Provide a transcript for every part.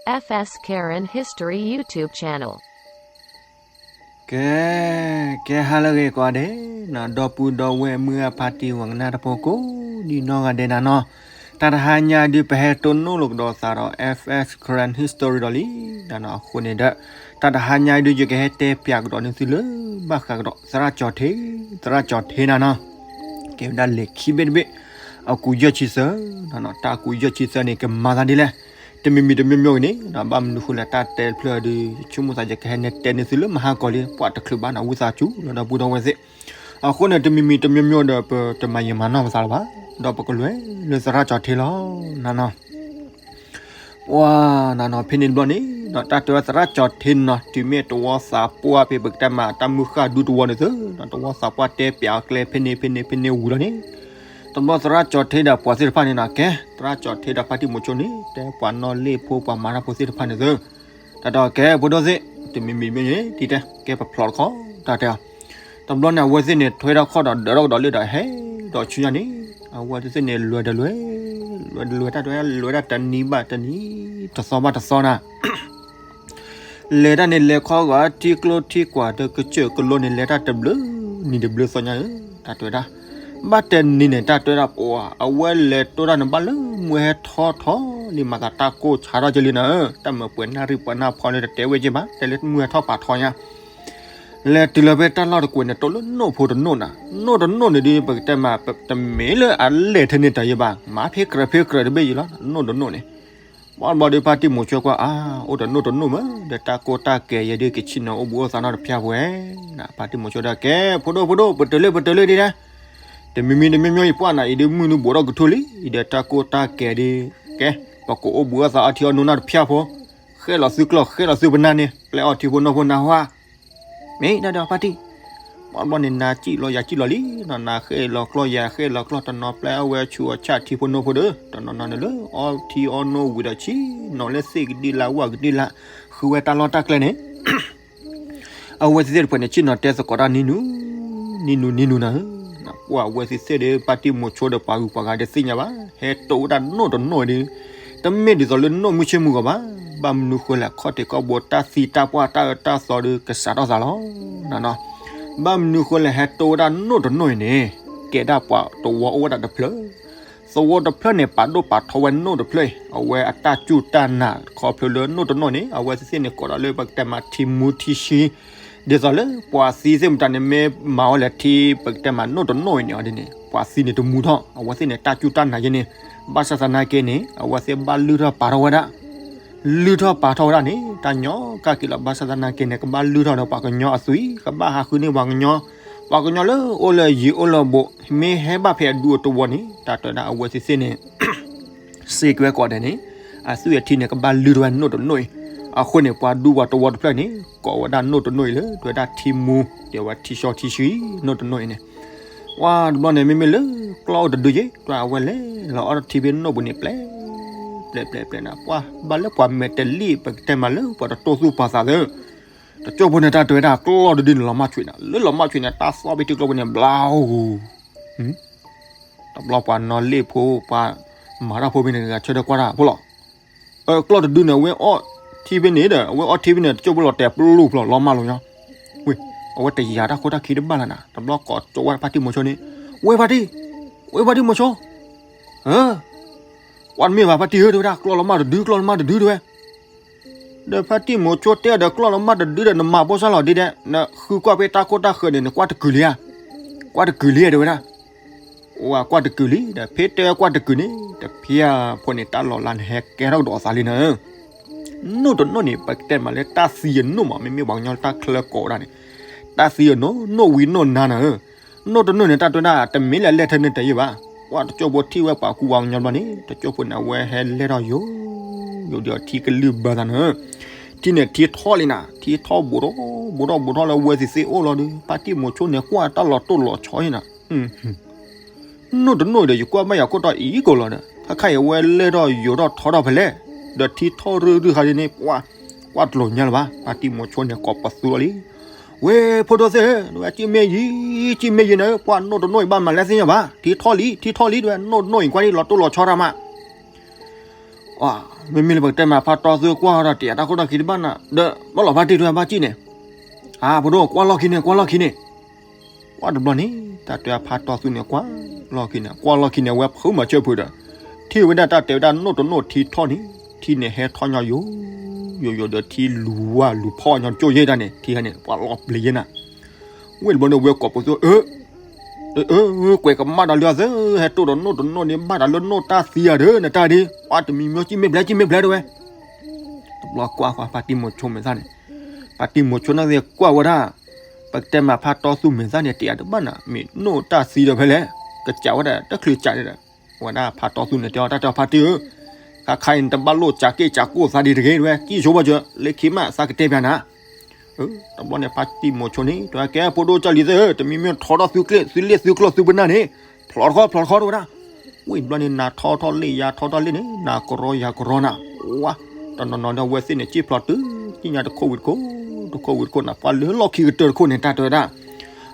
F S Karen History YouTube channel. ကဲ, ကဲဟါလၢအဂ့ၤကိးဂၤဒဲး, ဒီပုၢ်ဒီဝဲၢ်မုၢ်အဖါတံၢ်ဝဲကနၣ်တၢ်ဖိကိးဒံနီၢ်ဂၤဒဲးနၤနီၤ, တၢ်တဟါညါဒုး ပဟဲတိၢ်နီၣ်လိာ်ကဒီးသးဒီး F S Karen History ဒီးလံနၤနီၤ. အဃိန့ၣ်ဒီး တၢ်တဟါညါဒုး ယကဟဲတဲပၠးကဒီးန့ၢ်သုလၢဘၣ်ဃးကဒီး သရၣ်ကၠီၤထ့, သရၣ်ကၠီၤထ့နၤနီၤ, ကဲဝဲဒၣ်လံာ်ခံဘ့ၣ်တဘ့ၣ်, အကူးယဲၢ်ဆံသၢနၤနီၤ. တၢ်အကူးယဲၢ်ဆံသၢန့ၣ် ကမၤသးဒ်လဲၣ်, တမံၤမံၤတမံၤမံၤဂ့ၤန့ၣ် ဘၣ်မနုၤဃိလဲၣ် တၢ်တဲတဖျၢၣ်ဒီး ယဆိကမိၣ်သး ယကဟဲနဲတဲန့ၢ်သုလၢမဟါကီၤလံ, ပှၤတချုးဘၣ်နၤ ဝံသးစူၤလီၤ ဒီပုၢ်ဒီဝဲၢ်သ့ၣ်. အဃိန့ၣ် တမံၤမံၤတမံၤမံၤဒီး ပတမၤယံာ်မၤနီၢ်ပသးလၢၤဘၣ်, ဒီးပကလဲၤလၢသရၣ်ကၠီၤထ့လီၤနၤနီၤ. ပှၤနၤနီၤ ဖဲန့ၣ်တဘျီန့ၣ် တၢ်တဲဝဲသရၣ်ကၠီၤထ့နီၤ တုၤမ့ၢ်တဝီသးပှၢ်ဖဲ ပကတဲမး တၢ်မုၢ်ဃၢ်ဒူတဝီန့ၣ်သု, တဝီသးပှၢ်တဲပၠးအကျဲ ဖဲန့ၣ်ဖဲန့ၣ်ဖဲန့ၣ်ဝံၤလီၤန့ၣ်, တဘျီသရၣ်ကၠီၤထ့ဒီးပှၤသ့ၣ်တဖၣ်န့ၣ်နီၤ, ကဲ သရၣ်ကၠီၤထ့ဒီးဖါတံၢ်မိၤဆိန့ၣ် တဲပှၤနီၣ်လ့ၣ်ဖိပှၤမၤတၢ်ဖိသ့ၣ်တဖၣ်န့ၣ်သု, တၢ်တဲကဲ ဖိဒိၣ်သ့ၣ် တမံၤမံၤမံၤန့ၣ် တံၤတဲ ကဲပဖျိးတခီ တၢ်တဲအီၤ. တဘျီန့ၣ် အဝဲသ့ၣ်န့ၣ် ထွဲထီၣ်ခီၣ်ဒီးဒၢးထီၣ်ကဒီးလၢဒီး ဟဲဒီးဆူညါန့ၣ်, အဝဲသ့ၣ်သ့ၣ်န့ၣ် လဲၤဒီးလဲၤ, လဲၤဒီးလဲၤ တၢ်တဲ လဲၤဒၣ်တနံၤဘၣ်တနံၤ, တသီဘၣ်တသီနၤ လဲၤတၢ်န့ၣ် လဲၤခီဂာ်ထံကျိထံကွာ်ဒီးကစၢၢ်ကလိန့ၣ် လဲၤတၢ်တဘျုးနံၤတဘျုးသီညါဧၢ, တၢ်တဲဝဲဒၣ်. ဘၣ်တနံၤန့ၣ် တၢ်တဲဝဲဒၣ် ပှၤ အဝဲလဲၤတိၢ်တၢ်န့ၣ် ဘၣ်လၢမုၢ်ဟဲထီၣ်ထီၣ်လံ မၤသးတၢ်ကိၢ်ဆါထီၣ်က့ၤလံနၤဧၢ, တၢ်မၤပှဲၤနၣ်ရံၣ်ပှဲၤနၣ်ဖီန့ၣ် တတဲဝဲက့ၤဘၣ်, တဲလၢမုၢ်ဟဲထီၣ်ပာ်ထီညါ လဲၤတုၤလီၤဖဲတၢ်လီၢ်တကွဲၤန့ၣ် တိၢ်လၢနိၣ်ဖိတနိၣ်နၤ, နိၣ်တနိၣ်န့ၣ်ဒုး ပကတဲမး တမ့ၢ်လၢအလဲၢ်ထဲန့ၣ်တၢ်ယံၤဘၣ်, မၤဖဲကြၢးဖဲကြၢးတဘ့ၣ်ယံၤလီၤ နိၣ်တနိၣ်န့ၣ်. ဘၣ်တဘျီဒီး ဖါတံၢ်မိၤဆိကွၢ် အါ အိၣ်တနိၣ်တနိၣ်မး ဒီးတၢ်ကိၢ်တၢ်ကဲၤယဲဒုး ကဆ့ၣ်နီၤအိၣ်ဘူးအိၣ်သးနီတဖျၢၣ်ဖိဧါ, ဖါတံၢ်မိၤဆိဒီး ကဲ ဖိဒိၣ်ဖိဒိၣ် ပတုၤလၢပတုၤလၢဒ်လဲၣ်, တမံၤမံၤတမံၤမံၤ ယပှၢ်နၤအံၤဒုး မုၢ်နုာ်ဘူးထီၣ်ကထိလံ, အံၤဒီးတၢ်ကိၢ်တၢ်ကဲၤဒုး, ကဲ ပကအိၣ်ဘူးအိၣ်သးအီထံအီနိနၢ်တဖျၢၣ်ဖိ, ဃဲလီၤသုကျီၢ် ဃဲလီၤသုပနၢ်န့ၣ် ပျဲအီထံဖိနိဖိနၢ်ဟါ မ့ၢ်ဒၣ်ဒီးဖါတံၢ်, ဘၣ်တဘျီန့ၣ် နၤစံၣ်လီၤယၤစံၣ်လီၤလံ, နၤဃဲလီၤကျီၢ်ယၤဃဲလီၤကျီၢ် တနီၤပျဲအဝဲဆူအဆၣ်ထံဖိနိဖိဒီး တနီၤနီၤန့ၣ်လၢအီထံအီနိဝံၤဒီးဆ့ၣ်နီၤလၢသ့ၣ်ကဒံလၢဝၣ်ကဒံလၢ ဃုဝဲတၢ်လီၢ်တၢ်ကျဲန့ၣ် အဝဲသ့ၣ်တဖၣ်န့ၣ် ဆ့ၣ်နီၤတဲသကိးတၢ်နံၤနုၤ, နံၤနုၤနံၤနုၤနၤဧၢ, ပှၤအဝဲသ့ၣ်သ့ၣ်ဒီး ဖါတံၢ်မိၤဆိဒီးပှၤဂုၤပှၤဂၤတသ့ၣ်ညါဘၣ်, ဟဲတိၢ်ဝဲဒၣ်နိၣ်တနိၣ်အံၤဒီး, တမ့ၢ်ဒ်သိးလၢနိၣ်မုၢ်ဆ့ၣ်မုၢ်ဂီၤဘၣ်, ဘၣ်မနုၤဃိလဲၣ် ခီၣ်ထံးခီၣ်ဘိတၢ်သံတၢ်ပှၢ်တၢ်အၢတၢ်သီဒီးကစးထီၣ်သးလီၤ. ဘၣ်မနုၤဃိလဲၣ် ဟဲတိၢ်ဝဲဒၣ်နိၣ်တနိၣ်အံၤန့ၣ်, ကဲဒၣ်ပှၤတဝီအိၣ်ဝဲဒၣ်တဖျၢၣ် သဝီတဖျၢၣ်န့ၣ် ပာ်ဒိၣ်ပာ်ထီဝဲနိၣ်တဖျၢၣ်အံၤ, အဝဲအတၢ်စူၢ်တၢ်နာ်ခီဖျိလၢနိၣ်တနိၣ်န့ၣ် အဝဲသ့ၣ်သ့ၣ်န့ၣ် ကိးဒီးလၢပကတဲမးထံမူထံဆှံ, ဒ်သိးလၢပှၤသံသ့ၣ်မတၤန့ၣ် မ့ၢ်မၤဝဲလၢထံပကတဲမးနိၣ်တနိၣ်အံၤန့ၣ် အီၤဒ်န့ၣ် ပှၤသံန့ၣ်တမူထီၣ်, အဝဲသ့ၣ်န့ၣ် တၢ်စူၢ်တၢ်နာ်ယဲန့ၣ်, ဘၣ်ဆၣ်သနာ်က့န့ၣ် အဝဲသ့ၣ်ဘၣ်လုၢ်ထီၣ်ပာ်ထီၣ်ဝဲဒၣ် လုၢ်ထီၣ်ပာ်ထီၣ်ဝဲဒၣ်န့ၣ် တၢ်ညီကၢ်က့ၤလီၤ. ဘၣ်ဆၣ်သနာ်က့န့ၣ် ကဘၣ်လုၢ်ထီၣ်ဒီးပှၤကညီအသွံၣ်, ကဘၣ်ဟးဃုန့ၢ်ပှၤကညီ, ပှၤကညီလၢအိၣ်လၢယံၤအိၣ်လၢဘူး, မ့ၢ်ဟဲဘၣ်ဖဲအဒူအတဝီန့ၣ် တၢ်တဲဝဲဒၣ်အဝဲသ့ၣ်သ့ၣ်န့ၣ် စ့ၢ်ကီးဝဲကိးဂၤဒဲးန့ၣ် အသွံၣ်အထံန့ၣ် ကဘၣ်လုၢ်ထီၣ်ဝဲနိၣ်တနိၣ်အံၤ, အဃိန့ၣ် ပှၤဒူပှၤတဝီတဖျၢၣ်န့ၣ် ကိးဝဲဒၣ်နိၣ်တနိၣ်အံၤလၢ တဲဝဲဒၣ်ထံမူ, တဲဝဲထံစီထံဆှံ နိၣ်တနိၣ်အံၤန့ၣ်, ပှၤတဘျီန့ၣ် မ့မ့ၢ်လၢကျီၢ်အိၣ်တဒုယဲ တွၣ်အဝဲလဲၤလီၤအီထံဖဲနိၣ်ပူၤန့ၣ် ပျဲ ပျဲ ပျဲ ပျဲနၤ, ပှၤ ဘၣ်လၢပှၤမဲာ်တလံၣ် ပကတဲမးလၢပှၤတတိၢ်သူၣ်ပာ်သးသၢ, တကၠိဖိန့ၣ် တၢ်တဲဝဲဒၣ်ကျီၢ်တဒုန့ၣ် လီၤမၢ်ဆွံးနၤ, လၢလီၤမၢ်ဆွံးန့ၣ် တၢ်သီၣ်ဖဲထံကျိဖိန့ၣ် ဘျါဟူ တဘျီပှၤနီၣ်လ့ၣ်ဖိ ပှၤမၤတၢ်ဖိဖဲန့ၣ် ဂၤဆၢထၢၣ်ကွၢ်တၢ်ဖိလီၤ. ကျီၢ်တဒုန့ၣ် အဝဲအီထံဖဲန့ၣ်ဒီး အဝဲအီထံဖဲန့ၣ် တကၠိဖိလီၤတဲာ်ပလူၢ်ဖျိလီၤမၢ်လီၤညီ, ဝ့ၢ် အဝဲတယာ်တၢ်ခိၣ်တၢ်ခံတဘၣ်လၢၤနၤ, တဘျီကိးကၠိဝဲဖါတံၢ်မိၤဆိန့ၣ်, ဝ့ၢ်ဖါတံၢ်, ဝ့ၢ်ဖါတံၢ်မိၤဆိ ကွၢ်တမ့ၢ်ဘၣ်ဖါတံၢ်ဧၢ တဲဝဲဒၣ် ကျီၢ်လီၤမၢ်တဒု ကျီၢ်လီၤမၢ်တဒု တဲဝဲ ဒီးဖါတံၢ်မိၤဆိတဲဒီး ကျီၢ်လီၤမၢ်တဒုဒီး နမၤဖိစၢ်လီၤဒ်ဒဲး နဃုကွၢ်ဖဲတၢ်ခိၣ်တၢ်ဃၢၤန့ၣ် နကွၢ်တကုာ်လံဧါ, ကွၢ်တကုာ်လံဧါ တဲဝဲဒၣ်, အိၣ်ကွၢ်တကုာ်လံဒီး ဖဲတဲကွၢ်တကုာ်န့ၣ် တဖျၢၣ်ဖိန့ၣ် တၢ်လီၤလးန့ၣ် ဟဲကဲထီၣ်ကဒီးအသးလံနၤဧၢ, နိၣ်တနိၣ်န့ၣ် ပကတဲမးလၢတၢ်သံအနိၣ်မး မ့မ့ၢ်ပှၤကညီတၢ်ချၢကိးဝဲဒၣ်န့ၣ်, တၢ်သံအနိၣ် နိၣ်ဝံၤနိၣ်နၤနၤဧၢ နိၣ်တနိၣ်န့ၣ် တၢ်တဲဒၣ် တမ့ၢ်လၢအလဲၢ်ထဲန့ၣ်တၢ်ယံၤဘၣ်, ကွၢ်တကၠိဖိထံၣ်ဝဲပှၤကူပှၤကညီဘျီန့ၣ် တကၠိဖိန့ၣ် အဝဲဟဲလဲၢ်ထီၣ်ယိာ်, ယိာ်ဒီးထံကလုၢ်ဘၢသးနၤဧၢ, ထံန့ၣ်ထံထီၣ်လံနၤ, ထံထီၣ်ဘူးထီၣ်ဘူးထီၣ်ဘူးထီၣ်လၢအဝဲသ့ၣ်သ့ၣ်အိၣ်လီၤဒီး ဖါတံၢ်မိၤဆိန့ၣ် ကွၢ်တၢ်လီၤတိၢ်လီၤဆီအံၤနၤ နိၣ်တနိၣ်ဒီး ယကွၢ်ဘၣ်ယၤခိၣ်တီအံၤကိးလီၤဒီး ခါခါအံၤအဝဲလဲၢ်ထီၣ်ယိာ်ထီၣ်ထီထီၣ်ဖဲလဲၣ်, ဒီးထံထီၣ်ရုၢ်ရုၢ်ခါဒ်န့ၣ် ပှၤ ကွၢ်တလိာ်ညါလၢၤဘၣ်, ဖါတံၢ်မိၤဆိန့ၣ် ကိးပသူလီၤလံ, ဝ့ၢ်ဖိဒိၣ်သ့ၣ်ဧၢ, ဝဲစံၣ်မ့ၢ်ယံၤ, စံၣ်မ့ၢ်ယံၤနၤဧၢ, ပှၤနိၣ်တနိၣ်အံၤဘၣ်မၤလဲၣ်သ့ၣ်ညါဘၣ်, ထံထီၣ်လံ, ထံထီၣ်လံ တဲဝဲ, နိၣ်တနိၣ်အံၤကွၢ်ဒ်လီၤတိၢ်လီၤဆီတၢ်မး ပ မ့မ့ၢ်လၢပကတဲမး ဖါတီသူကွၢ်ဒီး တယာ်တၢ်ခိၣ်တၢ်ခံတဘၣ်နၤ ဒီးဘၣ်လီၤဖါတံၢ်တဝဲဘၣ်စံၣ်န့ၣ်, အါ ဖိဒိၣ် ကွၢ်လီၢ်ခံန့ၣ် ကွၢ်လီၢ်ခံန့ၣ်, ကွၢ်တဘျီန့ၣ် တၢ်တဲဖါတီသူန့ၣ် ကွၢ်လီၢ်ခံန့ၣ် ကွၢ်လီၢ်ခံန့ၣ် အဝဲဖုးမၤဆၢဖုးဒီး ထံၣ်ဝဲဒၣ်တၢ်တဲဝဲဒၣ်နိၣ်တနိၣ်ထံထီၣ်န့ၣ်, ထံန့ၣ်ဟဲထီၣ်ညီယိာ်ယိာ်ဒီး ထံလူၤဝါလူၤဖီၣ်ညီကၠိၣ်ယဲၢ်တၢ်န့ၣ် ထံဟဲန့ၣ် ပှၤလီၤပျံၤယဲၢ်နၤ. ဝ့ၢ်တဘျီန့ၣ် ဝဲကိးပသူ အၢ အၢ ကွဲးကမၣ်ဒီးလၢအသၢ ဟဲတိၢ်ဒီးနိၣ်တနိၣ်န့ၣ် ဘၣ်တၢ်လၢနိၣ်တၢ်သံဧါဒီး နတၢ်ဒ် ပှၤတမံၤမံၤ စံၣ်မ့ၢ်ဘျဲး စံၣ်မ့ၢ်ဘျဲးတဝဲ. တဘျီကွၢ်ကွၢ် ဖါတံၢ်မိၤဆိမဲာ်သၣ်န့ၣ်, ဖါတံၢ်မိၤဆိန့ၣ်သ့ၣ်ကွၢ်ဝဲဒၣ်, ပကတဲမးဖါတီသူမဲာ်သၣ်န့ၣ် တယာ်တဘၣ်နၤ မ့ၢ်နိၣ်တၢ်သံဒီးဖဲလဲၣ်, ကစးဝဲဒၣ်တချုးကစးန့ၣ်ဒီး ဝဲဒၣ်ဖါတီသူန့ၣ်တဲအီၤ တၢ်တဲအီၤ ဖါတံၢ်ဧၢ, ခါခါအံၤနတဘၣ်လိၣ်စးက့ၣ်စးကိၣ်သးဒံးတဂ့ၤတဝဲ စံၣ်ဆိဘၣ်စၢၤ လၢခံမးသးကတဲပျးနၤ တဘျီန့ၣ် ဖါတံၢ်မိၤဆိန့ၣ် တဲဝဲကဲ ဖိဒိၣ်ကၢ်လံၤသ့ၣ်ဧၢ တမံၤမ့ၢ်ထီထီၣ်သုကျ့ၣ်သုလ့ၣ်သုကျီၢ်သုပနၢ်န့ၣ် ဖျိးတခီဖျိးတခီတဝဲဒၣ်. ဝ့ၢ်တဘျီန့ၣ် နၤထီထီၣ်လ့ၣ်ယၤထီထီၣ်လ့ၣ်န့ၣ် နၤကရီယၤကရီနၤ, ဝါ, တနီၤနီၤဒီးအဝဲသ့ၣ်န့ၣ် စံၣ်ဖျိးတုၤ ကံၣ်ညါတခိၣ်ဝံၤတခိၣ်, တခိၣ်ဝံၤတခိၣ်နၤ ပှၤလၢလီၢ်ခံကတၢၢ်တခိၣ်န့ၣ် တၢ်တဲဝဲဒၣ်,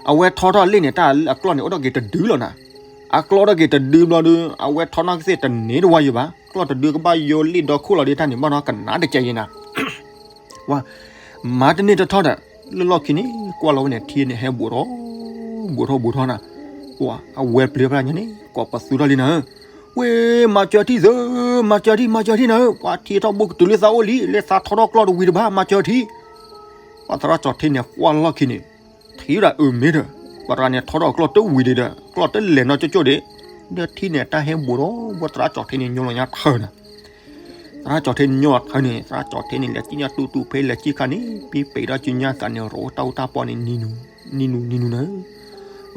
အဝဲထီထီၣ်လ့ၣ်န့ၣ် တၢ်အကျီၢ်န့ၣ် အိၣ်ထီၣ်က့ၤတဒုလီၤနၤ, အကျီၢ်အိၣ်ထီၣ်က့ၤတဒုဘျီဒီး အဝဲထီနီၣ်ကသ့ၣ်တန့ၢ်တဝါယံၤဘၣ်, ကျီၢ်တဒုကဘၣ်ယိလ့ၣ်ဒီခိၣ်လီၤဒ်တၢ်န့ၣ် ဘၣ်နီၤကနၣ်တကဲယံၤနၤ ဝါ, မၤတန့ၢ်တထီၣ်ဒီး လၢလီၢ်ခံန့ၣ် ကွၢ်လီၤဝဲန့ၣ် ထံန့ၣ်ဟဲဘူးထီၣ်, ဘူးထီၣ်ဘူးထီၣ်နၤ, ဝါ, အဝဲပျံၤဖဲညါန့ၣ် ကိးပသူထီၣ်လံနၤ, ဝ့ၢ် မၤစၢၤထံၣ်သၢ, မၤစၢၤထံၣ် မၤစၢၤထံၣ်နၤ, ပှၤထံထီၣ်ဘူးကတုၤလၢသးအိၣ်လံ လၢသးထီထီၣ်ကျီၢ်တဝံၤတဘၣ် မၤစၢၤထံၣ်, ပှၤသရၣ်ကၠီၤထ့န့ၣ် ကွၢ်လီၢ်ခံန့ၣ် ထံၣ်ဝဲဒၣ်အၢမ့ၢ်ဒီး ပှၤတဂၤန့ၣ်ထီထီၣ်အကျီၢ်တဝံၤဒံးဒီး ကျီၢ်တလဲၤနီၢ်ကၠိၣ်ကၠိၣ်ဒံး, ဒီးထံန့ၣ်တၢ်ဟဲဘူးထီၣ် ဝဲသရၣ်ကၠီၤထ့န့ၣ် ညိလီၤညါထၢနၤ သရၣ်ကၠီၤထ့န့ၣ် ညိလီၤထၢန့ၣ် သရၣ်ကၠီၤထ့န့ၣ် လဲၤစံၣ်ညါတူတူဖဲလဲၤစံၣ်ခါန့ၣ် ပံပံးထီၣ်စုညါသးန့ၣ် ရိတၢ်အူတၢ်ပီန့ၣ် နံၤနူၤ နံၤနူၤနၤ,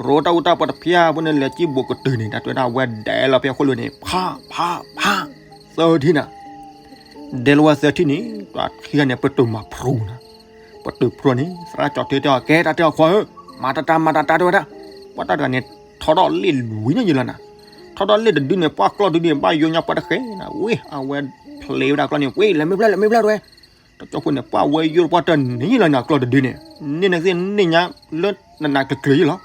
ရိတၢ်အူတၢ်ပီတဖျၢၣ်ဖိန့ၣ် လဲၤစံၣ်ဘူးကတုၤန့ၣ် တၢ်တဲဝဲဒၣ် အဝဲဒဲးလီၤဖဲအခိၣ်လိၤန့ၣ် ဖး ဖး ဖး သၢထံၣ်နၤ, ဒဲးလီၤဝဲသၢထံၣ်န့ၣ် ပှၤခံဂၤန့ၣ် ပတုာ်မၤဖျိနၤ, ပတုာ်ဖျိန့ၣ် သရၣ်ကၠီၤထ့တဲအီၤ ကဲ တၢ်တဲအီၤခွါဧၢ, မၤတၢ်တၢ် မၤတၢ်တၢ်တဲဝဲဒၣ်, ပှၤတၢ်တဂၤန့ၣ် ထီထီၣ်လ့ၣ်လွံၢ်န့ၣ်ယံၤလီၤနၤ, ထီထီၣ်လ့ၣ်တဒုန့ၣ် ပှၤကျီၢ်တဒုန့ၣ် ဘၣ်ယိညါပှၤတဃဲနၤ, ဝ့ၢ် အဝဲဖျ့ဝဲဒၣ်ကျီၢ်န့ၣ် ဝ့ၢ် လဲၤမ့ၢ်ဘျဲၣ် လဲၤမ့ၢ်ဘျဲၣ်တဝဲ, တကၠိဖိန့ၣ် ပှၤဝဲယိၣ်ပှၤတန့ၢ်လီၤနၤ ကျီၢ်တဒုန့ၣ်, န့ၢ်နသ့ၣ်န့ၢ်ညါလၢနနးကျၢၤကျၢၤယံၤလီၤ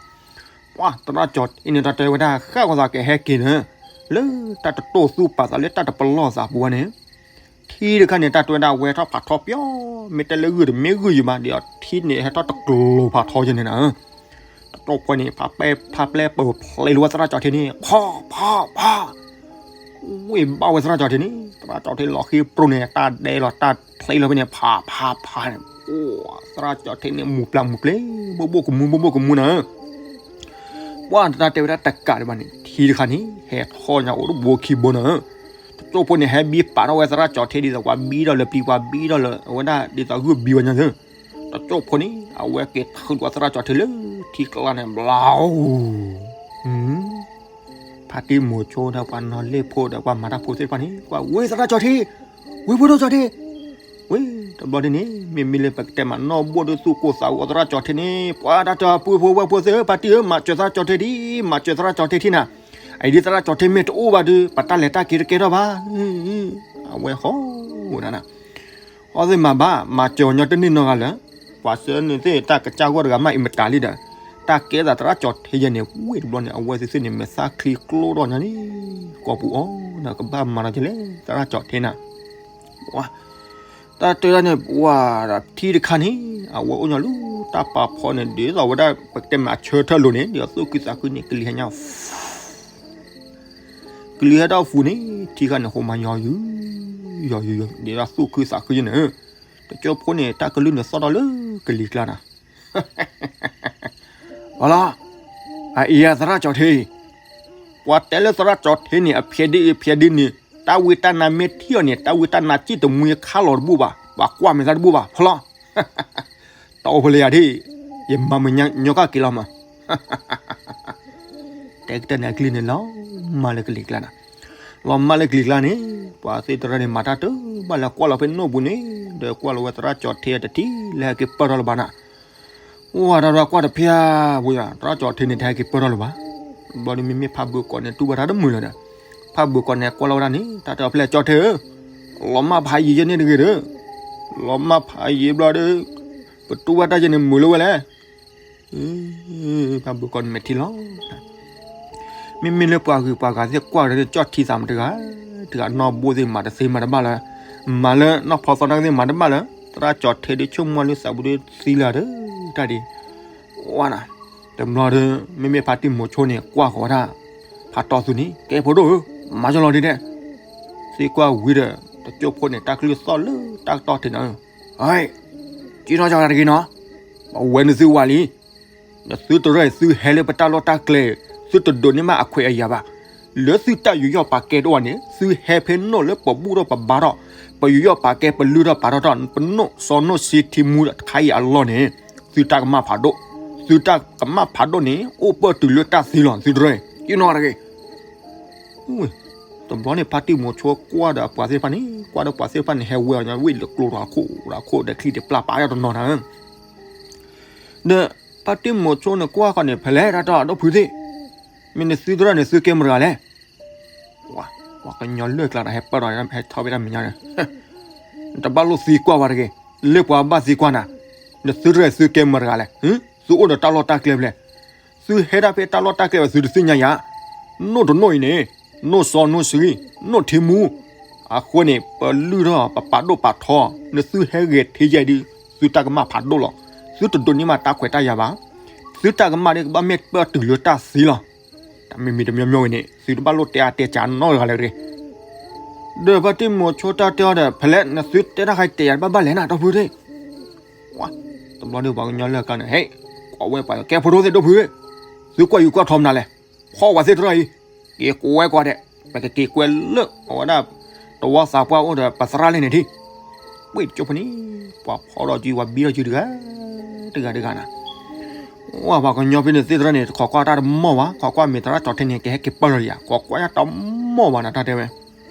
ပှၤသရၣ်ကၠီၤထ့န့ၣ် တၢ်တဲဝဲဒၣ် ဃၣ်ဂီၤသးကဟဲက့ၤန့ၣ်, လၢတၢ်တတိၢ်သူၣ်ပာ်သးလၢတၢ်တပလီၢ်သးပူၤဝဲန့ၣ်, ထံတခါန့ၣ် တၢ်တဲဝဲဒၣ်ဝဲထီၣ်ဖးထီပျီ, မ့ၢ်တဲလၢဂုၢ်တမ့ၢ်ဂုၢ်ယံၤဘၣ်ဒီး ထံန့ၣ်ဟဲထီၣ်တကျိၤဖးထီယဲန့ၣ်နၤ, တကၠိဖိန့ၣ် ဖးပျဲပၢၢ်ဖျ့လီၤဝဲသရၣ်ကၠီၤထ့န့ၣ် ဖး ဖး ဖး ဝ့ၢ်ဘၣ်ဝဲသရၣ်ကၠီၤထ့န့ၣ် သရၣ်ကၠီၤထ့လီၤဃ့ပျိန့ၣ် တၢ်ဒဲးလီၤတၢ်ဖျ့လီၤဖဲန့ၣ် ဖး ဖး ဖးန့ၣ်, သရၣ်ကၠီၤထ့န့ၣ် မူၤပျၢ်မူၤပျ့ၤ ဘိၣ်ဘိၣ်ကမူ ဘိၣ်ဘိၣ်ကမူနၤ, ပှၤတၢ်တဲဝဲဒၣ်တကးဒံးဘၣ်န့ၣ် ထံတခါန့ၣ် ဟဲထီၣ်ညါအိၣ်တဘိခံဘိနၤ, တကၠိဖိန့ၣ် ဟဲဘံပာ်ထီၣ်ဝဲသရၣ်ကၠီၤထ့ဒ်သိးပှၤဘံထီၣ်လၢပျံၤ ပှၤဘံထီၣ်လၢအဝဲဒၣ်ဒ်သိးဂုၢ်ဘံဝဲညါသ့, တကၠိဖိန့ၣ် အဝဲက့ၤထုးဒီးသရၣ်ကၠီၤထ့လၢထံကျါန့ၣ် ဘျီ ဖါတံၢ်မိၤဆိဒီးပှၤနီၢ်လ့ၣ်ဖိဒီးပှၤမၤတၢ်ဖိသ့ၣ်တဖၣ်န့ၣ် ကွၢ်ဝ့ၢ်သရၣ်ကၠီၤထ့, ဝ့ၢ်ဖိဒိၣ်ကၠီၤထ့, ဝ့ၢ်တဘျီဒ်န့ၣ် မ့မ့ၢ်လၢပကတဲမးနီၢ်ဘိၣ်ဒုးသူၣ်ကိၢ်သးဂီၤသရၣ်ကၠီၤထ့န့ၣ် ပှၤတၢ်တဲအပုၢ်ဖိဝဲၢ်ဖိသ့ၣ်ဧၢ ဖါတံၢ်ဧၢ မၤစၢၤသရၣ်ကၠီၤထ့ဒံး မၤစၢၤသရၣ်ကၠီၤထ့ထံနၤ, အအံၤဒ်သရၣ်ကၠီၤထ့မ့ၢ်တအိၣ်ဘၣ်ဒီး ပတၢ်လဲၤတၢ်က့ၤတကဲထီၣ်ဘၣ်, အဝဲဟီၣ်ဝဲဒၣ်နၤ အီသ့ၣ်မၤဘၣ် မၤစၢၤညီတန့ၢ်နီတဂၤလၢၤ, ပှၤစၢၤန့ၢ်သ့ၣ်တၢ်ကစၢ်ဂီၢ်တဂၤမးအံၤမတၤလံဒီး, တၢ်ကဲသးသရၣ်ကၠီၤထ့ယဲန့ၣ် ဝ့ၢ်တဘျီန့ၣ် အဝဲသ့ၣ်သ့ၣ်န့ၣ် မဲာ်သၣ်ချံကျိထီၣ်ညါန့ၣ်, ကိးပူၤအီၤဒီးကဘၣ်မၤဒီးကလဲၣ် သရၣ်ကၠီၤထ့နၤ, ဝါ, တၢ်တဲဒၣ်န့ၣ် ပှၤဒီးထံတခါန့ၣ် အဝဲအိၣ်ညီလၢတၢ်ပာ်ဖီန့ၣ် ဒ်သိးဝဲဒၣ်ပကတဲမးအဆၢထၢၣ်လိၤန့ၣ် ဒ်သိးသူၣ်ခုသးခုန့ၣ် ကလံၤဟဲညါ ကလံၤဟဲထီၣ်ဖုးန့ၣ် ထံခါန့ၣ် ဟိမၤယီၤယုာ် ယီၤယုာ်ယီၤ ဒ်သိးသူၣ်ခုသးခုယဲန့ၣ်, တကၠိဖိန့ၣ် တၢ်ကလုၢ်န့ၣ်သီၣ်ထီၣ်လၢကလံၤကျါနၤ, အလီၤ, အအံၤသရၣ်ကၠီၤထ့အံၤ, ပှၤတဲလၢသရၣ်ကၠီၤထ့န့ၣ် အဖျဲးဒ်အံၤဖျဲးဒ်န့ၣ် တၢ်ဝံတၢ်နါမ့ၢ်ထံၣ်အီၤန့ၣ် တၢ်ဝံတၢ်နါစံၣ်တမှံခါလီၤတဘူၣ်ဘၣ် ပှၤကွၢ်မဲာ်သးတဘူၣ်ဘၣ် ဖီလီၤ တအိၣ်ဖဲလဲၣ်ယၤဒ်, ယမၤမုာ်ညီကၣ်က့ၤလီၤမး, တဲကတၢၢ်န့ၣ်အကလုၢ်န့ၣ် လီၤမၢ်လၢကလံၤကျါနၤ, လီၤမၢ်လၢကလံၤကျါန့ၣ်, ပှၤသ့ၣ်တရၢန့ၣ် မၤတၢ်တဘၣ်လၢကွၢ်လီၤဖဲနိၣ်ပူၤန့ၣ်, ဒီးကွၢ်လီၤဝဲသရၣ်ကၠီၤထ့တထံၣ်လၢဟဲက့ၤပၢၢ်ထီၣ်လၢၤဘၣ်နၤ ဝဲဒီးကွၢ်တဖၠၣ်ဝဲယၤ သရၣ်ကၠီၤထ့န့ၣ် တဟဲက့ၤပၢၢ်ထီၣ်လၢၤဘၣ်. ဘျီဒ်မ့မ့ၢ်ဖးဘုးကိးန့ၣ် တူၢ်ဘၣ်တၢ်တမုာ်လၢၤဒီး, ဖးဘုးကိးန့ၣ် ကွၢ်လီၤဝဲဒၣ်န့ၣ် တၢ်တဲအီၤဖဲလဲၣ် ကၠီၤထ့ဧၢ, လီၤမၢ်ဖးယံၤယဲန့ၣ်တဂ့ၤဒီး, လီၤမၢ်ဖးယံၤဘျီဒီး, ပတူၢ်ဘၣ်တၢ်ယဲန့ၣ်မုာ်လၢဝဲလဲၣ်. ဖးဘုးကိးန့ၣ်မဲာ်ထံလီၤ မ့မ့ၢ်လၢပှၤဂုၤပှၤဂၤသ့ၣ်ကွၢ်ဒီးန့ၣ် ကၠီၣ်ထံသးမတဂၤ, တဂၤနီၢ်ဘိသ့ၣ်မၤတသ့မၤတဘၣ်လၢၤ, မၤလၢနီၢ်ဖီသီတၢ်ကသ့ၣ်မၤတဘၣ်လၢၤ, သရၣ်ကၠီၣ်ထဲဒုးဆိကမိၣ်လၢသးပူၤဒုးသံလၢၤဒီး တၢ်ဒ် ဝါနၤ, တဘျီဒီး မ့မ့ၢ်ဖါတံၢ်မိၤဆိန့ၣ် ကွၢ်ဃီၤဝဲဒၣ် ဖးတီသူန့ၣ် ကဲဖိဒိၣ်ဧၢ, မၤကလီၤဒ်ဒဲး, သံကွၢ်ဝံၤဒီး တကၠိၢ်ဖိန့ၣ် တၢ်ကလုၢ်သီၣ်လၢတၢ်ကတီၢ်ထံးနၤဧၢ, ဟဲ, က့ၤနီၢ်ကီၢ်တဂ့ၤနီၤ, ပဝဲနသုဝၤလံ နသုတရၢၢ်အံၤ သုဟဲလၢပတၢ်လီၢ်တၢ်ကျဲအံၤ သုတဒိးန့ၢ်မးအခွဲးအယာ်ဘၣ်. လၢသုတၢ်ယူးယီၣ်ပာ်ကဲတအိၣ်ဘၣ်န့ၣ် သုဟဲဖဲနိၣ်လၢပဘူၣ်ထီၣ်ပဘါထီၣ်, ပယူးယီၣ်ပာ်ကဲပလုၢ်ထီၣ်ပာ်ထီၣ်ထီၣ် ပနိၣ်စီနိၣ်ဆှံထံမူတခါအံၤအလီၢ်န့ၣ် သုတၢ်ကမၣ်ဖးဒိၣ်, သုတၢ်ကမၣ်ဖးဒိၣ်န့ၣ် အိၣ်ပၢၢ်တုၤလၢတၢ်သံလီၤ သုတရၢၢ်အံၤ က့ၤနီၢ်တဂ့ၤ တဘျီန့ၣ် ဖါတံၢ်မိၤဆိကွၢ်ဒီးအပှၤသ့ၣ်တဖၣ်န့ၣ် ကွၢ်ဒီးပှၤသ့ၣ်တဖၣ်န့ၣ် ဟဲဝဲအီၤညါ ဝ့ၢ်လၢကျိဒီးအခိၣ်ဒီးအခိၣ်ဒီး ချံတပျၢ်ပာ်ယီၤတနီၤနၤဧၢ, ဒီးဖါတံၢ်မိၤဆိန့ၣ်ကွၢ်ဃီန့ၣ် ဖဲလဲၣ်တၢ်တီဒီဖုသ့ၣ်, မ့ၢ်နသုတရၢၢ်န့ၣ် သုကဲမတၤတဂၤလဲၣ်, ပှၤကညီလၢၢ်ကျါဒီး ဟဲပၢၢ်ဒီး ဟဲထီၣ်ဖဲတၢ်မဲာ်ညါန့ၣ် နတဘၣ်လိၣ်သံကွၢ်ဝဲတဂ့ၤ, လၢပှၤဘၣ်သံကွၢ်နၤ, နသုတရၢၢ်သုကဲမတၤတဂၤလဲၣ်, သုအိၣ်ဒီးတၢ်လီၢ်တၢ်ကျဲဖဲလဲၣ်, သုဟဲဒၣ်ဖဲတၢ်လီၢ်တၢ်ကျဲဘၣ် သုတသ့ၣ်ညါယၤ, နိၣ်တနိၣ်အံၤန့ၣ်, နိၣ်စီနိၣ်ဆှံ, နိၣ်ထံမူ, အဃိန့ၣ် ပလုၢ်ထီၣ် ပပာ်ဒိၣ်ပာ်ထီ, နသုဟဲဂဲၤထံယဲၢ်ဒုး သုတၢ်ကမၣ်ဖးဒိၣ်လီၤ, သုတဒိးန့ၢ်မးတၢ်ခွဲးတၢ်ယာ်ဘၣ်, သုတၢ်ကမၣ်ဒ်ကဘၣ်မ့ၢ်ပၢၢ်တုၤလၢတၢ်သံလီၤ, တၢ်မံၤမံၤတမံၤမံၤဝဲန့ၣ် သုတဘၣ်လိၣ်တဲအါတဲကၢနီတဂၤလၢၤတဂ့ၤ ဒီးဖါတံၢ်မိၤဆိတၢ်တဲအီၤဒီး ဖဲလဲၣ် နသုတဲတၢ်ခါတဲယၤတဘၣ်ဘၣ်လဲၣ်နၤ ဒီဖုသ့ၣ်, တဘျီဒီးပှၤကညီလၢၢ်ကျါန့ၣ် ဟဲ, ကိးဝဲပှၤကဲဖိဒိၣ်သ့ၣ်ဒီဖု, သုကွၢ်ယူၤကွၢ်ထီမနုၤလဲၣ်, ဖီၣ်ဝဲသ့ၣ်တရၢၢ်အံၤ, က့ၤကိးဝဲကွၢ်ဒဲး, ပကက့ၤကွဲလၢ အဝဲဒၣ် တဝီသးပှၢ်အိၣ်ဒီးပသရၣ်လၢန့ၣ်ထံၣ်, ဝ့ၢ်တကၠိၢ်ဖိန့ၣ် ပှၤဖီၣ်ဒီးက့ၤ ပှၤဘံထီၣ်က့ၤတဂၤ, တဂၤတဂၤနၤ ဝဲပှၤကညီဖဲန့ၣ်သ့ၣ်တရၢၢ်န့ၣ် ခိးကွၢ်တၢ်တမီၢ်ဘၣ်, ခိးကွၢ်မ့ၢ်သရၣ်ကၠီၣ်ထဲန့ၣ် ကဟဲက့ၤပၢၢ်လီၤယၤ, ခိးကွၢ်တၢ်တမီၢ်ဘၣ်နၤ တၢ်တဲဝဲ,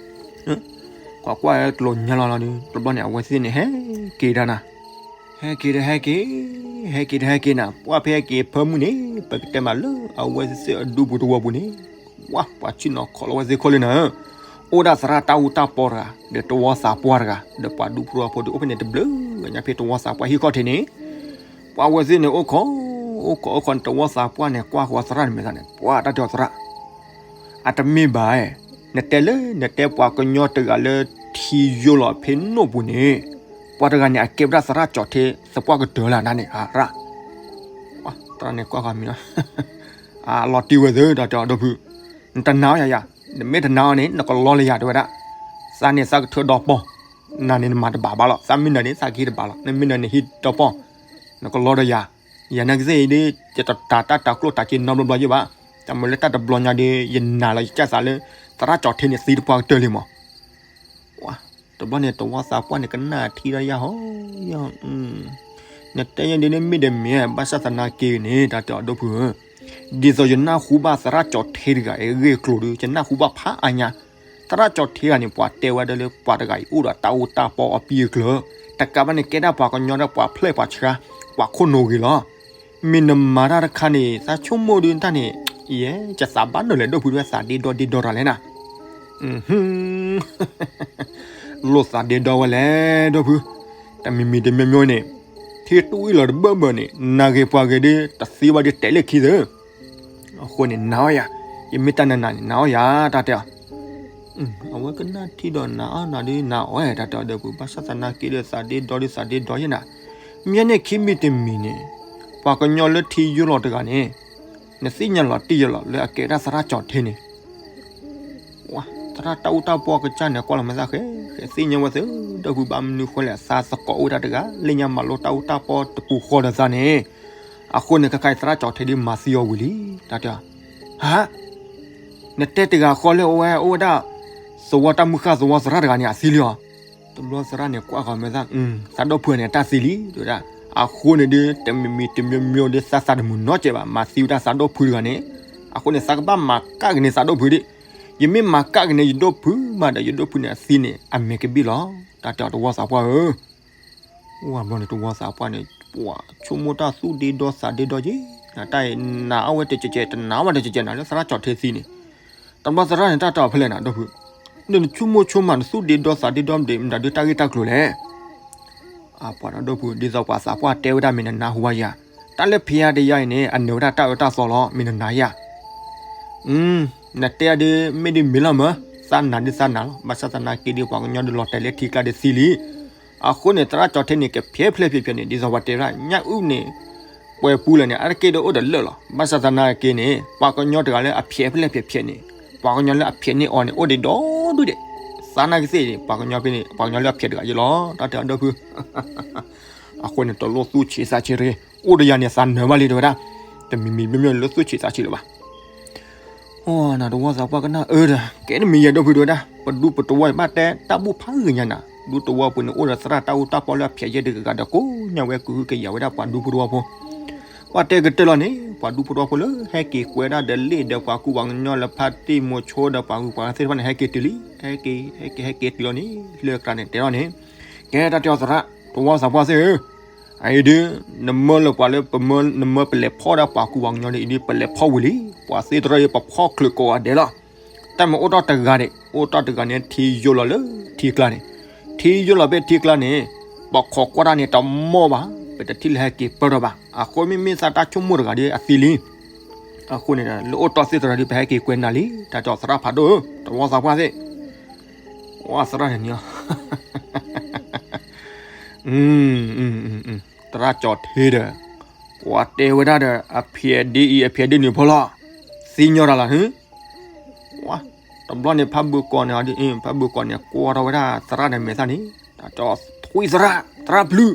ခိးကွၢ်ကျိၤညါလီၤလီၤဒီး တဘျီန့ၣ် အဝဲသ့ၣ်န့ၣ် ဟဲက့ၤဒၣ်နၤ, ဟဲက့ၤဒီးဟဲက့ၤ, ဟဲက့ၤဒီးဟဲက့ၤနၤ, ပှၢ်ဖဲဟဲက့ၤဖၢမုၢ်န့ၣ် ပကတဲမးလၢအဝဲသ့ၣ်အဒူပူၤတဝီပူၤန့ၣ်, ဝဲပှၤဆ့ၣ်နီၤခိးလီၤဝဲသ့ၣ်ခိၣ်လၢနၤ အိၣ်ဒၣ်သရၣ်တၢ်အူတၢ်ပီတဂၤ ဒီးတဝီသးပှၢ်တဂၤ ဒီးပှၤဒူဖိထၢဖိဒုး အိၣ်ဖဲန့ၣ်တဘျုးညါ ဖဲတဝီသးပှၢ်ဟံၣ်ခီၣ်ထံးန့ၣ်, ပှၤဝဲသ့ၣ်န့ၣ် အိၣ်ခိး, အိၣ်ခိးအိၣ်ခိးန့ၣ် တဝီသးပှၢ်န့ၣ် ကွၢ်ဃီၤသရၣ်န့ၣ်မ့ၢ်သးန့ၣ် ပှၤတၢ်တဲအီၤသရၣ်, အတမ့ၢ်ဘၣ်, နတဲလၢ နတဲပှၤကညီတဂၤလၢထံယိလီၤဖဲနိၣ်ပူၤန့ၣ်, ပှၤတဂၤန့ၣ် အကဲဝဲဒၣ်သရၣ်ကၠီၣ်ထဲသပှၢ်ကတၢၢ်လၢနၤန့ၣ် သရၣ်, သရၣ်န့ၣ်ကွၢ်ဃီၤမံၤလီၤ အလီၤတံၢ်ဝဲသ့ၣ် တၢ်တဲအီၤဒီဖု, နတနာ်အီၤယၤယၤ, နမ့ၢ်တနာ်အီၤန့ၣ် နကလီလၢယၤတဲဝဲဒၣ်, သးန့ၣ်သးကထၢဒီးပီၢ်, နၤန့ၣ်နမၤတဘၣ်ဘၣ်လီၤ, သးမ့ၢ်နၢၤန့ၣ် သးကဟံးတဘၣ်လီၤ, နမ့ၢ်နၢၤန့ၣ်ဟံးဒီးပီၢ်, နကလီဒီးယၤ, ယၤနာ်ကသ့ၣ်အံၤဒ် ယတတၤတၢ်တၤကျိၣ်တၤစ့နီတဘျီဘျီယဲဘၣ်, တၢ်မၤလၢတၢ်တဘျီညါဒီး ယနာ်လီၤယကၢ်သးလၢ သရၣ်ကၠီၣ်ထဲန့ၣ် သံတပှၢ်ကတၢၢ်လံမး တဘျီန့ၣ် တဝီသးပှၢ်န့ၣ် ကနၣ်ထံဒီးယၤဟီ, နတဲယဲဒ်န့ၣ်မ့ၢ်တမ့ၢ် ဘၣ်ဆၣ်သနာ်က့န့ၣ် တၢ်တဲအီၤဒီဖုဧၢ, ဒ်သိးယနၢ်ဟူဘၣ်သရၣ်ကၠီၣ်ထဲတဂၤအဂ့ၢ်အကျိၤဒီး ယနၢ်ဟူဘၣ်ဖးအါညါ, သရၣ်ကၠီၣ်ထဲတဂၤန့ၣ် ပှၤတဲဝဲဒၣ်လၢပှၤတဂၤအံၤအိၣ်ဒီးတၢ်အူတၢ်ပီအပံအကျၢၤ, တကးဘၣ်န့ၣ် ကဲဒၣ်ပှၤကညီဒီးပှၤဖျဲၣ်ပှၤဆှါ, ပှၤခိၣ်နူာ်ဂ့ၤလီၤ. မ့ၢ်နမၤတၢ်တခါန့ၣ် သးဆိကမိၣ်ဒုးတၢ်န့ၣ်, ယဲ, ယသးဘၣ်နုာ်လဲၣ် ဒိၣ်ဖုဒုး သးဒ့ဒီဒ့ဒီတၢ်လဲၣ်နၤ. လိၣ်သးဒ့ဒီဝဲလဲၣ် ဒိၣ်ဖု, တမံၤမံၤတမံၤမံၤန့ၣ်, ထံတူၢ်အံၣ်လီၤတဘၢၣ်ဘၢၣ်န့ၣ် နၤဂ့ၤပှၤဂ့ၤဒုး တသ့ဘၣ်ဒုးတဲာ်လၢခံသၢ အဃိန့ၣ် နာ်အီၤယၤ, ယမ့ၢ်တၢ်နၤနၤန့ၣ် နာ်အီၤယၤ တၢ်တဲအီၤ. အဝဲကနၣ်ထံဒီးနာ်အီၤနၤဒုး နာ်အီၤဝဲ တၢ်တဲအီၤဒီး ပဘၣ်ဆၣ်သနာ်က့ဒီး သးဒ့ဒီဒုး သးဒ့ဒီယဲနၤ, မ့ၢ်န့ၣ်ခံမံၤတမံၤန့ၣ်, ပှၤကညီလၢထံယိလီၤတဂၤန့ၣ်, နသ့ၣ်ညါလီၤတံၢ်ယဲလီၤလၢအကဲဒၣ်သရၣ်ကၠီၣ်ထဲန့ၣ် သရၣ်တၢ်အူတၢ်ပီကစၢ်န့ၣ် ကွၢ်လီၤမ့ၢ်သးဃဲ, ဃဲသ့ၣ်ညါဝဲသ့ၣ်, ဒီးဖုဘၣ်မနုၤဃိလဲၣ် သးသကိးအိၣ်ဝဲဒၣ်တဂၤ လၢညါမၤလိတၢ်အူတၢ်ပီတပူၤဃီဒီးသးန့ၣ်, အဃိန့ၣ် ခဲခါအံၤ သရၣ်ကၠီၣ်ထဲဒုးမၤသံအီၤဝံၤလံ, တၢ်တဲအီၤ, ဟါ, နတဲတဂၤဃီလၢအဝဲအိၣ်ဝဲဒၣ်, သဝီတၢ်မုၢ်ဃၢ်သဝီသရၣ်တဂၤန့ၣ် အသံလံအီၤ, တဘျီသရၣ်န့ၣ် ကွၢ်ဃီၤမ့ၢ်သး, သးဒီဖုန့ၣ် တၢ်သံလံ, တဲဝဲဒၣ်, အဃိန့ၣ်ဒုး တမံၤမံၤတမံၤမံၤဒုး သးသးတမုာ်နီတစဲးဘၣ် မၤသံဝဲဒၣ်သးဒီဖုတဂၤန့ၣ်, အဃိန့ၣ် သးကဘၣ်မၤကၣ်က့ၤန့ၣ်သးဒီဖုဒံး, ယမ့ၢ်မၤကၣ်က့ၤန့ၣ် ယဒီဖုမးဒီး ယဒီဖုန့ၣ်အသံန့ၣ် အမဲာ်ကဘံၣ်လီၤ, တၢ်တဲအီၤတဝီသးပှၢ်ဧၢ ဝဲဘျီန့ၣ် တဝီသးပှၢ်န့ၣ် ပှၤဆိကမိၣ်တၢ်သူၣ်ဒ့ဒီသးဒ့ဒီယဲ, နတၢ်အံၤနာ်အီၤဝဲတကဲးကဲး တနာ်ဝဲတကဲးကဲးနၤလၢသရၣ်ကၠီၣ်ထဲသံန့ၣ်, တဘျီသရၣ်န့ၣ် တၢ်တဲအီၤဖဲလဲၣ်နၤ ဒီဖု, နဆိကမိၣ်ဆိကမး နသူၣ်ဒ့ဒီသးဒ့ဒီမ့ၢ်မတၤဒုးတၢ်ဂ့ၢ်တၢ်ကျိၤလဲၣ် အပှၤဒီဖု ဒ်သိးပှၤသးပှၢ်တဲဝဲဒၣ်မ့ၢ်နနၢ်ဟူဝဲယၤ, တၢ်လၢဖံးယါတယါအံၤန့ၣ် အနၢၤဝဲဒၣ်တၢ်အၢတၢ်သီလီၤ မ့ၢ်နနၤယၤ နတဲဒုးမ့ၢ်ဒ်မ့ၢ်လီၤမၢ်, သးနၤဒ်သးနၤလီၤ. ဘၣ်ဆၣ်သနာ်က့ဒီး ပှၤကညီဒီးလီၤတဲာ်လၢထံကျါဒီးသံလံ. အဃိန့ၣ် သရၣ်ကၠီၤထ့န့ၣ် ကဖျဲးဖျဲးဖျဲးဖျဲးန့ၣ် ဒ်သိးပှၤတဲဝဲဒၣ် ညၣ်အုၣ်န့ၣ် ပှဲၤပူၤလၢာ်န့ၣ် အါတက့ၢ်ဒီးအိၣ်တလၢာ်လီၤ. ဘၣ်ဆၣ်သနာ်က့န့ၣ် ပှၤကညီတဂၤလၢအဖျဲးဖျဲးဖျဲးဖျဲးန့ၣ် ပှၤကညီလၢအဖျဲးန့ၢ်အီၤန့ၣ် အိၣ်ဒံးဒီဒူၣ်ဒံး. သနာ်က့သ့ၣ်န့ၣ် ပှၤကညီဖဲန့ၣ် ပှၤကညီလၢအဖျဲးတဂၤယ့ၢ်လီၤ. တၢ်တဲအီၤဒီဖု အဃိန့ၣ် တလိၣ်သူၣ်ဆံးသးဆံးတဂ့ၤ. အိၣ်ဒီးယၤန့ၣ် သးနၢၤဘၣ်လံတဲဝဲဒၣ်. တမံၤမံၤမ့မ့ၢ်လၢသူၣ်ဆံးသးဆံးလၢၤဘၣ်. အိ နတဝီသးပှၢ်ကနၣ်အၢဒီး ကဲနမံၤယဲၢ်ဒီဖုတဲဝဲဒၣ် ပဒူပတဝီအံၤဘၣ်တဲတၢ်ဘူၣ်ဖးဂ့ၤညါနၤ, ဒူတဝီပူၤန့ၣ်အိၣ်ဒီးသရၣ်တၢ်အူတၢ်ပီလၢအဖျဲးယဲၢ်တဂၤဂၤဒီးကိးညါဝဲကဟုကယာ်ဝဲဒၣ်ပှၤဒူဖိတဝီဖိ. ပှၤတဲကတၢၢ်လီၤန့ၣ် ပှၤဒူဖိတဝီဖိလၢဟဲက့ၤကွဲဒၣ်ဒီးလ့ၣ်ဒီးပှၤကူပှၤကညီလၢဖါတံၢ်မိၤဆိဒီးပှၤဂုၤပှၤဂၤသ့ၣ်တဖၣ်န့ၣ် ဟဲက့ၤတုၤလံ, ဟဲက့ၤ ဟဲက့ၤ ဟဲက့ၤတုၤလီၤန့ၣ် လၢကျါန့ၣ် တဲထီၣ်န့ၣ်, ကဲတၢ်တဲအီၤသရၣ် တဝီသးပှၢ်သ့ၣ်ဧၢ အအံၤဒုး နမၢလၢပှၤလၢပမၢ နမၢပလဲၤဖီၣ်ဒၣ်ပှၤကူပှၤကညီဒ်အံၤဒုး ပလဲၤဖီၣ်ဝံၤလံ, ပှၤသ့ၣ်တဖၣ်အံၤ ပဖီၣ်ချုးကိးဂၤဒဲးလီၤ. တၢ်မ့ၢ်အိၣ်တ့ၢ်တဂၤန့ၣ် အိၣ်တ့ၢ်တဂၤန့ၣ် ထံယိလီၤလၢထံကျါန့ၣ်, ထံယိလီၤဖဲထံကျါန့ၣ်, ပခိးကွၢ်တၢ်န့ၣ်တမီၢ်ဘၣ်, ပတထံၣ်လၢဟဲက့ၤပၢၢ်ထီၣ်ဘၣ်, အဃိမ့မ့ၢ်သးတၢ်ဆိကမိၣ်တဂၤဒ်အသံလံ. အဃိန့ၣ် လၢအိၣ်တ့ၢ်သ့ၣ်တဖၣ်ဒ်ပဟဲက့ၤကွဲနၤလံ, တၢ်တဲအီၤသရၣ်ဖးဒိၣ်ဧၢ, တဝီသးပှၢ်သ့ၣ် ဝါသရၣ်န့ၣ်န့ၣ်, သရၣ်ကၠီၤထ့ဒီး, ပှၤတဲဝဲဒၣ်ဒီး အဖျဲးဒ်အံၤ အဖျဲးဒ်နုၤဖီလီၤ, သ့ၣ်ညါတၢ်လီၤ, တဘျီန့ၣ် ဖးဘုးကိးန့ၣ်, ဖးဘုးကိးန့ၣ် ကွၢ်ထီၣ်ဝဲဒၣ်သရၣ်ဒီးမဲာ်သၣ်န့ၣ်, တၢ်တဲအီၤထွံၣ်သရၣ်, သရၣ်ပျုၢ်,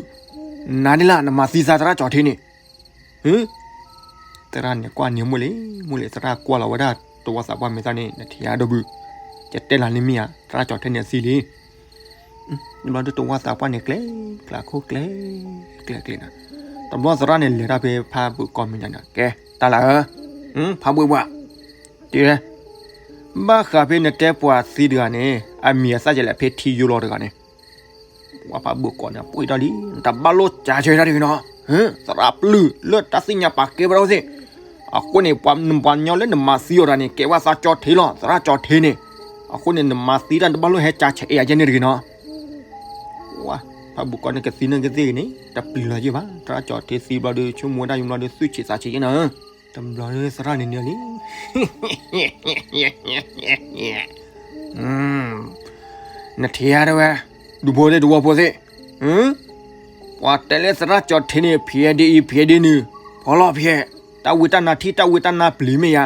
နၤန့ၣ်လၢနမၤသံသးသရၣ်ကၠီၤထ့န့ၣ် သရၣ်န့ၣ်ကွၢ်န့ၢ်မိၢ်လံ, မိၢ်လံ သရၣ်ကွၢ်လီၤဝဲဒၣ်တဝီသးပှၢ်မဲာ်သၣ်န့ၣ် နထံၣ်အါဒီးဘုး, ယတဲလီၤန့ၢ်မ့ၢ်ဧါ, သရၣ်ကၠီၤထ့န့ၣ်အသံလံ. တဘျီဒုးတဝီသးပှၢ်န့ၣ် ကျဲၤကျဲၤခိၣ်ကျဲၤ, ကျဲၤကျဲၤနၤ, တဘျီသရၣ်န့ၣ်လဲၤတၢ်ဖဲဖးဘုးကိးမဲာ်ညါန့ၣ်, ကဲတၢ်လၢ, ဖးဘုးပှၢ်, တဲ, ဘၣ်ဃးဖဲနတဲပှၤသံတဂၤန့ၣ် အမံၤအသၣ်ကလဲၣ်ဖဲထံယိလီၤတဂၤန့ၣ် ဝဲဖးဘုးကိးန့ၣ် ပှ့ၤထီၣ်လံ, နတဘၣ်လိၣ်ကးဆၢတၢ်တဂ့ၤနီၤ, သရၣ်ပျုၢ်လၢတၢ်သ့ၣ်ညါပာ်ကဲဘၣ်ဒီးသ့ၣ်, အဃိန့ၣ် ပှၤကညီလၢနမၤသံအီၤတဂၤန့ၣ် ကဲဝဲသးကၠီၤထ့လီၤ, သရၣ်ကၠီၤထ့န့ၣ်, အဃိန့ၣ် နမၤသံတၢ်နတဘၣ်လိၣ်ဟဲကးဆၢအဲၣ်ယဲန့ၣ်တဂ့ၤနီၤ. ဝဲဖးဘုးကိးန့ၣ်ကသံန့ၣ်ကသ့ၣ်ဂ့ၤန့ၣ် တပျံၤလီၤယ့ၢ်ဘၣ်, သရၣ်ကၠီၤထ့သံဘျီဒုး ဆိကမိၣ်ဝဲဒၣ်ယံၤဘျီဒုး သူၣ်ဆံးသးဆံးယဲနီၤ. တဘျီဒုးသရၣ်န့ၣ်န့ၣ်လံ နထံၣ်ဧါတဲဝဲ, ဒူဖိသ့ၣ်တဝီဖိသ့ၣ်, ပှၤတဲလၢသရၣ်ကၠီၤထ့န့ၣ် ဖျဲးဒ်အံၤဖျဲးဒ်နုၤ, ဖီလီၤဖျဲး, တၢ်ဝံတၢ်နါထံၣ်တၢ်ဝံတၢ်နါပျံၤမ့ၢ်ယါ,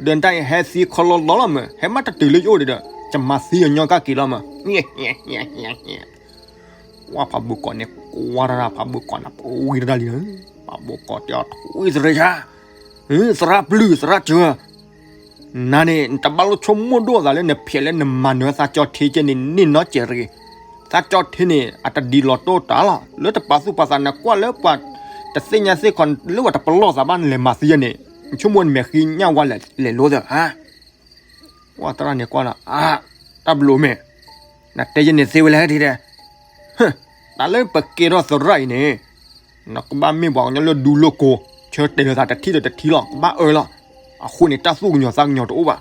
ဒီးတၢ်အံၤဟဲသံခီလီလီလီၤမး, ဟဲမးတတုၤလၢယအိၣ်ဒီး ယမၤသံအညီကၣ်က့ၤလီၤမး. ဝဲဖးဘိကိးန့ၣ် ကွၢ်တၢ်ဖးဘိကိးန့ၣ် ပှံတၢ်လံ, ဖးဘိကိးတဲအီၤထွံၣ်သရၣ်, သရၣ်ပျုၢ်သရၣ်စၢၤ, နၤန့ၣ် နတဘၣ်လိၣ်ဆိကမိၣ်ဒိၣ်အသးလၢနဖျဲးလၢနမၤနၢၤသးကၠီၤထ့ကဲန့ၣ် န့ၢ်နီတစဲးတဂ့ၤ. သးကၠီၤထ့န့ၣ် အတဒ်လီၤတိၢ်တၢ်လီၤ, လၢတပာ်သူၣ်ပာ်သး နကွၢ်လၢပှၤတသ့ၣ်ညါသ့ၣ်ခီ လၢပှၤတပလီၢ်သးဘၣ်နလဲၤမၤသံယဲန့ၣ်, ဆိကမိၣ်နမဲာ်ဃံညၣ်ဝါလဲၤလိသးဧါ. ဝဲသရၣ်န့ၣ်ကွၢ်လီၤ, အါ, တၢ်ဘျုးမ့ၢ်, နတဲယဲန့ၣ်သ့ဝဲလဲၣ်ထံၣ်တဲ, တၢ်လၢပကဲထီၣ်သရၣ်အံၤန့ၣ် နကဘၣ်မ့ၢ်ပှၤကညီလၢဒူလိာ်ကိၤ, ဆၢတဲာ်လီၤသးတထံၣ်ဒီးတထံၣ်လီၤ, ကဘၣ်အၢလီၤ. အဃိန့ၣ် တၢ်သူၣ်ကညီၤသးကညီၤတအိၣ်ဘၣ်.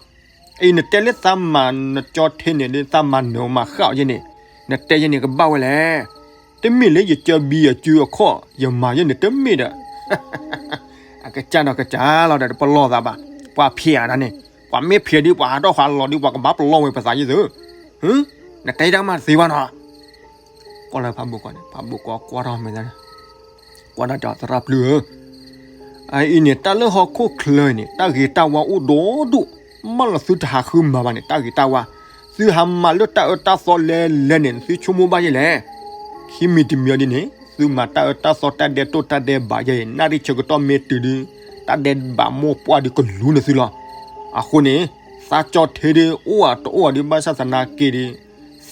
အံၤ နတဲလၢသးမၤနကၠီၤထ့န့ၣ် လၢသးမၤနၢၤမၤဃၣ်အီၤယဲန့ၣ်, နတဲယဲန့ၣ်ကဘၣ်ဝဲလဲၣ်. တမ့ၢ်လၢယကၢဘံယစုအခီၣ် ယမၤယဲန့ၣ် တမ့ၢ်ဒီး အကစၢ်ဒီးကစၢ်လီၤဒီး တပလီၢ်သးဘၣ်. ပှၤဖျဲးအတၢ်န့ၣ်, ပှၤမ့ၢ်ဖျဲးဒီး ပှၤဟးထီၣ်ဟးလီၤဒီး ပှၤကဘၣ်ပလီၢ်ဝဲပသးယဲၢ်သု. နတဲတၢ်မးတသ့ဘၣ်နီၤ. ကွၢ်လၢဖးဘိကိးန့ၣ်, ဖးဘိကိးကွၢ်ထီၣ်မဲာ်သၣ်န့ၣ်, ကွၢ်ဒီးတဲအီၤ သရၣ်ပျုၢ်ဧၢ, အအံၤန့ၣ် တၢ်လၢဟီၣ်ခိၣ်ချၢအံၤန့ၣ် တၢ်ဂ့ၤတၢ်ဝါအိၣ်ဒိၣ်ဒိၣ်, ဘၣ်လီၤသုတဟးဃုမၤဘၣ်န့ၣ် တၢ်ဂ့ၤတၢ်ဝါ, သုဟးမၤလၢတၢ်အၢတၢ်သီလဲၤလဲၤန့ၣ် သုဆိကမိၣ်ဘၣ်ယဲလဲၣ်. ခံမံၤတမံၤအံၤဒ်န့ၣ် သုမၤတၢ်အၢတၢ်သီ တၢ်ဒဲးတိၢ်တၢ်ဒဲးဘးယဲအံၤ နၣ်ရံၣ်ဆၢကတီၢ်မ့ၢ်တုၤဒုး တၢ်ဒဲးဘးမိၢ်ပှၢ်ဒုးကလူၤန့ၢ်သုလီၤ. အဃိန့ၣ် သးကၠီၤထ့ဒုး အိၣ်အတအိၣ်အီၤဒုး ဘၣ်ဆၣ်သနာ်က့ဒုး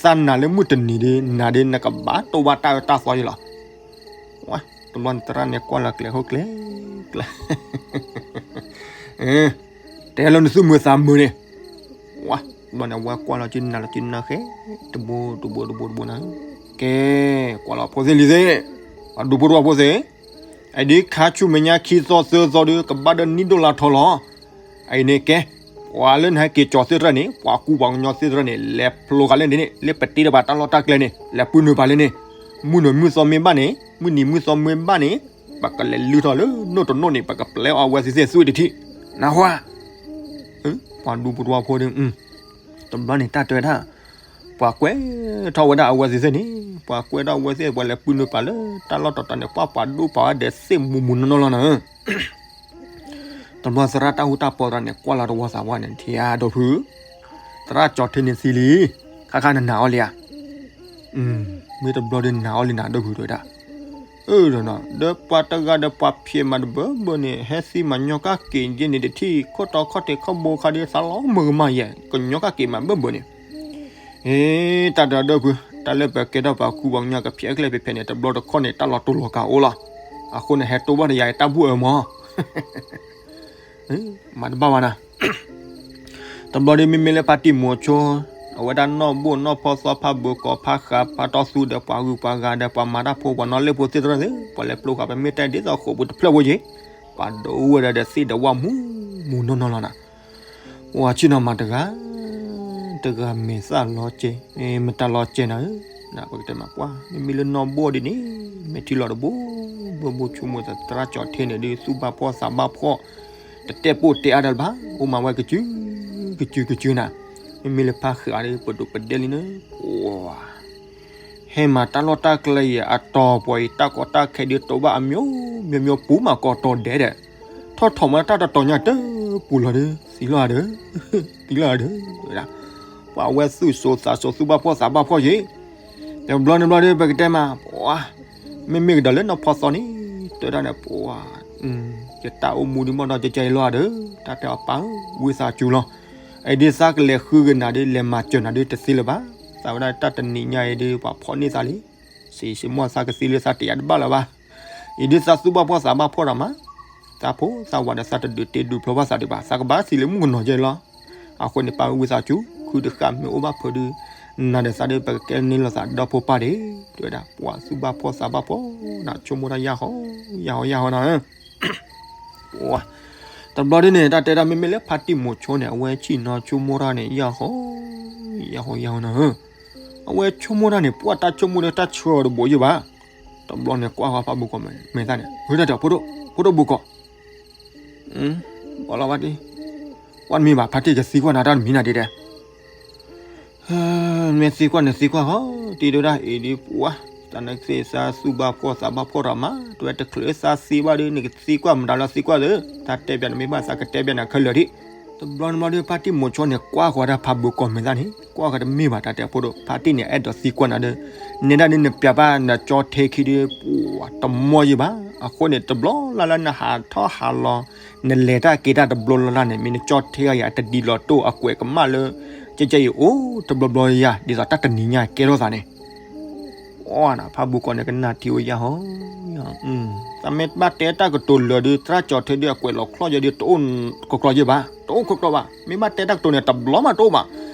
သးနာ်လၢမုၢ်တနံၤဒုး နၤဒုး နကဘၣ်တိၢ်ဘၣ်တၢ်အၢတၢ်သီယဲလီၤ. ဝဲ တဘျီန့ၣ် သရၣ်န့ၣ်ကွၢ်လီၤကျဲးဟိၣ်ကျဲးကျဲး တဲလၢနသူၣ်မုာ်သးမုာ်န့ၣ်, ဝဲ တဘျီန့ၣ် ဝဲကွၢ်လီၤကနၣ်လီၤကနၣ်ဃဲ တဘိတဘိတဘိတဘိန့ၣ်, ကဲ ကွၢ်လီၤဖိသ့ၣ်လံၤသ့ၣ်, ပှၤဒူဖိတဝီဖိသ့ၣ်, အဒုးခါဆူမဲာ်ညါခံသီသၢသီဒုး ကဘၣ်ဒီးနံၣ်ဒိၣ်လါထီလီၤ. အအံၤန့ၣ်ကဲ, ပှၤလၢနဟဲက့ၤကၠီၤသ့ၣ်တဖၣ်န့ၣ် ပှၤကူပှၤကညီသ့ၣ်တဖၣ်န့ၣ် လဲၤဖျိဃာ်လၢန့ၣ် လၢပတ့တဘၣ်တၢ်လီၢ်တၢ်ကျဲန့ၣ် လဲၤပုၢ်နုာ်ပာ်လၢန့ၣ်, မုၢ်နုာ်မုၢ်သီမ့ၢ်ဘၣ်န့ၣ် မုၢ်နံၤမုၢ်သီမ့ၢ်ဘၣ်န့ၣ် ပကလဲၤလုၢ်ထီၣ်လၢနိၣ်တနိၣ်န့ၣ် ပကပျဲအီၣ်ဝဲသ့ၣ်သ့ၣ်သွံၣ်တထံၣ်, နၢ်ဟူဧါ. ပှၤဒူဖိတဝီဖိဒုး တဘျီန့ၣ်တၢ်တဲဝဲဒၣ်, ပှၤကွဲထီၣ်ဝဲဒၣ်အဝဲသ့ၣ်န့ၣ်, ပှၤကွဲထီၣ်အဝဲသ့ၣ် ပှၤလဲၤပုၢ်နုာ်ပာ်လၢတၢ်လီၢ်တတီၤန့ၣ် ပှၤပှၤဒိၣ်ပာ်ဝဲဒဲးသ့ၣ်မူမူနီၢ်နီၢ်လီၤနၤဧၢ. တဘျီသရၣ်တၢ်ဟူတၢ်ပီးသရၣ်န့ၣ် ကွၢ်လီၤတဝီသးဝါန့ၣ် ထံၣ်ဧါဒီပုၢ်, သရၣ်ကၠီၤထ့န့ၣ်သံလံ, ခါခါနနာ်အီၤလံဧါ. မ့ၢ်တဘျီဒီးနာ်အီၤလံနၤဒီပုၢ်တဲဝဲဒၣ်, အၢဒီးနီၤ ဒီးပှၤတဂၤဒီးပှၤဖျဲးမးတဘၢဘၢန့ၣ် ဟဲသံမးညီကၣ်က့ၤယ့န့ၣ်တထံၣ် ခိၣ်တီခီၣ်ထံးခီၣ်ဘိခါဒီးသးလီၤမုၢ်ကမၣ်ယဲၢ် ကညီကၣ်က့ၤမးဘၢဘၢန့ၣ် အ့ တၢ်ဒီးဒီပုၢ် တၢ်လၢပကဲထီၣ်ပှၤကူပှၤကညီကဖျဲးအကျဲဖဲဖဲန့ၣ် တဘျီတခီၣ်န့ၣ် တၢ်လီၤတိၢ်လီၤကၤအိၣ်လီၤ. အဃိန့ၣ် ဟဲတိၢ်ဘၣ်တယၤအံၤတၢ်ဘူၣ်အၢမး မၤတဘၣ်ဘၣ်နၤ. တဘျီဒီးမ့မ့ၢ်လၢဖါတံၢ်မိၤဆိ အဝဲဒၣ်နီၢ်ဘိၣ်နီၢ်ဖီသီဖါဘိကိးဖါဃးဖါတီသူဒီး ပှၤဂုၤပှၤဂၤဒီး ပှၤမၤတၢ်ဖိ ပှၤနီၣ်လ့ၣ်ဖိသ့ၣ်တဖၣ်သ့ၣ် ပှၤလဲၤပျိဃာ်ပမ့ၢ်တၢ်ဒ်သိးဃိာ်ပူၤတဖျၢၣ်ဖိယ့ၢ် ပှၤဒိဝဲဒၣ်ဒီးသ့ၣ်ဒီးဝၣ်မူမူနီၢ်နီၢ်လီၤနၤ. ပှၤဆ့ၣ်နီၤမၤတဂၤ တဂၤမဲာ်သၣ်လီၤကဲ, မတၤလီၤကဲနၤဧၢ, ပကတဲမးပှၤ မ့မ့ၢ်လၢနီၢ်ဘိၣ်ဒ်န့ၣ် မဲာ်ထံလီၤတဘိ ဘိဘိဆိကမိၣ်သရၣ်ကၠီၤထ့န့ၣ်ဒုး သူၣ်ဘၣ်ဖှီၣ်သးဘၣ်ဖှီၣ် တတဲပိၢ်တဲအါဒီးလၢၤဘၣ်, အိၣ်မၤဝဲကစု ကစုကစုနၤ. မ့မ့ၢ်လၢဖါဃးဒီး ပဒိၣ်ပဒဲလံန့ၣ် ပှၤ ဟဲမၤတၢ်လီၢ်တၢ်ကျဲအံၤအတီၤပှၤအံၤ တၢ်ကီတၢ်ခဲဒုးတိၢ်ဘၣ်အမျိုးမျိုး ပူၤမးကီးတီၤဒဲးဒီး ထီၣ်ထီၣ်မၤတၢ်တတီၤညါတပူၤလီၤဒီး သံလီၤဧါဒီး သံလီၤဧါဒီး ပှၤဝဲသူၣ်စိသးစိသူၣ်ဘၣ်ဖှီၣ်သးဘၣ်ဖှီၣ်ယ့ၢ်, တဘျီန့ၣ်ဘျီဒီး ပကတဲမး ပှၤ မ့မ့ၢ်ကဒီးလၢနီၢ်ဖီသီန့ၣ် တဲဒၣ်န့ၣ် ပှၤ ယတၢ်အိၣ်မူဒုးမ့ၢ်ဒီးကကဲအံၤလီၤဧါဒီး တၢ်တဲအီၤပၢ်ဧၢ ဝံသးစူၤလီၤ. အံၤဒုးသးကလဲၤဃုက့ၤနၤဒုး လဲၤမၤစၢၤနၤဒုးတသ့လၢၤဘၣ်. သးဝဲဒၣ်တၢ်တနံၤညါအံၤဒုး ပှၤဖီၣ်န့ၢ်သးလံ. စံးစ့ၢ်မီၢ်သးကသံလၢသးတယာ်တဘၣ်လၢၤဘၣ်. အံၤဒုးသးသူၣ်ဘၣ်ဖှီၣ်သးဘၣ်ဖှီၣ်ဒီးမး သးဖိသးဝးဒီးသးတဒုးတ့ဒုးဖျိဘၣ်သးဒံးဘၣ်. သးကဘၣ်သံလၢမုၣ်ကနီၤကဲအံၤလီၤ. အဃိန့ၣ် ပၢ်ဧၢ ဝံသးစူၤ ခုတဃၣ်မ့ၢ်အိၣ်ဘၣ်ဖုးဒုး နၤဒီးသးဒုး ပကကဲန့ၢ်လိာ်သးဒီဖိပၢ်ဒံး တဲဝဲဒၣ် ပှၤသူၣ်ဘၣ်ဖှီၣ်သးဘၣ်ဖှီၣ် နဆိကမိၣ်တၢ်ယၢ်ဟီ ယၢ်ဟီ ယၢ်ဟီနၤဧၢ တဘျီဒ်န့ၣ် တၢ်တဲဒၣ်မ့မ့ၢ်လၢဖါတံၢ်မိၤဆိန့ၣ် အဝဲဆ့ၣ်နီၤဆိကမိၣ်တၢ်န့ၣ် ယၢ်ဟီ ယၢ်ဟီ ယၢ်ဟီနၤဧၢ. အဝဲဆိကမိၣ်တၢ်န့ၣ် ပှၤတၢ်ဆိကမိၣ်ဒီးတၢ်ဆၢအီၤတဘိးယံၢ်ဘၣ်. တဘျီန့ၣ် ကွၢ်ဃီဖါဘိးကီးမဲာ်သၣ်န့ၣ် ဟဲတၢ်တဲဖိဒိၣ် ဖိဒိၣ်ဘိးကီး ဘၣ်လီၤဘၣ်တံၢ် ကွၢ်တမံၤဘၣ် ဖါတံၢ်ကသံကွၢ်နၤတၢ်တမံၤနၤဒ်တဲ မ့ၢ်သံကွၢ်န့ၣ်သံကွၢ်ဃီ တံၢ်ဒိၣ်ဒၣ်အံၤဒ်ပှၤ တၢ်နကသ့ၣ်သးသူၣ်ဘၣ်ဖှီၣ်သးဘၣ်ဖှီၣ်ထီၣ်မး တဝဲတချုးသးသံဘၣ်ဒီး နကသံကွၢ်မတၤလၢသံကွၢ်သ့ တၢ်တဲပျးနမ့ၢ်ဘၣ်သးကတဲပျးနၤခဲလၢာ်ဒံး. တဘျီနဘျီဒီး ဖါတံၢ်မိၤဆိန့ၣ် ကွၢ်ဃီဒၣ်ဖါဘိးကီးမဲာ်သၣ်န့ၣ် ကွၢ်ဃီတမ့ၢ်ဘၣ် တၢ်တဲဖိဒိၣ် ဖါတံၢ်န့ၣ် အဲၣ်ဒိးသံကွၢ်နၤဒီး နဲဒၣ်ဒ်နပျးဘၣ် နကၠီထဲခံဒီး ပှၤတမီၢ်ယံၢ်ဘၣ်. အဃိန့ၣ် တဘျီလၢ်လၢနဟးထီၣ်ဟးလီၤ နလဲၤတၢ်က့ၤတၢ်တဘျီလၢ်လၢ်န့ၣ် မ့ၢ်နကၠီထဲဂၤအံၤ အတဒ်လီၤတိၢ်အကွဲးကမၣ်လၢ ကဲကဲအံၤအိၣ်တဘျီဘျီယၤ ဒ်သိးတၢ်တနံၤညါကဲထီၣ်သးန့ၣ် အီနၤ ဖါဘိးကီးန့ၣ် ကနၣ်ထံဝဲယၢ်ဟီ သးမ့ၢ်ဘၣ်တဲတၢ်ကတိၤလၢာ်ဒီး သရၣ်ကၠီထဲဒုးအကွဲးလီၤချီၣ်ယဲဒုး တအိၣ်ကကျီယဲဘၣ် တအိၣ်ကကျီဘၣ်. မ့ၢ်ဘၣ်တဲတၢ်ကတိၤန့ၣ် တဘျီမးတအိၣ်ဘၣ်.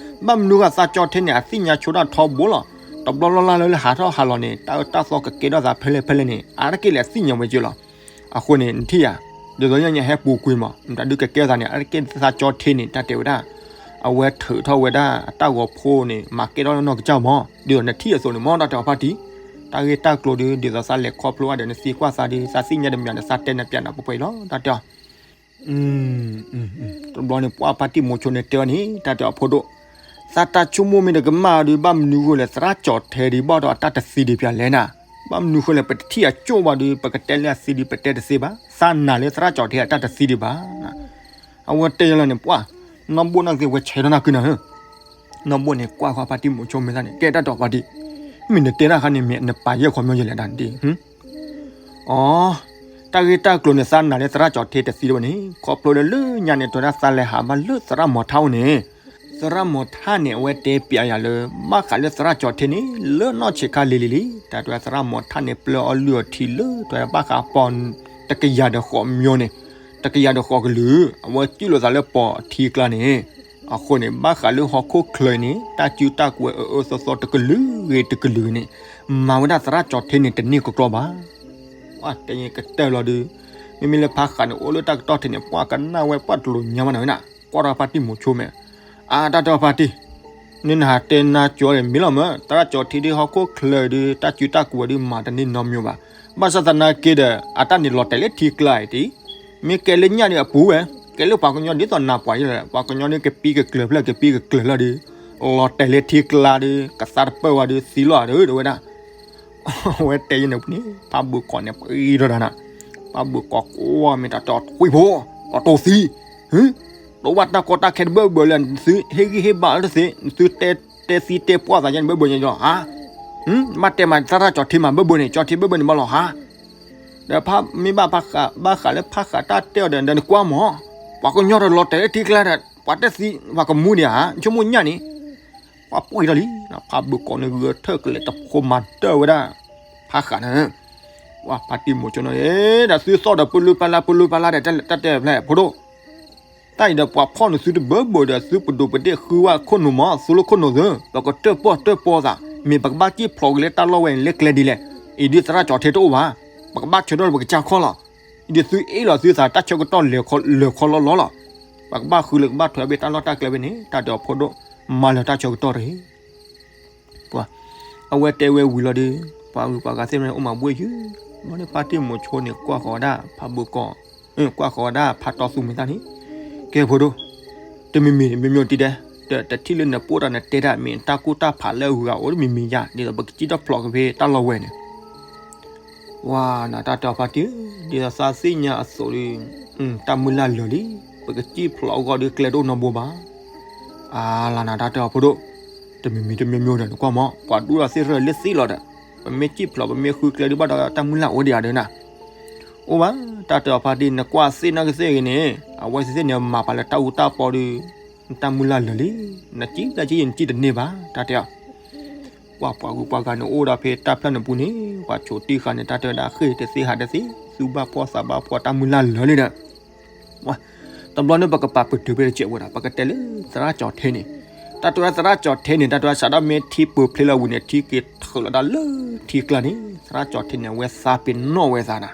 ဘၣ်မနုၤဃိသးကၠီထဲန့ၣ် အသ့ၣ်ညါဆိဒၣ်ထီဘိလီၤ. တဘျီလၢ်လၢ်လၢဟးထီၣ်ဟးလီၤန့ၣ် တၢ်အၢတၢ်သီကကဲထီၣ်သးဖဲလဲၣ်ဖဲလဲၣ်န့ၣ် အါတက့ၢ်လဲၣ်သ့ၣ်ညါဝဲက့လီၤ. အဃိန့ၣ် နထံၣ်ဧါ ဒ်သိးညါညါဟဲပူၤကွံာ်မး မတၤဒုးကကဲထီၣ်သးန့ၣ် အါတက့ၢ်သးကၠီထဲန့ၣ် တၢ်တဲဝဲဒၣ် အဝဲထုးထီၣ်ဝဲဒၣ်အတၢ်ဂီၤဖိန့ၣ် မၤကဲထီၣ်နီၢ်ကစၢ်မး ဒ်သိးနထံၣ်အသိးန့ၣ်မး တၢ်တဲအီၤဖါတံၢ် တၢ်ဂ့ၢ်တၢ်ကျိၤဒီး ဒ်သိးသးလဲၤခီဖျိဘၣ်ဒီး နသံကွၢ်သးဒီး သးသ့ၣ်ညါတမံၤဒီး သးတဲနၤပျးနၤပှဲၤပှဲၤအံၤလီၤ တၢ်တဲအီၤ တဘျီန့ၣ် ပှၤဖါတံၢ်မိၤဆိန့ၣ်တဲအီၤန့ၣ် တၢ်တဲအီၤဖိဒိၣ် သးတၢ်ဆိကမိၣ်မ့ၢ်တကမၣ်ဒီး ဘၣ်မနုၤဃိလဲၣ် သရၣ်ကၠီထဲဒုးဘၣ်ဒီးအတၢ်တသံဒံးပျးလဲၣ်နၤ. ဘၣ်မနုၤဃိလဲၣ် ပတထံၣ်အကၠိၣ်ဘၣ်ဒီး ပကတဲလၢအသံဒီး ပတဲတသ့ဘၣ်. သးနာ်လၢသရၣ်ကၠီထဲအတၢ်တသံဒံးဘၣ် အဝဲတဲယလီၤန့ၣ် ပှၤ နီၢ်ဘိၣ်နီၢ်သ့ၣ်ဝဲဆဲးထီၣ်နၢ်ကုနၤဧၢ နီၢ်ဘိၣ်န့ၣ် ကွၢ်ဃီဖါတံၢ်မိၤဆိမဲာ်သၣ်န့ၣ် ကဲတၢ်တဲအီၤဖါတံၢ် မ့ၢ်နတဲတၢ်ခါန့ၣ် မ့ၢ်နပာ်ယဲၢ်ခီမီယဲၢ်လဲၣ်ဒၣ်ဒ် အီ တၢ်ဂ့ၢ်တၢ်ကျိၤန့ၣ် သးနာ်လၢသရၣ်ကၠီထဲတသံဒံးဘၣ်န့ၣ် ခီဖျိလၢလၢညါန့ၣ် တဲဝဲဒၣ်သးလဲၤဟးဘၣ်လၢသရၣ်မီၤထၣ်အိၣ်န့ၣ် သရၣ်မီၤထၣ်န့ၣ် အဝဲတဲပျးယၤလၢ ဘၣ်ဃးလၢသရၣ်ကၠီထဲန့ၣ် လၢနီၢ်ဆံးခါလံၤလံၤလံၤ တၢ်တဲဝဲသရၣ်မီၤထၣ်န့ၣ် ပျၢၤအီလုၢ်အီထံလၢ တဲဝဲဘၣ်ဃးပီၤတကယၤဒီးဃိးမၠိန့ၣ် တကယၤဒီးဃိးကလုာ် အဝဲစံၣ်လိာ်သးလၢပီၤအထံအကျါန့ၣ် အဃိန့ၣ် ဘၣ်ဃးလၢဟီၣ်ခိၣ်ချၢအံၤန့ၣ် တၢ်စုတၢ်ကွဲးအၢအၢသီသီတကလုာ်ဂ့ၤတကလုာ်ဂ့ၤန့ၣ် မၤဝဲဒၣ်သရၣ်ကၠီထဲန့ၣ်တန့ၢ်ကကျီဘၣ် တဲကတၢၢ်လီၤဒုး မ့မ့ၢ်လၢဖါဃးန့ၣ် အိၣ်လၢတၢ်ကတီၢ်ထဲန့ၣ် ပှၤကနၣ်ဝဲပှၤတလိာ်ညါဘၣ်နၤဝဲနၤ ကွၢ်ထီၣ်ဖါတံၢ်မိၤဆိမဲာ် အါတၢ်တဲအီၤဖါတံၢ် န့ၣ်နဟးတဲနါကၠီန့ၣ်မ့ၢ်လီၤမၢ် သရၣ်ကၠီထဲဒုးဟီၣ်ခိၣ်ချၢဒုး တၢ်စုတၢ်ကွဲးဒုးမၤတန့ၢ်နီတမံၤဘၣ်. ဘၣ်ဆၣ်သနာ်က့ဒီး အတၢ်န့ၣ်လီၤတဲာ်လၢထံကျါအံၤတံၢ် မ့ၢ်ကဲလၢညၣ်ဒီးအပူၤဝဲ ကဲလၢပှၤကညီဒ်သိးနၤပှၤယဲၢ်လဲၣ် ပှၤကညီဒုးကပံကကျၢၤဖျၢၣ်ကပံကကျၢၤလီၤဒုး လီၤတဲာ်လၢထံကျါဒီး ကသါတပၢၢ်ဝဲဒီးသံလီၤဒီး တဲဝဲဒၣ်. အဝဲတဲယဲန့ၣ်န့ၣ် ဖးဘုးကီးန့ၣ် ပှံၤထီၣ်တၢ်နၤ, ဖးဘုးကီးကွၢ်မ့ၢ်တၢ်တဲအီၤ ထွံၣ်ဖိ, အတိၢ်သံ, တိၢ်ဘၣ်တၢ်ကီတၢ်ခဲတဘၢဘၢလၢ နသုဟ့ၣ်ဂံၢ်ဟ့ၣ်ဘါလၢတသ့, နသုတဲသံတဲပှၢ်သးယဲန့ၣ် ဘၢဘၢညါယီၤဧါ. မ့ၢ်တဲမးသရၣ်ကၠီၤထ့မး ဘၢဘၢန့ၣ် ကၠီၤထ့ဘၢဘၢန့ၣ်မးလီၤဧါ. ဒီးမ့ၢ်ဘၣ်ဘၣ်ဃးလၢဖးဃးတၢ်တဲအီၤဒီး ဒီးနကွၢ်မး, ပှၤကညီတလီၤတဲာ်လၢထံကျါဒီး ပှၤတဲသံ ပှၤကမူန့ၣ်ဧါ, ဆိကမိၣ်ညၣ်န့ၣ် ပှၤပှံၤထီၣ်လံ, ဖးဘုးကီးန့ၣ် ဂဲၤထၢၣ်ကလဲာ်တဖိမၤတၢ်ဝဲဒၣ် ဖးဃးန့ၣ်, ပှၤဖါတံၢ်မိၤဆိန့ၣ် ဒီးသုသီၣ်ဒီးပလူပလါ ပလူပလါဒီး တၢ်တဲဖျဲၣ်ဖိဒိၣ် တၢ်အံၤဒီးပှၤဖီၣ်န့ၢ်သုတဘၢဘၢဒီး သုပဒိးပဒ့ၣ်ဃုဝဲခိၣ်နူာ်မး သုလိခိၣ်နူာ်သု, ပကတၢၣ်ပီၣ်တၢၣ်ပီသး, မ့ၢ်ပကဘၣ်စံၣ်ဖျိးက့ၤလၢတၢ်လီၢ်ဝဲန့ၣ် လၢကျဲဒ်လဲၣ်, အံၤဒ်သရၣ်ကၠီၤထ့တအိၣ်ဘၣ်, ပကဘၣ်ဆၢထၢၣ်လၢပကစၢ်ခီၣ်လီၤ, အံၤဒ်သုအ့ၣ်လီၤသုသးတၢ်ဆၢကတီၢ်လၢာ်ခီလီၤလီၤလီၤ, ပကဘၣ်ဃုလၢကဘၣ်ထွဲဘၣ်တၢ်လီၢ်တၢ်ကျဲဝဲန့ၣ် တၢ်တဲအီၤဖိဒိၣ်, မၤလၢာ်တၢ်ဆၢကတီၢ်တဂ့ၤ ပှၤ, အဝဲတဲဝဲဝံၤလီၤဒီး ပှၤဂုၤပှၤဂၤသ့ၣ်မနုၤအိၣ်မးဘှ့ၣ်ယုၢ်, ဘျီန့ၣ်ဖါတံၢ်မိၤဆိန့ၣ် ကွၢ်ဃီၤဝဲဒၣ်ဖးဘုးကီး, ကွၢ်ဃီၤဝဲဒၣ်ဖးတီသူမံၤသၣ်န့ၣ်, ကဲဖိဒိၣ်, တမံၤမံၤ မ့ၢ်မ့ၢ်တံၤဒဲး, တထံၣ်လၢနပိာ်တၢ်နတဲတၢ် မ့ၢ်တၢ်ကူၣ်တၢ်ဖးလၢအဂၤအိၣ်တမံၤမံၤယါ ဒ်သိးပကစံၣ်ထီၣ်ဖျိးက့ၤဖဲတၢ်လီၢ်ဝဲန့ၣ် ဝၤနၤတၢ်တဲအီၤဖါတံၢ်, ဒ်သိးသးသ့ၣ်ညါအသိးဒီး, တၢ်မုၢ်လၢ်လၢာ်လံ, ပကစံၣ်ဖျိးအဂီၢ်ဒီးကျဲတအိၣ်နီတဘိဘၣ်. အါလၢနၤတၢ်တဲအီၤဖိဒိၣ်, တမံၤမံၤတမံၤမံၤဒီးနကွၢ်မး ပှၤဒူၣ်ဒီးသ့ၣ်ရၢၣ်လၢသ့လီၤဒီး, ပမ့ၢ်စံၣ်ဖျိးပမ့ၢ်ဃုကျဲဒုးဘၣ်ဒီးတၢ်မုၢ်လၢ်အိၣ်ဒံးဧါဒီးနၤ, အိၣ်ဘၣ် တၢ်တဲအီၤဖါတံၢ် နကွၢ်သ့ၣ်နီၣ်ကသ့ၣ်ဂ့ၤန့ၣ် အဝဲသ့ၣ်န့ၣ်မၤပာ်လၢတၢ်အူတၢ်ပီဒီး, နတၢ်မုၢ်လၢ်လၢာ်လံ, နစံၣ်လၢကံယံၤနစံၣ်တန့ၢ်ဘၣ် တၢ်တဲအီၤ ပှၤပှၤဂုၤပှၤဂၤန့ၣ်အိၣ်ဒီးဖဲတၢ်ဖျၢၣ်န့ၣ်ပူၤန့ၣ် ပှၤဆိးတံၢ်ဃာ်န့ၣ် တၢ်တဲဝဲဒၣ်ဃ့ၢ်တသ့ဟးတသ့ သူၣ်ဘၣ်ဖှီၣ်သးဘၣ်ဖှီၣ်တၢ်မုၢ်လၢ်လၢာ်လံဒီး, တဘျီန့ၣ်ပကပာ်ပတုာ်ဖဲတစဲးဝဲဒၣ် ပကတဲလၢသရၣ်ကၠီၤထ့န့ၣ်, တၢ်တဲဝဲဒၣ်သရၣ်ကၠီၤထ့န့ၣ် တၢ်တဲဝဲစးထီၣ်မ့ၢ်ထံပၢၤဖျ့လီၤဝံၤန့ၣ် ထံက့ၤထုးလီၤဒၣ်လၢထံကျါန့ၣ် သရၣ်ကၠီၤထ့န့ၣ် အဝဲသးပ့ၤနီၣ်ဝဲသးနၤ,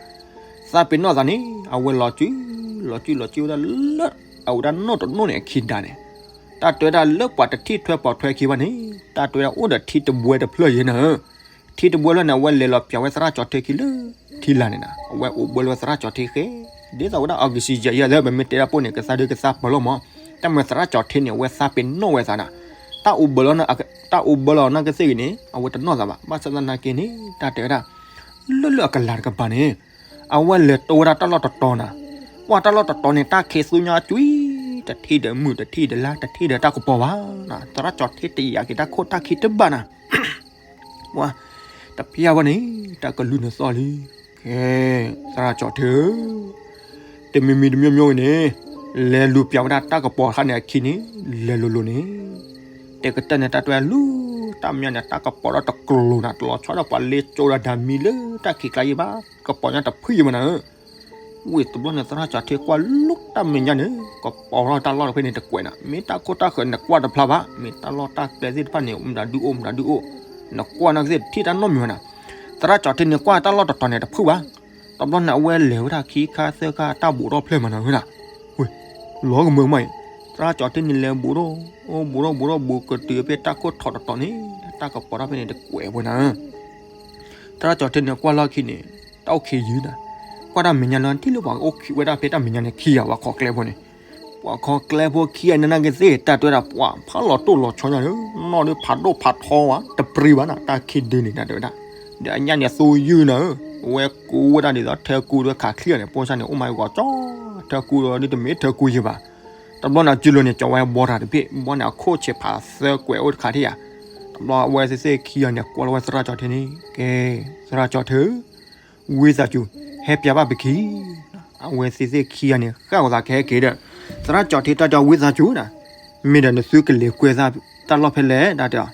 သးပ့ၤနီၣ်သးန့ၣ် အဝဲလီၤစု လီၤစု လီၤစုဝဲဒၣ်လၢ အဝဲဒၣ်နီၣ်တနီၣ်န့ၣ်အခံဒါန့ၣ်, တၢ်တဲဝဲဒၣ်လၢပှၤတထံၣ်ထွဲပိာ်ထွဲခံဘၣ်န့ၣ် တၢ်တဲဝဲဒၣ်အိၣ်ဒီးထံတဘှဲတဖျၢၣ်ယဲနၤဧၢ, ထံတဘှဲလၢန့ၣ် အဝဲလဲၤလီၤပျးဝဲသရၣ်ကၠီၤထ့ခံလၢထံလာ်န့ၣ်နၤ အဝဲအိၣ်ဘှဲလၢဝဲသရၣ်ကၠီၤထ့ဃဲ, ဒ်သိးဝဲဒၣ် oxygen ယဲလၢပမ့ၢ်တဲဒၣ်ပိၢ်န့ၣ် ကသါဒုကသါပၢၤလီၤမး, တၢ်မ့ၢ်သရၣ်ကၠီၤထ့န့ၣ် အဝဲသးပ့ၤနီၣ်ဝဲသးနၤ, တၢ်အိၣ်ဘှဲလီၤ တၢ်အိၣ်ဘှဲလီၤနီၢ်ကသ့ၣ်ဂ့ၤန့ၣ် အဝဲတနီၣ်သးဘၣ်, ဘၣ်ဆၣ်သနာ်က့န့ၣ် တၢ်တဲဝဲဒၣ် လၢလၢအကလၤတကပၤန့ၣ် အဝဲလဲၤတိဝဲဒၣ်တၢ်လီၢ်တတီၤနၤ, ပှၤတၢ်လီၢ်တတီၤန့ၣ် တၢ်ခံးသူညါကွံာ်, တထံၣ်ဒီးမုၢ် တထံၣ်ဒီးလါ တထံၣ်ဒီးတၢ်ကပီၤဘၣ်, သရၣ်ကၠီၤထ့တယာ်က့ၤတၢ်ခိၣ်တၢ်ခံတဘၣ်နၤ, ပှၤ, တဖျၢၣ်ဝဲန့ၣ် တၢ်ကလုၢ်န့ၣ်သီၣ်လံ, ကဲ, သရၣ်ကၠီၤထ့ဧၢ တမံၤမံၤတမံၤမံၤန့ၣ် လဲၤလူၤပျးဝဲဒၣ်တၢ်ကပီၤတခါန့ၣ်အခံန့ၣ် လဲၤလိၤလိၤန့ၣ်, တဲကတၢၢ်န့ၣ် တၢ်တဲလူၤတၢ်မညါန့ၣ် တၢ်ကပီၤဒီးတကျိၤနၤ တလီၤဆီဒီးပှၤလ့ကၠိဒီးဒၣ်မံလၢတၢ်ခံးကျါယံၤဘၣ်, ကပီၤညါတဖုယံၤမနၤဧၢ, ဝံၤတဘျီန့ၣ် သရၣ်ကၠီၤထ့ကွၢ်လူၤတၢ်မညါန့ၣ် ကပီၤထီၣ်တၢ်လီၢ်တဖဲန့ၣ်တကွဲးနၤ, မ့ၢ်တၢ်ခိၣ်တၢ်ဃၢၤနကွၢ်တဖျါဘၣ်, မ့ၢ်တၢ်လီၢ်တၢ်ကျဲသ့ၣ်တဖၣ်န့ၣ် မတၤဒုအိၣ် မတၤဒုအိၣ်, နကွၢ်နီၢ်ကသ့ၣ်တထံၣ်တၢ်နီတမံၤဘၣ်နၤ, သရၣ်ကၠီၤထ့န့ၣ်ကွၢ်တၢ်လီၢ်တတီၤန့ၣ်တဖုဘၣ်, တဘျီန့ၣ် အဝဲလဲၤဝဲဒၣ်ခံခါသၢခါတၢ်ဘူးထီၣ်ဖျဲၣ်မနၤဝဲဒၣ်, ဝဲ, လီၤကမၢကမၣ်အံၤ, သရၣ်ကၠီၤထ့န့ၣ်လဲၤဘူးထီၣ်, အိၣ်ဘူးထီၣ်ဘူးထီၣ် ဘူးကတုၤဖဲတၢ်ခိၣ်ထီးတတီၤန့ၣ် တၢ်ကပီၤထီၣ်ဖဲန့ၣ်တကွဲးဖိနၤ, သရၣ်ကၠီၤထ့န့ၣ်ကွၢ်လီၢ်ခံန့ၣ် တၢ်အိၣ်ခံးယုၢ်နၤ, ကွၢ်တၢ်မဲာ်ညါလီၤ ထံၣ်လၢပှၤအိၣ်ခံးဝဲဒၣ်ဖဲတၢ်မဲာ်ညါန့ၣ်ခံဂၤဝဲ ခိးကျဲဖိန့ၣ် ပှၤခိးကျဲဖိခံဂၤန့ၣ် နာ်က့သ့ၣ် တၢ်တဲဝဲဒၣ် ပှၤဖးလီၤတိၢ်လီၤဆီညါန့ၣ် နီၢ်ဒုးဖးဒိၣ်ဖးထီဝဲ တပြံဘၣ်နၤ တၢ်ခံဒုန့ၣ် တၢ်တဲဝဲဒၣ်, ဒီးအညၣ်န့ၣ်အသူယုၢ်နၤဧၢ, အဝဲကူဝဲဒၣ်ဒ်သိးထၢကူဒီးခးချံအီၤန့ၣ် ပိစၢ်န့ၣ် အိၣ်မးဂီၤကၠီ, ထၢကူဒီးဒုးတမ့ၢ်ထၢကူယံၤဘၣ်, တဘျီန့ၣ် ကၠိလိၤန့ၣ် ကၠီဝဲဘီတၢ်တဘ့ၣ် ဘီန့ၣ်အခိၣ်ဆဲးဖးသၢကွဲးအိၣ်တခါထံၣ်ဧါ, တဘျီအဝဲသ့ၣ်သ့ၣ်ခံဂၤန့ၣ် ကွၢ်လီၤဝဲသရၣ်ကၠီၤထ့န့ၣ် ကဲ, သရၣ်ကၠီၤထ့ဧၢ ဝံသးစူၤ ဟဲပၠးဘၣ်ပခံ, အဝဲသ့ၣ်သ့ၣ်ခံဂၤန့ၣ် ဃၣ်ဂီၤသးကဟဲက့ၤဒီး, သရၣ်ကၠီၤထ့တၢ်တဲအီၤ ဝံသးစူၤနၤ, မ့ၢ်ဒီးနသုကလဲၤကွဲးတၢ်လီၢ်ဖဲလဲၣ် တၢ်တဲအီၤ,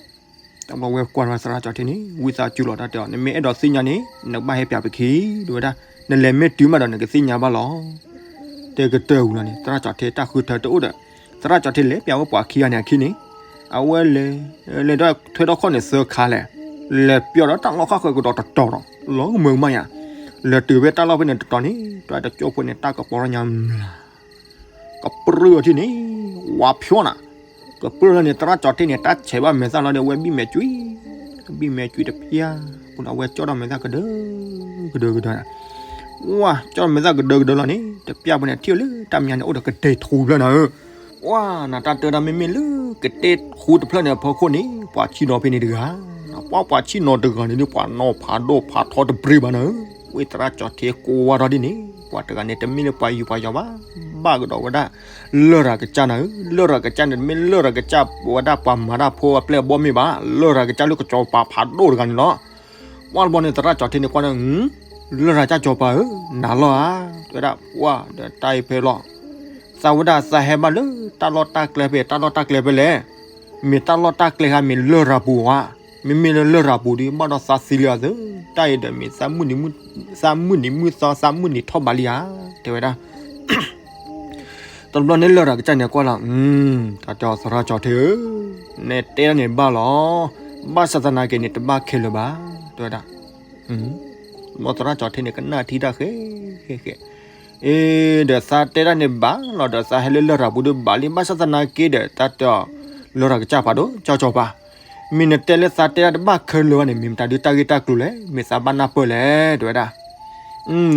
တဘျီဝဲကွၢ်ထီၣ်သရၣ်ကၠီၤထ့န့ၣ် ဝံသးစူၤလီၤ တၢ်တဲအီၤ နမ့ၢ်အဲၣ်ဒိးသ့ၣ်ညါန့ၣ် နကဘၣ်ဟဲပၠးပခံ, ဒ်ဝဲဒၣ်, နလဲၤမ့ၢ်တုၤမးဒီးနကသ့ၣ်ညါဘၣ်လီၤ. တဲကတၢၢ်ဝံၤလီၤန့ၣ် သရၣ်ကၠီၤထ့တၢ်ဃုထၢတအိၣ်ဒီး, သရၣ်ကၠီၤထ့လဲၤပၠးဝဲပှၤခံဂၤန့ၣ်အခံန့ၣ်, အဝဲလဲၤ, လဲၤဒီးထွဲထီၣ်ခီၣ်န့ၣ်သၢခါလဲၣ်, လဲၤပၠီဒီးတၢ်လီၢ်ခီၣ်ဃၢၤကဒီးတတီၤဒီး လီၤကမၢကမၣ်ယါ, လဲၤတုၤဖဲတၢ်လီၢ်ဖဲန့ၣ်တတီၤန့ၣ် တၢ်တကၠိဖိန့ၣ်တၢ်ကပီၤထီၣ်ညါမျး ကပြုၢ်အီၤထံၣ်န့ၣ်, ဝါဖျိနၤ, ကပြုၢ်လီၤန့ၣ် သရၣ်ကၠီၤထ့န့ၣ် တၢ်ဆဲးဘၣ်မဲာ်သၣ်လီၤဒီး အဝဲဘံၣ်မဲာ်ကွံာ်, ဘံၣ်မဲာ်ကွံာ်တဖျၢၣ်, အဝဲကၠီၣ်ထီၣ်မဲာ်သၣ်ကဒၢ, ကဒၢကဒၢနၤ, ဝါ, ကၠီၣ်ထီၣ်မဲာ်သၣ်ကဒၢကဒၢလီၤန့ၣ် တဖျၢၣ်ဖိန့ၣ် ထံၣ်ဝဲလၢတၢ်မဲာ်ညါန့ၣ် အိၣ်ဒီးကတဲာ်ထူဖျၢၣ်နၤဧၢ, ပ ပှၤနတၢ်တဲဒၣ်မ့မ့ၢ်လၢကတဲဃူတဖျၢၣ်န့ၣ်အဖီခိၣ်န့ၣ် ပှၤဆံၣ်နီၤဖဲန့ၣ်တဂၤ, ပှၤပှၤဆံၣ်နီၤတဂၤန့ၣ်ဒီး ပှၤနီၢ်ဖးဒိၣ်ဖးထီတပြ့ဘၣ်နၤ, ဝံသရၣ်ကၠီၣ်ထ့ကိးဝါထီၣ်ဒ်န့ၣ် ပှၤတဂၤန့ၣ် တမ့ၢ်လၢပှၤယူၤပှၤယီၤဘၣ်, ဘၣ်ကဒီးဝဲဒၣ် လရာ်ကစၢ်နၤဧၢ, လရာ်ကစၢ်န့ၣ် တမ့ၢ်လရာ်ကစၢ်ဝဲဒၣ်ပှၤမၤတၢ်ဖိအပျဲၢ်အဘီၣ်မ့ၢ်ဘၣ်, လရာ်ကစၢ်လၢကစီၤပၤဖးဒိၣ်တဂၤန့ၣ်လီၤ. ပှၤတဘျီန့ၣ် သရၣ်ကၠီၣ်ထ့န့ၣ်ကွၢ်န့ၣ် လရာ်ကၢ်ကၠီၤပၤဧၢ, နၤလီၤဧါ, တဲဝဲဒၣ်, ပှၤဒီးတၢ်အံၤဖဲလီၤ, သးဝဲဒၣ်သးဟဲဘၣ်လၢတၢ်လီၢ်တၢ်ကျဲဖဲ တၢ်လီၢ်တၢ်ကျဲဖဲလဲၣ်, မ့ၢ်တၢ်လီၢ်တၢ်ကျဲဧါ မ့ၢ်လရာ်ပူၤဧါ, မ့မ့ၢ်လၢလရာ်ပူၤဒီး ဘၣ်ဒီးသးသံလၢအသၢ, တၢ်အံၤဒီးမ့ၢ် သးမုၢ်နံၤမုၢ်သီ သးမုၢ်နံၤထီၣ်ဘးလံဧါ, တဲဝဲဒၣ် တဘျီန့ၣ်လရာ်ကစၢ်န့ၣ်ကွၢ်လီၤ, တၢ်တဲအီၤသရၣ်ကၠီၣ်ထ့ဧၢ, နတဲဒၣ်န့ၣ်ဘၣ်လီၤ, ဘၣ်ဆၣ်သနာ်က့န့ၣ် တဘၣ်ခဲလၢာ်ဘၣ်, တဲဝဲဒၣ်, မ်သရၣ်ကၠီၣ်ထ့န့ၣ် ကနၣ်ထံတၢ်ဃဲဃဲဃဲ, အ့ ဒီးသးတဲဒၣ်န့ၣ်ဘၣ်လီၤ, ဒီးသးဟဲလၢလရာ်ပူၤဒီးဘၣ်လံ, ဘၣ်ဆၣ်သနာ်က့ဒီး တၢ်တဲအီၤ လရာ်ကစၢ်ဖးဒိၣ် ကၠီၣ်ကၠီၣ်ပၤ, မ့ၢ်နတဲလၢသးတဲဒၣ်တဘၣ်ခဲလၢာ်ဘၣ်န့ၣ် မ့ၢ်မတၤဒုးတၢ်ဂ့ၢ်တၢ်ကျိၤလဲၣ်, မ့ၢ်သးဘၣ်နၢ်ပၢၢ်လဲၣ်, တဲဝဲဒၣ်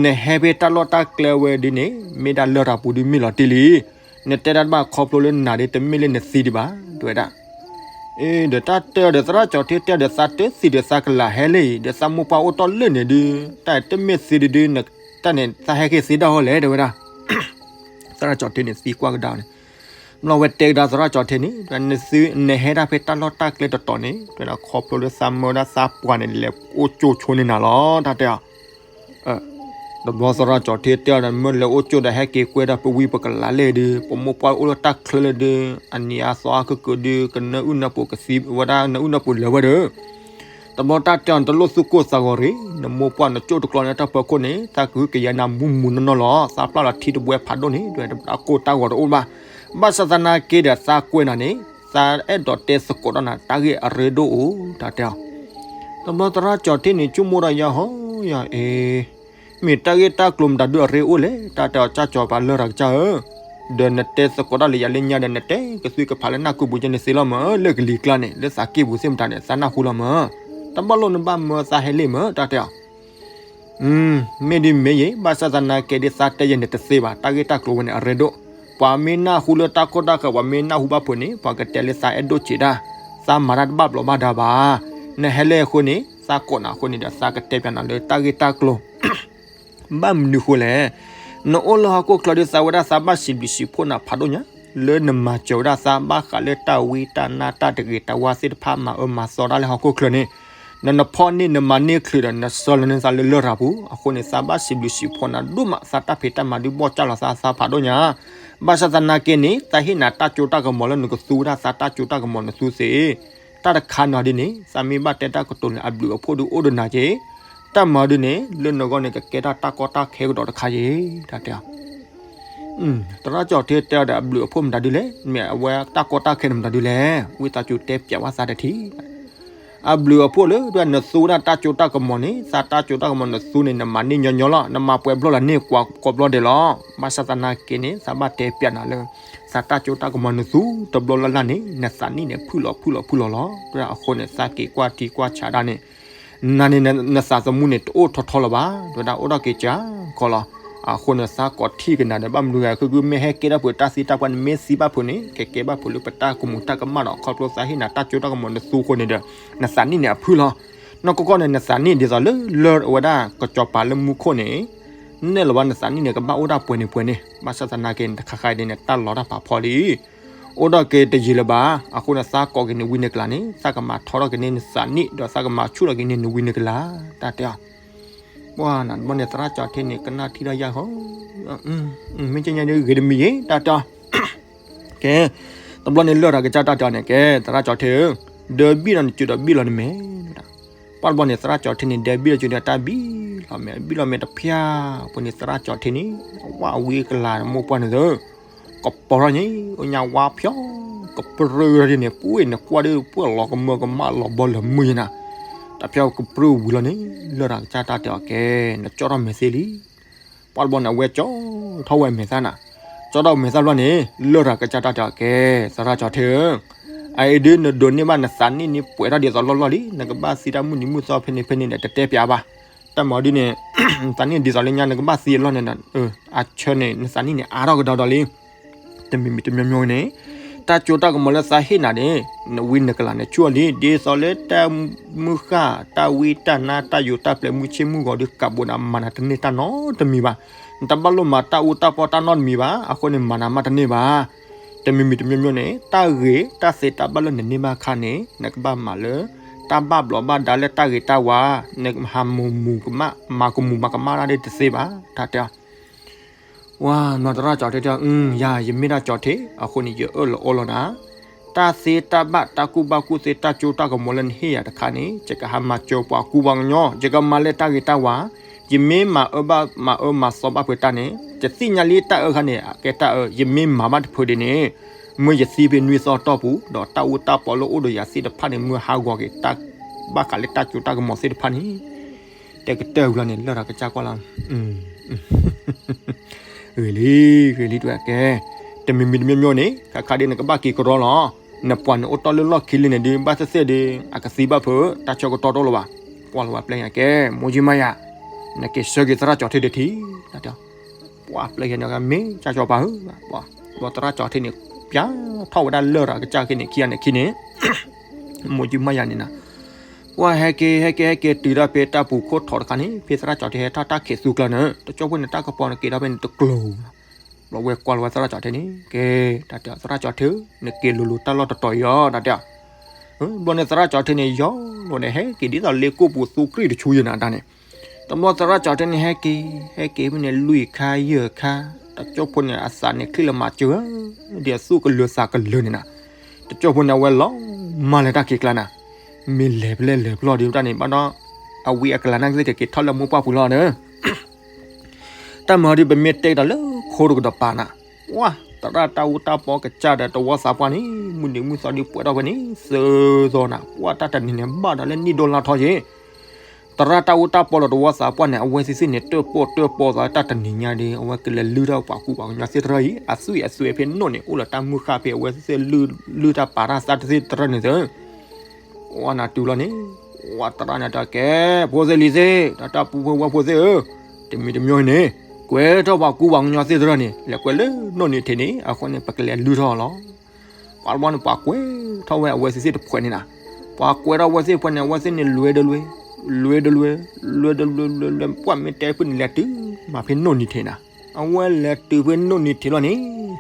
နဟဲဖဲတၢ်လီၢ်တၢ်ကျဲဝဲဒ်န့ၣ် မ့ၢ်ဒၣ်လရာ်ပူၤဒုးမ့ၢ်လီၤတံၢ်လံ, နတဲဒၣ်တဘၣ်ခီဖျိလၢနၤဒ်တမ့ၢ်လၢနသံဒံးဘၣ်, တဲဝဲဒၣ်, အ့ ဒီးတၢ်တဲအီၤဒီးသရၣ်ကၠီၣ်ထ့တဲအီၤဒီး သးတသံဒီးသးကလၤဟဲလၢအံၤ ဒီးသးမိၢ်ပှၢ်အိၣ်တီၢ်လၢန့ၣ်ဒုး တၢ်တမ့ၢ်သံဒုးဒုး တၢ်န့ၣ်သးဟဲက့ၤသ့ဒၣ်ဟီလဲၣ် တဲဝဲဒၣ်, သရၣ်ကၠီၣ်ထ့န့ၣ်သံကွၢ်ကဒါန့ၣ်, ဘျီဝဲတဲကဒါသရၣ်ကၠီၣ်ထ့န့ၣ် နဟဲဒၣ်ဖဲတၢ်လီၢ်တၢ်ကျဲတတီၤန့ၣ် တဲဝဲဒၣ်ခီဖျိလၢသးမၢဝဲဒၣ်သးပှၢ်န့ၣ် လဲၤအိၣ်ကၠိဆိန့ၢ်နၤလီၤ တၢ်တဲအီၤ တဘျီသရၣ်ကၠီၣ်ထ့တဲအီၤဒီး မ့ၢ်လဲၤအိၣ်ကၠိဒီးဟဲက့ၤကွဲဒီး ပဝံပကလၤလဲၣ်ဒုး ပမိၢ်ပှၢ်အိၣ်လၢတၢ်ချၢလဲၣ်ဒုး အနံၤအါသီအါကကၢဒုး ကနၢအုၣ်နၢပူၤကသံဝဲဒၣ် နၢအုၣ်နၢပူၤလၢၤဝဲဒီး တဘျီတၢ်တဲအီၤ နတလိၣ်သူၣ်ကိၢ်သးဂီၤရ့ၣ်, နမိၢ်ပှၢ်နကၠိတကျီန့ၣ်တၢ်ဖီခိၣ်န့ၣ် သးကဟုကယာ်နၤမူမူနီၢ်နီၢ်လီၤ. သးပျၢ်လီၤထံတဘှဲဖးဒိၣ်န့ၣ် တၢ်ကိၢ်တၢ်ဂီၤတအိၣ်ဘၣ်. ဘၣ်ဆၣ်သနာ်က့ဒီးသးကွဲးနၤန့ၣ် သးအဲၣ်ဒိးတဲသကိးဒီးနၤ တၢ်ဂ့ၢ်အရ့ဒိၣ်အိၣ် တၢ်တဲအီၤ. တဘျီသရၣ်ကၠီၣ်ထ့န့ၣ် ဆိကမိၣ်ဒီးယၤဟီယၤအ့ မ့ၢ်တၢ်ဂ့ၢ်တၢ်ကျိၤမတၤဒုးအရ့အိၣ်လဲၣ် တၢ်တဲအီၤ ကၢ်ကၠီၤပၤလၢတၢ်ကစၢ်ဧၢ, ဒီးနတဲသကိးတၢ်လၢယၤလၢညါဒီး နတဲကသွံကဖးလၢနၢ်ကူပူၤကဲန့ၣ်သ့လီၤမၢ်, လၢကလံၤကျါန့ၣ် လၢသးက့ၢ်ပူၤသ့ၣ်မတၤန့ၣ် သးနၢ်ဟူလီၤမၢ်, တဘၣ်လိၣ်နဘၣ်မၢသးဟဲလံမၢ် တၢ်တဲအီၤ. မ့ၢ်ဒ်မ့ၢ်ယဲ ဘၣ်ဆၣ်သနာ်က့ဒ်သးတဲယဲန့ၣ်တသ့ဘၣ်, တၢ်ဂ့ၢ်တၢ်ကျိၤဝဲန့ၣ်အရ့ဒိၣ်, ပှၤမ့ၢ်နၢ်ဟူလၢတၢ်ကီတၢ်ခဲ ပှၤမ့ၢ်နၢ်ဟူဘၣ်ဖုးန့ၣ် ပှၤကတဲလၢသးအဲၣ်ဒိၣ်စဲးဒၣ်, သးမၤတၢ်တဘၣ်ဘျီးဘၣ်ဒါဘၣ်, နဟဲလၢအဃိန့ၣ် သးကိးနၤအဃိန့ၣ်ဒီး သးကတဲပျးနၤလၢတၢ်ဂ့ၢ်တၢ်ကျိၤ ဘၣ်မနုၤဃိလဲၣ်. နအိၣ်လၢဟီၣ်ခိၣ်ချၢဒီး သးဝဲဒၣ်သးဘၣ်စံးဘျုးစံးဖှိၣ်နၤဖးဒိၣ်ညါ, လၢနမၤစၢၤဝဲဒၣ်သးဘၣ်ဃးလၢတၢ်ဝံတၢ်နါတၢ်တဂ့ၤတၢ်ဝါသ့ၣ်တဖၣ် မၤအၢမၤသီတၢ်လၢဟီၣ်ခိၣ်ချၢန့ၣ်, နနဖီၣ်န့ၢ်နမၤန့ၢ်ချုးဒီး နဆှၢလီၤန့ၢ်သးလၢလရာ်ပူၤ, အဃိန့ၣ် သးဘၣ်စံးဘျုးစံးဖှိၣ်နၤဒိၣ်မး, သးတၢ်ဖံးတၢ်မၤဒုးဘီၣ်ကၢ်လီၤသး သးဖးဒိၣ်ညါ. ဘၣ်ဆၣ်သနာ်က့န့ၣ် သးဟ့ၣ်နၤတၢ်စိတၢ်ကမီၤလၢနကသူဝဲဒၣ်သးတၢ်စိတၢ်ကမီၤနသူသ့ တၢ်တခါန့ၣ်ဒ်န့ၣ် သးမ့ၢ်ဘၣ်တဲတၢ်ကတိၤန့ၣ် အဘျုးအဖှိၣ်ဒုးအိၣ်ဒီးနၤက့ၤ, တၢ်မၤဒ်န့ၣ် လၢနဂီၢ်န့ၣ် ကကဲတၢ်တၢ်ကီတၢ်ခဲကဒီးတခါယ့ၣ် တၢ်တဲအီၤ. သရၣ်ကၠီၣ်ထ့တဲအီၤဒီး အဘျုးအဖှိၣ်မတၤဒုးလဲၣ်, မ့ၢ်အဝဲတၢ်ကီတၢ်ခဲန့ၣ်မတၤဒုးလဲၣ်, ဝံသးစူၤတဲပျးဝဲသးတထံၣ် အဘျုးအဖှိၣ်လၢ နသူဝဲဒၣ်တၢ်စိတၢ်ကမီၤန့ၣ် သးတၢ်စိတၢ်ကမီၤနသူန့ၣ် နမၤန့ၢ်ညီညီလီၤ, နမၤပှဲၤဘျီၣ်လၢန့ၢ်ကိးဘျီဒဲးလီၤ. ဘၣ်ဆၣ်သနာ်က့န့ၣ် သးဘၣ်တဲပျးနၤလၢ သးတၢ်စိတၢ်ကမီၤနသူတဘျီလၢ်လၢ်န့ၣ် နသးနံၣ်န့ၣ် ဖုၣ်လီၤဖုၣ်လီၤဖုၣ်လီၤလီၤ. အဃိန့ၣ် သးက့ၤကွၢ်ထံကွၢ်ဆးဒၣ်န့ၣ် နၤန့ၣ် နသးသမူန့ၣ် တအိၣ်ထီထီလၢၤဘၣ်, တဲဝဲဒၣ်အိၣ်ဒီးက့ၤကၢ်ခီလီၤ. အဃိန့ၣ် သးကိးထံၣ်က့ၤနၤဒီး ဘၣ်မနုၤဂၤ ခုခုမ့ၢ်ဟဲကဲတၢ်ပှဲၤတၢ်သံတၢ်ပှၢ်န့ၣ် မ့ၢ်သံဘၣ်ဖုးန့ၣ် ကကဲဘၣ်ဖုးလၢပတၢ်ကမူၤတၢ်ကမၣ်ဒီး ခီဖျိသးဟ့ၣ်နၤတၢ်စိတၢ်ကမီၤနသူအဃိန့ၣ်ဒီး နသးနံၣ်န့ၣ်အဖုၣ်လီၤ. နီၢ်ကီၢ်ကီၢ်န့ၣ် နသးနံၣ်ဒ်သိးလၢ လၢဝဲဒၣ်ကစီၤပၤလၢမူခိၣ်န့ၣ် နဲၣ်လီၤဘၣ်နသးနံၣ်န့ၣ် ကဘၣ်အိၣ်ဒၣ်ပှဲၤန့ၣ်ပှဲၤန့ၣ်, ဘၣ်ဆၣ်သနာ်က့န့ၣ် တခါခါအံၤဒ်န့ၣ် တၢ်လီၤတၢ်ဖးဖီလံ အိၣ်ဒီးက့ၤတယံာ်လၢၤဘၣ်. အဃိန့ၣ် သးကိးက့ၤနဝံနကလၤန့ၣ် သးကမၤထီထီၣ်က့ၤန့ၢ်နသးနံၣ် ဒီးသးကမၤဆူၣ်ထီၣ်က့ၤန့ၢ်နဝံနကလၤ တၢ်တဲအီၤ. ပှၤနဘီန့ၣ် သရၣ်ကၠီၣ်ထ့န့ၣ် ကနၣ်ထံၣ်ဒီးယၤဃီ မ့ၢ်ကညါဒ်ဂ့ၤတမံၤယ့ၣ် တၢ်တဲအီၤ. ကဲ တဘျီန့ၣ်လၢတၢ်ကစၢ်တၢ်တဲအီၤန့ၣ် ကဲ သရၣ်ကၠီၣ်ထ့ဧၢ, ဒၢဘံၣ်လီၤနစုဒီးဘံၣ်လီၤနမဲာ် ပှၤတဘျီန့ၣ် သရၣ်ကၠီၣ်ထ့န့ၣ် ဒဲဘံၣ်လီၤစုဒီးတၢ်ဘံၣ်လီၤမဲာ် ဘံၣ်လီၤမဲာ်တဖျၢၣ် ပှၤန့ၣ် သရၣ်ကၠီၣ်ထ့န့ၣ် ဝၣ်အဝံအကလၤမိၢ်ပှၢ်န့ၣ်သၢ ကပီၤထီၣ်န့ၣ် အိၣ်ညါဝါဖျီ ကပြုၢ်ထီၣ်ဒ်န့ၣ် ပှ့ၤနကွၢ်ဒီး ပှ့ၤလီၤကမၢကမၣ်လီၤဘီလၢမုၢ်ယနၤ တၢ်ဖျီကပြုၢ်ဝံၤလီၤန့ၣ် လၢတၢ်ကစၢ်တၢ်တဲအီၤကဲ နကၠီၣ်ထီၣ်မဲာ်သ့လံ ပှၤတဘျီန့ၣ် အဝဲကၠီၣ်ထီၣ်ဝဲမဲာ်သၣ်နၤ, ကၠီၣ်ထီၣ်မဲာ်သၣ်ဘျီန့ၣ် လၢတၢ်ကစၢ်တၢ်တဲအီၤကဲ သရၣ်ကၠီၣ်ထ့ဧၢ, အအံၤဒုး နဒိးန့ၢ်ဘၣ်နသးနံၣ်န့ၣ်ပှဲၤထီၣ်ဒ်သိးလီၢ်လီၢ်လံ, နကဘၣ်သံတၢ်မုၢ်နံၤမုၢ်သီဖဲန့ၣ်ဖဲန့ၣ်ဒီး တတဲပျးဘၣ်. တၢ်မၤဒ်န့ၣ် နသးနံၣ်ဒ်သိးလၢညါ နကဘၣ်သံအလီၢ်န့ၣ်ဒီး အဆၢန့ၣ် နသးနံၣ်န့ၣ် အါထီၣ်ကဒီးဒီးလံ. တမံၤမံၤတမံၤမံၤန့ၣ် တၢ်ကၠိတၢ်ကမီၤလၢသးဟ့ၣ်နၤန့ၣ် နဝံနကလၤန့ၣ်ဆူၣ်လံ ဒ်သိးလၢတၢ်မုၢ်ဃၢ် တၢ်ဝံတၢ်နါ တၢ်ယိာ်တၢ်ပျဲၤမုၢ်ဆ့ၣ်မုၢ်ဂီၤဒီးကးဘိးနၤ မၤနၤတန့ၢ်တၢ်နီတမံၤဘၣ်. နတဘၣ်လိၣ်မၤတၢ်အူတၢ်ပီတၢ်နီတမံၤဘၣ်. အဃိန့ၣ် မၤနၤမးတန့ၢ်ဘၣ်. တမံၤမံၤတမံၤမံၤန့ၣ် တၢ်ဂ့ၤတၢ်သ့တၢ်ဘၣ်လၢနန့ၢ်ဘၣ်အခါန့ၣ် နကဘၣ်မၤလၢ တၢ်ဘၣ်ဘျီးဘၣ်ဒါလၢတၢ်ဂ့ၤတၢ်ဝါ, နဟးမၤမူးမၤကမၣ် မၤကမူးမၤကမၣ်တၢ်ဒ်တသ့ဘၣ်. တၢ်တဲ ဝၤနီၤ သရၣ်ကၠီထဲတဲ အၢ ယၤ ယမ့ၢ်ဒၣ်ကၠီထဲ အဃိန့ၣ် ယအၢၣ်လီၤအီလီၤနၤ, တၢ်သ့တၢ်ဘၣ် တၢ်ကူၣ်ဘၣ်ကူၣ်သ့ တၢ်ကၠိတၢ်ကမီၤလၢနဟ့ၣ်ယၤတခါန့ၣ် ယကဟးမၤစၢၤပှၤကူပှၤကညီ, ယကမၤလၢတၢ်ဂ့ၤတၢ်ဝါ, ယမ့ၢ်မၤအၢဘၣ်မၤအၢမၤသီဘၣ်ဖုးတၢ်န့ၣ် ယသ့ၣ်ညါလံတၢ်အၢခါန့ၣ် အကဲတၢ်အၢ, ယမ့ၢ်မၤဘၣ်တဖုးဒ်န့ၣ် မ့ၢ်ယသံဖဲနွံသီတီၢ်ပူၤ ဒီးတၢ်အူတၢ်ပီလၢအိၣ်ဒီးယၤသ့ၣ်တဖၣ်န့ၣ် မ့ၢ်ဟးဂီၤက့ၤတၢ်ဘၣ်ဃးလၢတၢ်ကၠိတၢ်ကမီၤသ့ၣ်တဖၣ်န့ၣ် တဲကတၢၢ်ဝံၤလီၤန့ၣ် လၢၢ်ဒီးကစၢ်ကွၢ်လီၤ, ဂ့ၤလံ, ဂ့ၤလံ တဝဲကဲ, တမံၤမံၤတမံၤမံၤန့ၣ် ခါခါဒ်နကဘၣ်က့ၤကရီလီၤ, နပှၤန့ၣ်အိၣ်တီၢ်လၢလီၢ်ခံလံန့ၣ်ဒ် ဘၣ်သ့ၣ်သ့ၣ်ဒ် အကသံဘၣ်ဖုး တၢ်ဆၢကတီၢ်တအိၣ်လၢၤဘၣ်, ကွၢ်လီၤဝဲပျဲၢ်ညါကဲ, မိၢ်ယုမးယၤ, နက့ၤဆှၢက့ၤသရၣ်ကၠီထဲဒၣ်ထံ, ပှၤပျဲၢ်ညါန့ၣ် မ့ၢ်ကၢ်ကၠီပၤဧၢ, ပှၤသရၣ်ကၠီထဲန့ၣ် ပျးထီၣ်ဝဲဒၣ်လၢၢ်ဒီးကစၢ်က့ၤန့ၣ် ခံဂၤန့ၣ်ခံန့ၣ် မိၢ်ယုမးယၤန့ၣ်နၤ, ပှၤဟဲက့ၤ ဟဲက့ၤ ဟဲက့ၤတုၤဒၣ်ဖဲတၢ်ပူၤခိၣ်ထီတခါန့ၣ် ဖဲသရၣ်ကၠီထဲဟဲထီၣ်တၢ်ခံးသူကျါန့ၣ် တကၠိဖိန့ၣ် တၢ်ကပီၤန့ၣ်က့ၤထီၣ်ဖဲန့ၣ်တကျိၤ, ဘျီဝဲကွၢ်လီၤဝဲသရၣ်ကၠီထဲန့ၣ် ကဲ, တၢ်တဲ သရၣ်ကၠီထဲဧၢ, နက့ၤလိၤလိၤတၢ်လီၢ်တတီၤအံၤအီၤ တၢ်တဲ, ဘျီန့ၣ်သရၣ်ကၠီထဲန့ၣ် ယီၤလီၤန့ၣ် ဟဲက့ၤဒ်သိးလ့ကိၣ်ပူၤသူကြံၢ်တဆူယဲၢ်နၤတၢ်န့ၣ်, တဘျီသရၣ်ကၠီထဲန့ၣ် ဟဲက့ၤ ဟဲက့ၤဖဲန့ၣ် လွံၢ်ခါယဲၢ်ခါ, တကၠိဖိန့ၣ် အသးန့ၣ်ချံၣ်လၢမၤစၢၤ ဒ်အသူၣ်ကလၢၤသးကလၢၤန့ၣ်နၤ, တကၠိဖိန့ၣ် အဝဲလီၤမၢ်လၢတၢ်ခံးကျါနၤ, မ့ၢ်လဲၤဖဲလဲၣ်လဲၤဖျီၣ်ဒ်တၢ်န့ၣ် ဘၣ်ဒီး အဝံအကလၤနာ်က့သ့ၣ်က့ၤထီၣ်လၢမိၢ်ပှၢ်ပူၤလီၤဒီး တၢ်မၤဒ်ပမ့ၢ်တဲကဒီးလၢခိတကတီၤပၤနၤ, ဝါ, သရၣ်တၢ်အူတၢ်ပီကစၢ်ဒီးတဝီသးပှၢ်န့ၣ် မုၢ်နံၤမုၢ်သီဒ်ပှဲၤထီၣ်ဝဲန့ၣ် သၢသီနၤ, ပှၤတၢ်တနံၤန့ၣ် ဘၣ်ဒီးလၢနံၣ်ဒိၣ်လါထီၣ်ယ့ၣ်, သရၣ်တၢ်အူတၢ်ပီဒီးတဝီသးပှၢ်န့ၣ် အဝဲသ့ၣ်သ့ၣ်န့ၣ် တၢၣ်ပီၣ်တၢၣ်ပီသးတၢ်တနံၤညါဒီး အဝဲကလဲၤလုၢ်ထီၣ်ပှၤကူပှၤကညီသ့ၣ်တဖၣ်အံၤ အသွံၣ်အသွဲဖဲနိၣ်န့ၣ် အိၣ်လၢတၢ်မုၢ်ဃၢ်ဖဲအဝဲသ့ၣ်သ့ၣ်လုၢ်တၢ်ပာ်တၢ်သးတသ့ၣ်တဖၣ်န့ၣ်သၢ ဝဲနၤတုၤလီၤန့ၣ်, ဝဲသရၣ်န့ၣ်တဲကဲ, ဖိသ့ၣ်လံၤသ့ၣ်, တၢ်ပူဖိဝဲဖိသ့ၣ်ဧၢ, တမံၤတမံၤန့ၣ်, ကွဲးထီၣ်ပှၤကူပှၤကညီသ့ၣ်တဖၣ်န့ၣ် လဲၤကွဲးလၢနိၣ်န့ၣ်ထံးန့ၣ် အဃိန့ၣ် ပကလဲၤလုၢ်ထီၣ်လီၤ. ပှၤတဘျီန့ၣ် ပှၤကွဲးထီၣ်ဝဲအဝဲသ့ၣ်သ့ၣ်တဖုန့ၣ်နၤ, ပှၤကွဲးထီၣ်ဝဲသ့ၣ်တဖုန့ၣ် အဝဲသ့ၣ်န့ၣ် လွဲတလွဲ, လွဲတလွဲ, လွဲတလွဲလွဲလွဲ ပှၤမ့ၢ်တဲဖုန့ၣ် လဲၤတုၤမးဖဲနိၣ်န့ၣ်ထံးနၤ အဝဲလဲၤတုၤဖဲနိၣ်န့ၣ်ထံးလီၤန့ၣ်,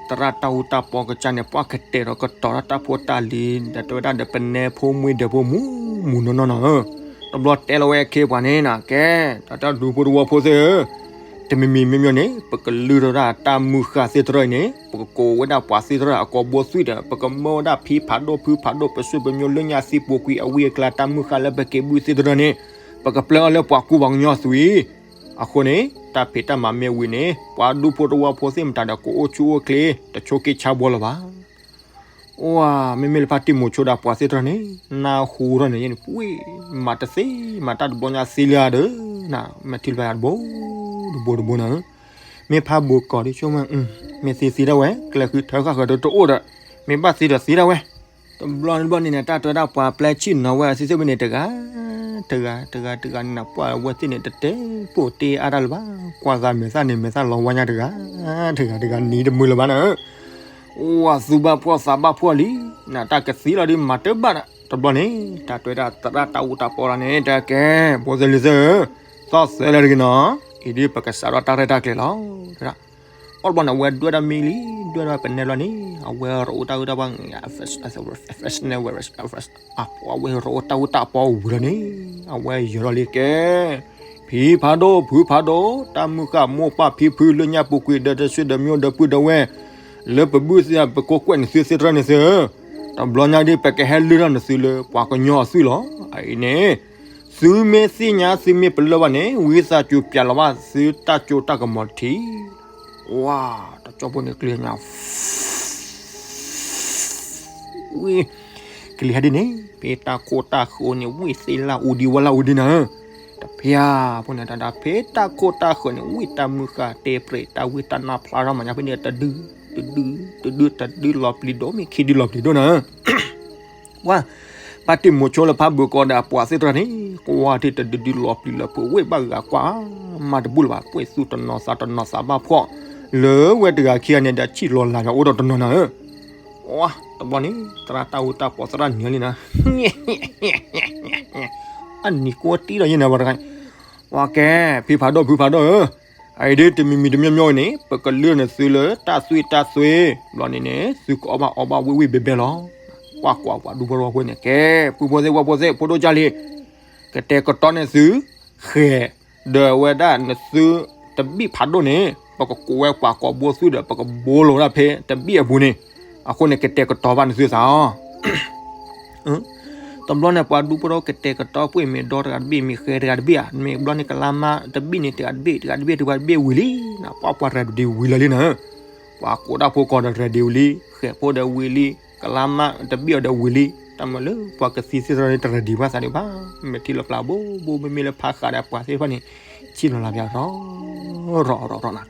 သရၣ်တၢ်အူတၢ်ပီကစၢ်န့ၣ် ပှၤကတဲာ်ဒီးကတီၤတၢ်တၢ်ဖိတၢ်လံၤ ဒီးတဲဝဲဒၣ်ဒီးပနဲဖိမှံဒီးဖိမူးမူးနီၢ်နီၢ်နီၢ်ဧၢ, တဘျီတဲလီၤဝဲအခ့အပှၤန့ၣ်နၤ ကဲ, တၢ်တၢ်ဒူဖိတဝီဖိသ့ၣ်ဧၢ, တမံၤမံၤမံၤမံၤန့ၣ် ပကလုၢ်ထီၣ်ဒၣ်တၢ်မုၢ်ဃၢ်သ့ၣ်တဖၣ်အံၤန့ၣ် ပကကိးဝဲဒၣ်ပှၤသ့ၣ်တဖၣ်အကိာ်ဘိသွံၣ်ဒီး ပကမၢဝဲဒၣ်ဖံဖးဒိၣ်ဖုဖးဒိၣ် ပစိပညိလၢညါသံပူၤကွံာ်အဝံအကျါတၢ်မုၢ်ဃၢ်လၢပက့ၤဘုသ့ၣ်တဖၣ်န့ၣ် ပကပျဲအီၤလၢပှၤကူပှၤကညီသွံၣ် အဃိန့ၣ် တၢ်ဖံးတၢ်မၤမ့ၢ်ဝံၤန့ၣ် ပှၤဒူဖိတဝီဖိသ့ၣ်မတၤဒီးကအိၣ်ဆူၣ်အိၣ်ချ့ တဆိးက့ဆါဘှီလၢၤဘၣ်. အိၣ်ဧါ, မ့မ့ၢ်လၢဖါတံၢ်မိၤဆိဒီးပှၤသ့ၣ်တဖၣ်န့ၣ် နၢ်ဟူထီၣ်န့ၣ် ယဲန့ၣ် ပှ့ၤ မၤတသ့ မၤတၢ်တဘျီညါသ့လၢအဒၢး နမ့ၢ်ထံၣ်လၢတဘိတဘိတဘိနၤဧၢ, မ့ၢ်ဖးဘိးကီးဒ်ဆိကမိၣ် မ့ၢ်သံသံဒၣ်ဝဲ ကလဲၤဃုထၢဃာ်ဃၢၤဒီးတအိၣ်ဒီး မ့ၢ်ဘၣ်သံဒီးသံဒၣ်ဝဲ တဘျီတဘျီန့ၣ်န့ၣ် တၢ်တဲဝဲဒၣ်ပှၤပျဲဆံၣ်နီၤဝဲအသ့ၣ်သ့ၣ်ဝဲန့ၣ်တဂၤ တဂၤ တဂၤ တဂၤန့ၣ် ပှၤအဝဲသ့ၣ်န့ၣ် တတဲပိာ်တ့အါတၢ်လၢၤဘၣ်, ကွၢ်သးမဲာ်သၣ်န့ၣ် မဲာ်သၣ်လီၤဝါညါတဂၤ တဂၤ တဂၤနံၤတမုာ်လၢၤဘၣ်နၤဧၢ, အိၣ် သူဘၣ်ဖှီၣ်သးဘၣ်ဖှီၣ်လံ, နတၢ်ကသံလီၤဒ်မၤတဘၣ်ဒၣ် တဘျီန့ၣ် တၢ်တဲဝဲဒၣ်သရၣ်တၢ်အူတၢ်ပီလီၤန့ၣ် တၢ်ကဲ ဖိသ့ၣ်လံၤသ့ၣ်ဧၢ, သီၣ်သဲလၢတဂ့ၤနီၤ, အံၤဒ်ပကစးထီၣ်တၢ်ရဲၣ်တၢ်ကျဲၤလီၤ တဒၣ် ပီၣ်တဘျီန့ၣ် အဝဲဒွဲၣ်ဒၣ်မံလံ, ဒွဲၣ်ဒၣ်ပနဲလီၤန့ၣ် အဝဲရိအိၣ်တၢ်အူတၢ်ပီ အဝဲရိအိၣ်တၢ်အူတၢ်ပီဝံၤလီၤန့ၣ် အဝဲယၢၤထီၣ်လံကဲ, ဖံဖးဒိၣ် ဖုဖးဒိၣ် တၢ်မုၢ်ဃၢ်မိၢ်ပၢ်ဖံဖုလၢညါပူၤကွံာ်ဒီးတၢ်ဆွေဒီးမျိုးဒီးပုၢ်ဒီးဝဲၢ် လၢပဘုၣ်သ့ၣ် ပကိးကွဲးန့ၢ်သုသ့ၣ်တဖၣ်န့ၣ်သ့ၣ်ဧၢ, တဘျီညါဒ်ပကဟဲလုၢ်ထီၣ်န့ၢ်သုလၢပှၤကညီအသွံၣ်လီၤ. အအံၤန့ၣ် သုမ့ၢ်သ့ၣ်ညါသုမ့ၢ်ပလၢၢ်ဘၣ်န့ၣ် ဝံသးစူၤပျးလီၤဘၣ်သုတၢ်ကၠိတၢ်ကမီၤတထံး, ဝါ, တကၠိဖိန့ၣ်ကျံၤညါ ဝံၤ ကလံၤဟဲဒ်န့ၣ် ဖဲတၢ်ခိၣ်တၢ်ဃၢၤန့ၣ် ဝံၣ်သ့လၢအူဒံဝဲလၢအူဒံနၤဧၢ, တဖျၢၣ်ဖိန့ၣ်တၢ်ဒၣ် ဖဲတၢ်ခိၣ်တၢ်ဃၢၤန့ၣ် ဝံၣ်တၢ်မုၢ်ဃၢ်တဲပြဲး တၢ်ဝံၣ်တၢ်နါဖျါထီၣ်မၤညါဖဲန့ၣ် တဒု တဒု တဒု တဒုလီၤပျံၤဒိၣ် မ့ၢ်ခံဒုလီၤပျံၤဒိၣ်နၤဧၢ ဝါ, ဖါတံၢ်မိၤဆိလၢဖးဘိးကီးဒီးအပှၤသ့ၣ်တဖၣ်န့ၣ် ကွၢ်ထံၣ်တဒုဒုလီၤပျံၤလီၤဖုးဝဲဘၣ်ဂၤကွၢ် မၤတဘူၣ်လၢၤဘၣ် ပှဲၤသူၣ်တနီၤသးတနီၤသးဘၣ်ဖှီၣ်, လၢဝဲတဂၤခံဂၤန့ၣ်ဒီး ဆံၣ်လီၤလၢ်ဘၣ်အိၣ်ဒီးတနီၤနၤဧၢ. ဝါ တဘျီန့ၣ် သရၣ်တၢ်အိၣ်တၢ်ပီးသရၣ်နံၤလံနၤ, အနံၤကိးတံၢ်ဒီးယဲၢ်နၤဝဲတဂၤ, ဝါကဲ ဖံဖးဒိၣ် ဖံဖးဒိၣ်ဧၢ, အအံၤဒ်တမံၤမံၤတမံၤမံၤန့ၣ် ပကလုၢ်န့ၢ်သုလၢတၢ်သွံၣ်တၢ်သွဲ, ဘျီန့ၣ်န့ၣ် သုကအီၣ်ဘၣ်အီဘၣ်ဝ့ၢ်ဝ့ၢ်ဘဲဘဲလီၤ. ကွၢ်ကွၢ်ပှၤဒူဖိထီဖိန့ၣ် ကဲ ပုၢ်ဖိသ့ၣ်ဝဲၢ်ဖိသ့ၣ် ဖိဒိၣ်ကၢ်လံၤ, ကတဲာ်ကတီၤန့ၢ်သု ဃဲၤ ဒီးဝဲဒၣ်နသုတဘ့ၣ်ဖးဒိၣ်န့ၣ် ပကကိးဝဲပှၤကိးဘိသွံၣ်ဒီး ပကဘိလီၤဝဲဒၣ်ဖဲတဘ့ၣ်အပူၤန့ၣ်, အဃိန့ၣ် ကတဲာ်ကတီၤဘၣ်နသုသးအီၤ. တဘျီန့ၣ် ပှၤဒူဖိထီဖိကတဲာ်ကတီၤ ပှ့ၤမ့ၢ်ဒီတဂၤတဘ့ၣ် မ့ၢ်ဃဲၤတဂၤတဘ့ၣ်ဧါ, မ့ၢ်ဘျီန့ၣ် ကလါမါတဘ့ၣ်န့ၣ် တဂၤတဘ့ၣ် တဂၤတဘ့ၣ် တဂၤတဘ့ၣ်ဝံၤလံနၤ, ပှၤပှၤ ready ဝံၤလၢာ်လံနၤ, ပှၤကိးတၢ်ဖိကိးဒီး ready ဝံၤလံ, ဃဲၤဖိဒီးဝံၤလံ, ကလါမါတဘ့ၣ်အီၤဒီးဝံၤလံ, တၢ်မၤလၢပှၤကသံသ့ၣ်တဖၣ်န့ၣ် တ ready ဘၣ်သးဒံးဘၣ်, မ့ၢ်ထံၣ်လီၤပျၢ်ဘိဘိ မ့မ့ၢ်လၢဖးဃးဒီးပှၤသ့ၣ်တဖၣ်န့ၣ် ဆံၣ်လီၤလၢ်ဘၣ်ရီ ရီ ရီ ရီနၤ,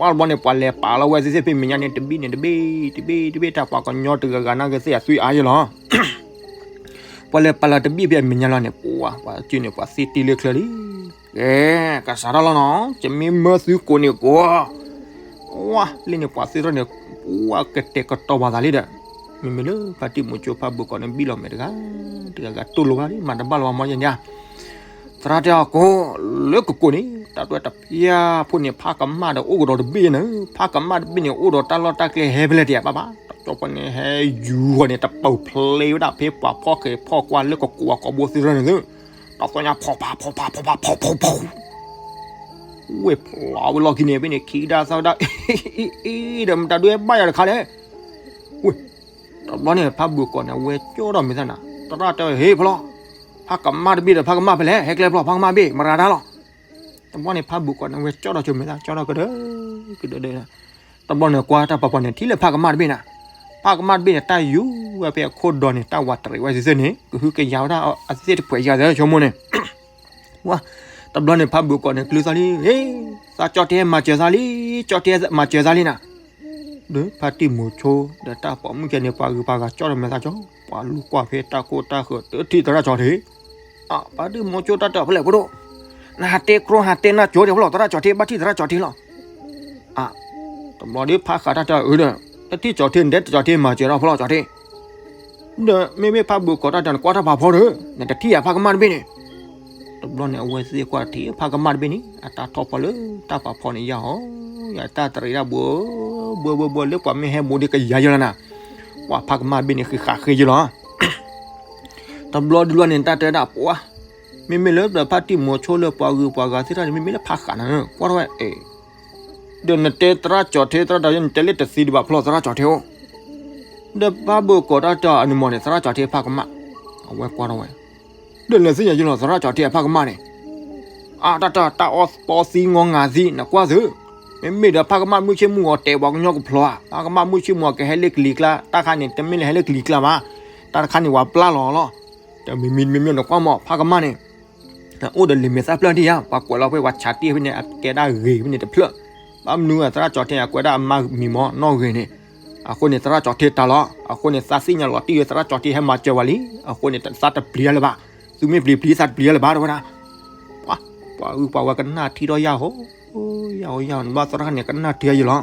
ပှၤတဘျီန့ၣ် ပှၤလဲၤပာ်လီၤဝဲသ့ၣ်သ့ၣ်ဖဲမဲာ်ညါန့ၣ် တဘ့ၣ်န့ၣ်တဘ့ၣ် တဘ့ၣ်တဘ့ၣ် တၢ်ပှၤကညီတဂၤဂၤနာ်က့သ့ၣ်အသွံၣ်အါယဲလီၤ. ပှၤလဲၤပာ်လီၤတဘ့ၣ်ဖဲမဲာ်ညါလီၤန့ၣ် ပှၤ ပှၤကၠုန့ၣ် ပှၤသ့တံၢ်လၢချၢလံ, ကဲ ကစးထီၣ်လီၤနီၤ ယမ့ၢ်မၢသုကိးန့ၣ်ကိး, ဝါ လၢန့ၣ်ပှၤသ့ၣ်တဖၣ်န့ၣ် ပှၤကတဲာ်ကတီၤဘၣ်သးလံဒီး, မ့မ့ၢ်လၢဖါတံၢ်မူၤဆိဖါဘိးကီးန့ၣ် ဘံၣ်လီၤမဲာ်တဂၤ တဂၤဂၤတိၢ်လိာ်ဘၣ်လံ မၤတဘၣ်လီၤဘၣ်မီၢ်ယဲၢ်ညါ သရၣ်တဲအီၤကိး လၢကကိးန့ၣ် တၢ်တွဲတပျၢ်ဖိန့ၣ် ဖးကမၣ်ဒီးအိၣ်ကဒီးတဘ့ၣ်န့ၣ်, ဖးကမၣ်တဘ့ၣ်န့ၣ် အိၣ်ဒီးတၢ်လီၢ်တၢ်ကျဲဟဲဖဲလဲၣ်တယၤဘၣ်ဘၣ်, တကၠီပှၤန့ၣ်ဟဲယူၤဃီန့ၣ် တပူၤဖျဲးဝဲဒၣ်ဖဲပှၤဖီၣ်ဃဲၤဖီၣ်ကွၢ်လၢကကိးဝဲကိးဘိသ့ၣ်တဖၣ်န့ၣ်သု, တၢ်သီၣ်ညါဖီၣ်ဖးဖီၣ်ဖးဖီၣ်ဖးဖီၣ်ဖီၣ် ဝ့ၢ်ဖျိးဝဲလီၢ်ခံန့ၣ် ဖဲန့ၣ်ခံကဒါသၢကဒါ အ့ အ့ ဒီးမတၤဒုးဟဲဘၣ်ယၤတခါလဲၣ်, ဝ့ၢ် တဘျီန့ၣ် ဖါဘုးကိးန့ၣ် အဝဲကၠီဒီးမဲာ်သၣ်နၤ, သရၣ်တဲ ဟ့ၣ်ဖျိး, ဖးကမၣ်တဘ့ၣ်ဒီးဖးကမၣ်ဖဲလဲၣ် ဟဲကျဲဖျိး ဖးကမၣ်တဘ့ၣ် မရၤတၢ်လီၤ. တဘျီန့ၣ် ဖါဘုးကိးန့ၣ် အဝဲကၠီဒီးဆိမဲာ်သၣ် ကၠီဒီးကဒၢ ကဒၢဒၢ တဘျီန့ၣ် ကွၢ်တၢ်ဖးဖီန့ၣ် ထံၣ်လၢဖးကမၣ်တဘ့ၣ်နၤ, ဖးကမၣ်တဘ့ၣ်န့ၣ် တၢ်ယူၤဝဲဖဲအခိၣ်ဒီးန့ၣ် တၢ်ဝးတရံးဝဲသ့ၣ်သ့ၣ်န့ၣ် ကဟုကယာ်ဝဲဒၣ်အသ့ၣ်တဖှဲးယၤသ့ၣ်ဆိကမိၣ်န့ၣ် ဝါ တဘျီန့ၣ် ဖါဘုးကိးန့ၣ် ကျုသီလံ, သးကၠီထံဟဲမၤစၢၤသးလံ, ကၠီထံဟဲမၤစၢၤသးလံနၤ, ဒီးဖါတံၢ်မူၤဆိ ဒီးတၢ်ပိာ်မုၣ်ကဲန့ၣ် ပှၤဂုၤပှၤဂၤကၠီဒီးမဲာ်သၣ်ကၠီ, ပှၤလူၤကွၢ်ဖဲတၢ်ကိၢ်တၢ်ဃၢၤ တထံၣ်သရၣ်ကၠီထံ, အ ဖါတံၢ်မူၤဆိတၢ်တၢ်ဖဲလဲၣ်ဖိဒိၣ်, နဟးတဲကျိဟးတဲနၢ်ကၠီထံဖျိး သရၣ်ကၠီထံ ဘၣ်ထံၣ်သရၣ်ကၠီထံလီၤ. အ တဘျီဒီးဖးဃးတၢ်တၢ်အုးဒီး တထံၣ်ကၠီထံ နတဲကၠီထံမၤစၢၤထီၣ်ဖျိးကၠီထံ ဒီးမ့မ့ၢ်ဖါဘုးကိးတၢ်တၢ် နကွၢ်တၢ်ဖးဖီဒီး နတထံၣ်ယၤဖးကမၣ်တဘ့ၣ်န့ၣ်, တဘျီန့ၣ် အဝဲသ့ၣ်ကွၢ်ထံၣ်ဖးကမၣ်တဘ့ၣ်န့ၣ် အတၢ်ထီၣ်ဖီလၢတၢ်ဖးဖီန့ၣ်ယၤဟီ, ယတၢ်တရံးဒၣ်ဘှီ ဘှီဘှီဘှီ လၢပှၤမ့ၢ်ဟဲဘိးဒံးကယၤယလီၤနၤ, ကွၢ်ဖးကမၣ်တဘ့ၣ်န့ၣ် ဃံးဃာ်ဃ့ယလီၤ. တဘျီဒုးလီၤန့ၣ် တၢ်တဲဒၣ်ပှၤ, မ့မ့ၢ်လၢဒီးဖါတံၢ်မူၤဆိလၢပှၤဂုၤပှၤဂၤသ့ၣ်တဖၣ်န့ၣ် မ့မ့ၢ်လၢဖးဃးနၤ ကွၢ်ထီၣ်ဝဲ ဒီးနတဲသရၣ်ကၠီထံ သရၣ်ကၠီထံ နတဲလၢတသံဒံးဘၣ်ဖျိး သရၣ်ကၠီထံအိၣ်, ဒီးဖါဘုးကိးတၢ်တၢ်အနမီၢ်န့ၣ် သရၣ်ကၠီထံဖးကမၣ်, အဝဲကွၢ်ထီၣ်ဝဲ, ဒီးလဲၤသ့ၣ်ညါယလီၤ သရၣ်ကၠီထံအဖးကမၣ်န့ၣ်, အတၢ်တၢ်တၢ်အီၣ်ပီသံငီငၤသံ နကွၢ်သု, မ့မ့ၢ်ဒီးဖးကမၣ်မုၢ်ဆ့ၣ်မုၢ်ဂီၤတဲပှၤကညီကဖျိးဧါ, ဖးကမၣ်မုၢ်ဆ့ၣ်မုၢ်ဂီၤကဟဲလၢကလံၤကျါ တၢ်ခါန့ၣ် တမ့ၢ်လၢဟဲလၢကလံၤကျါဘၣ်, တၢ်တခါန့ၣ် ဝဲပျၢ်လီၤလီၤ, တမံၤမံၤတမံၤမံၤ နကွၢ်မီၢ် ဖးကမၣ်န့ၣ် အိၣ်ဒီးလံာ်မဲာ်သၣ်ဖျၢၣ်ဒံးဧါ, ပှၤကွဲးလီၤဖဲပှၤဆးတ့ၢ်ဖဲန့ၣ် အကဲဒၣ်ဂ့ၤဖဲန့ၣ်တဖျၢၣ်, ဘၣ်မနုၤသရၣ်ကၠီထံအကွဲးဒၣ်အမါမံၤမီၢ်နီၣ်ဂ့ၤန့ၣ်, အဃိန့ၣ် သရၣ်ကၠီထံတၢ်လီၤ, အဃိန့ၣ် သးသ့ၣ်ညါလီၤတံၢ်လၢသရၣ်ကၠီထံဟဲမၤစၢၤဝဲလံ, အဃိန့ၣ် သးတပျံၤတၢ်လၢၤဘၣ်, သုမ့ၢ်ပျံၤပျံၤ သးတပျံၤတၢ်လၢၤဘၣ်တဝဲဒၣ်, ပှၤဂုၤပှၤဂၤကနၣ်ထံထီၣ်ယၤဟီ, ယၤဟီယၤဟီ နဘၣ်သရၣ်န့ၣ် ကနၣ်ထံယလီၤ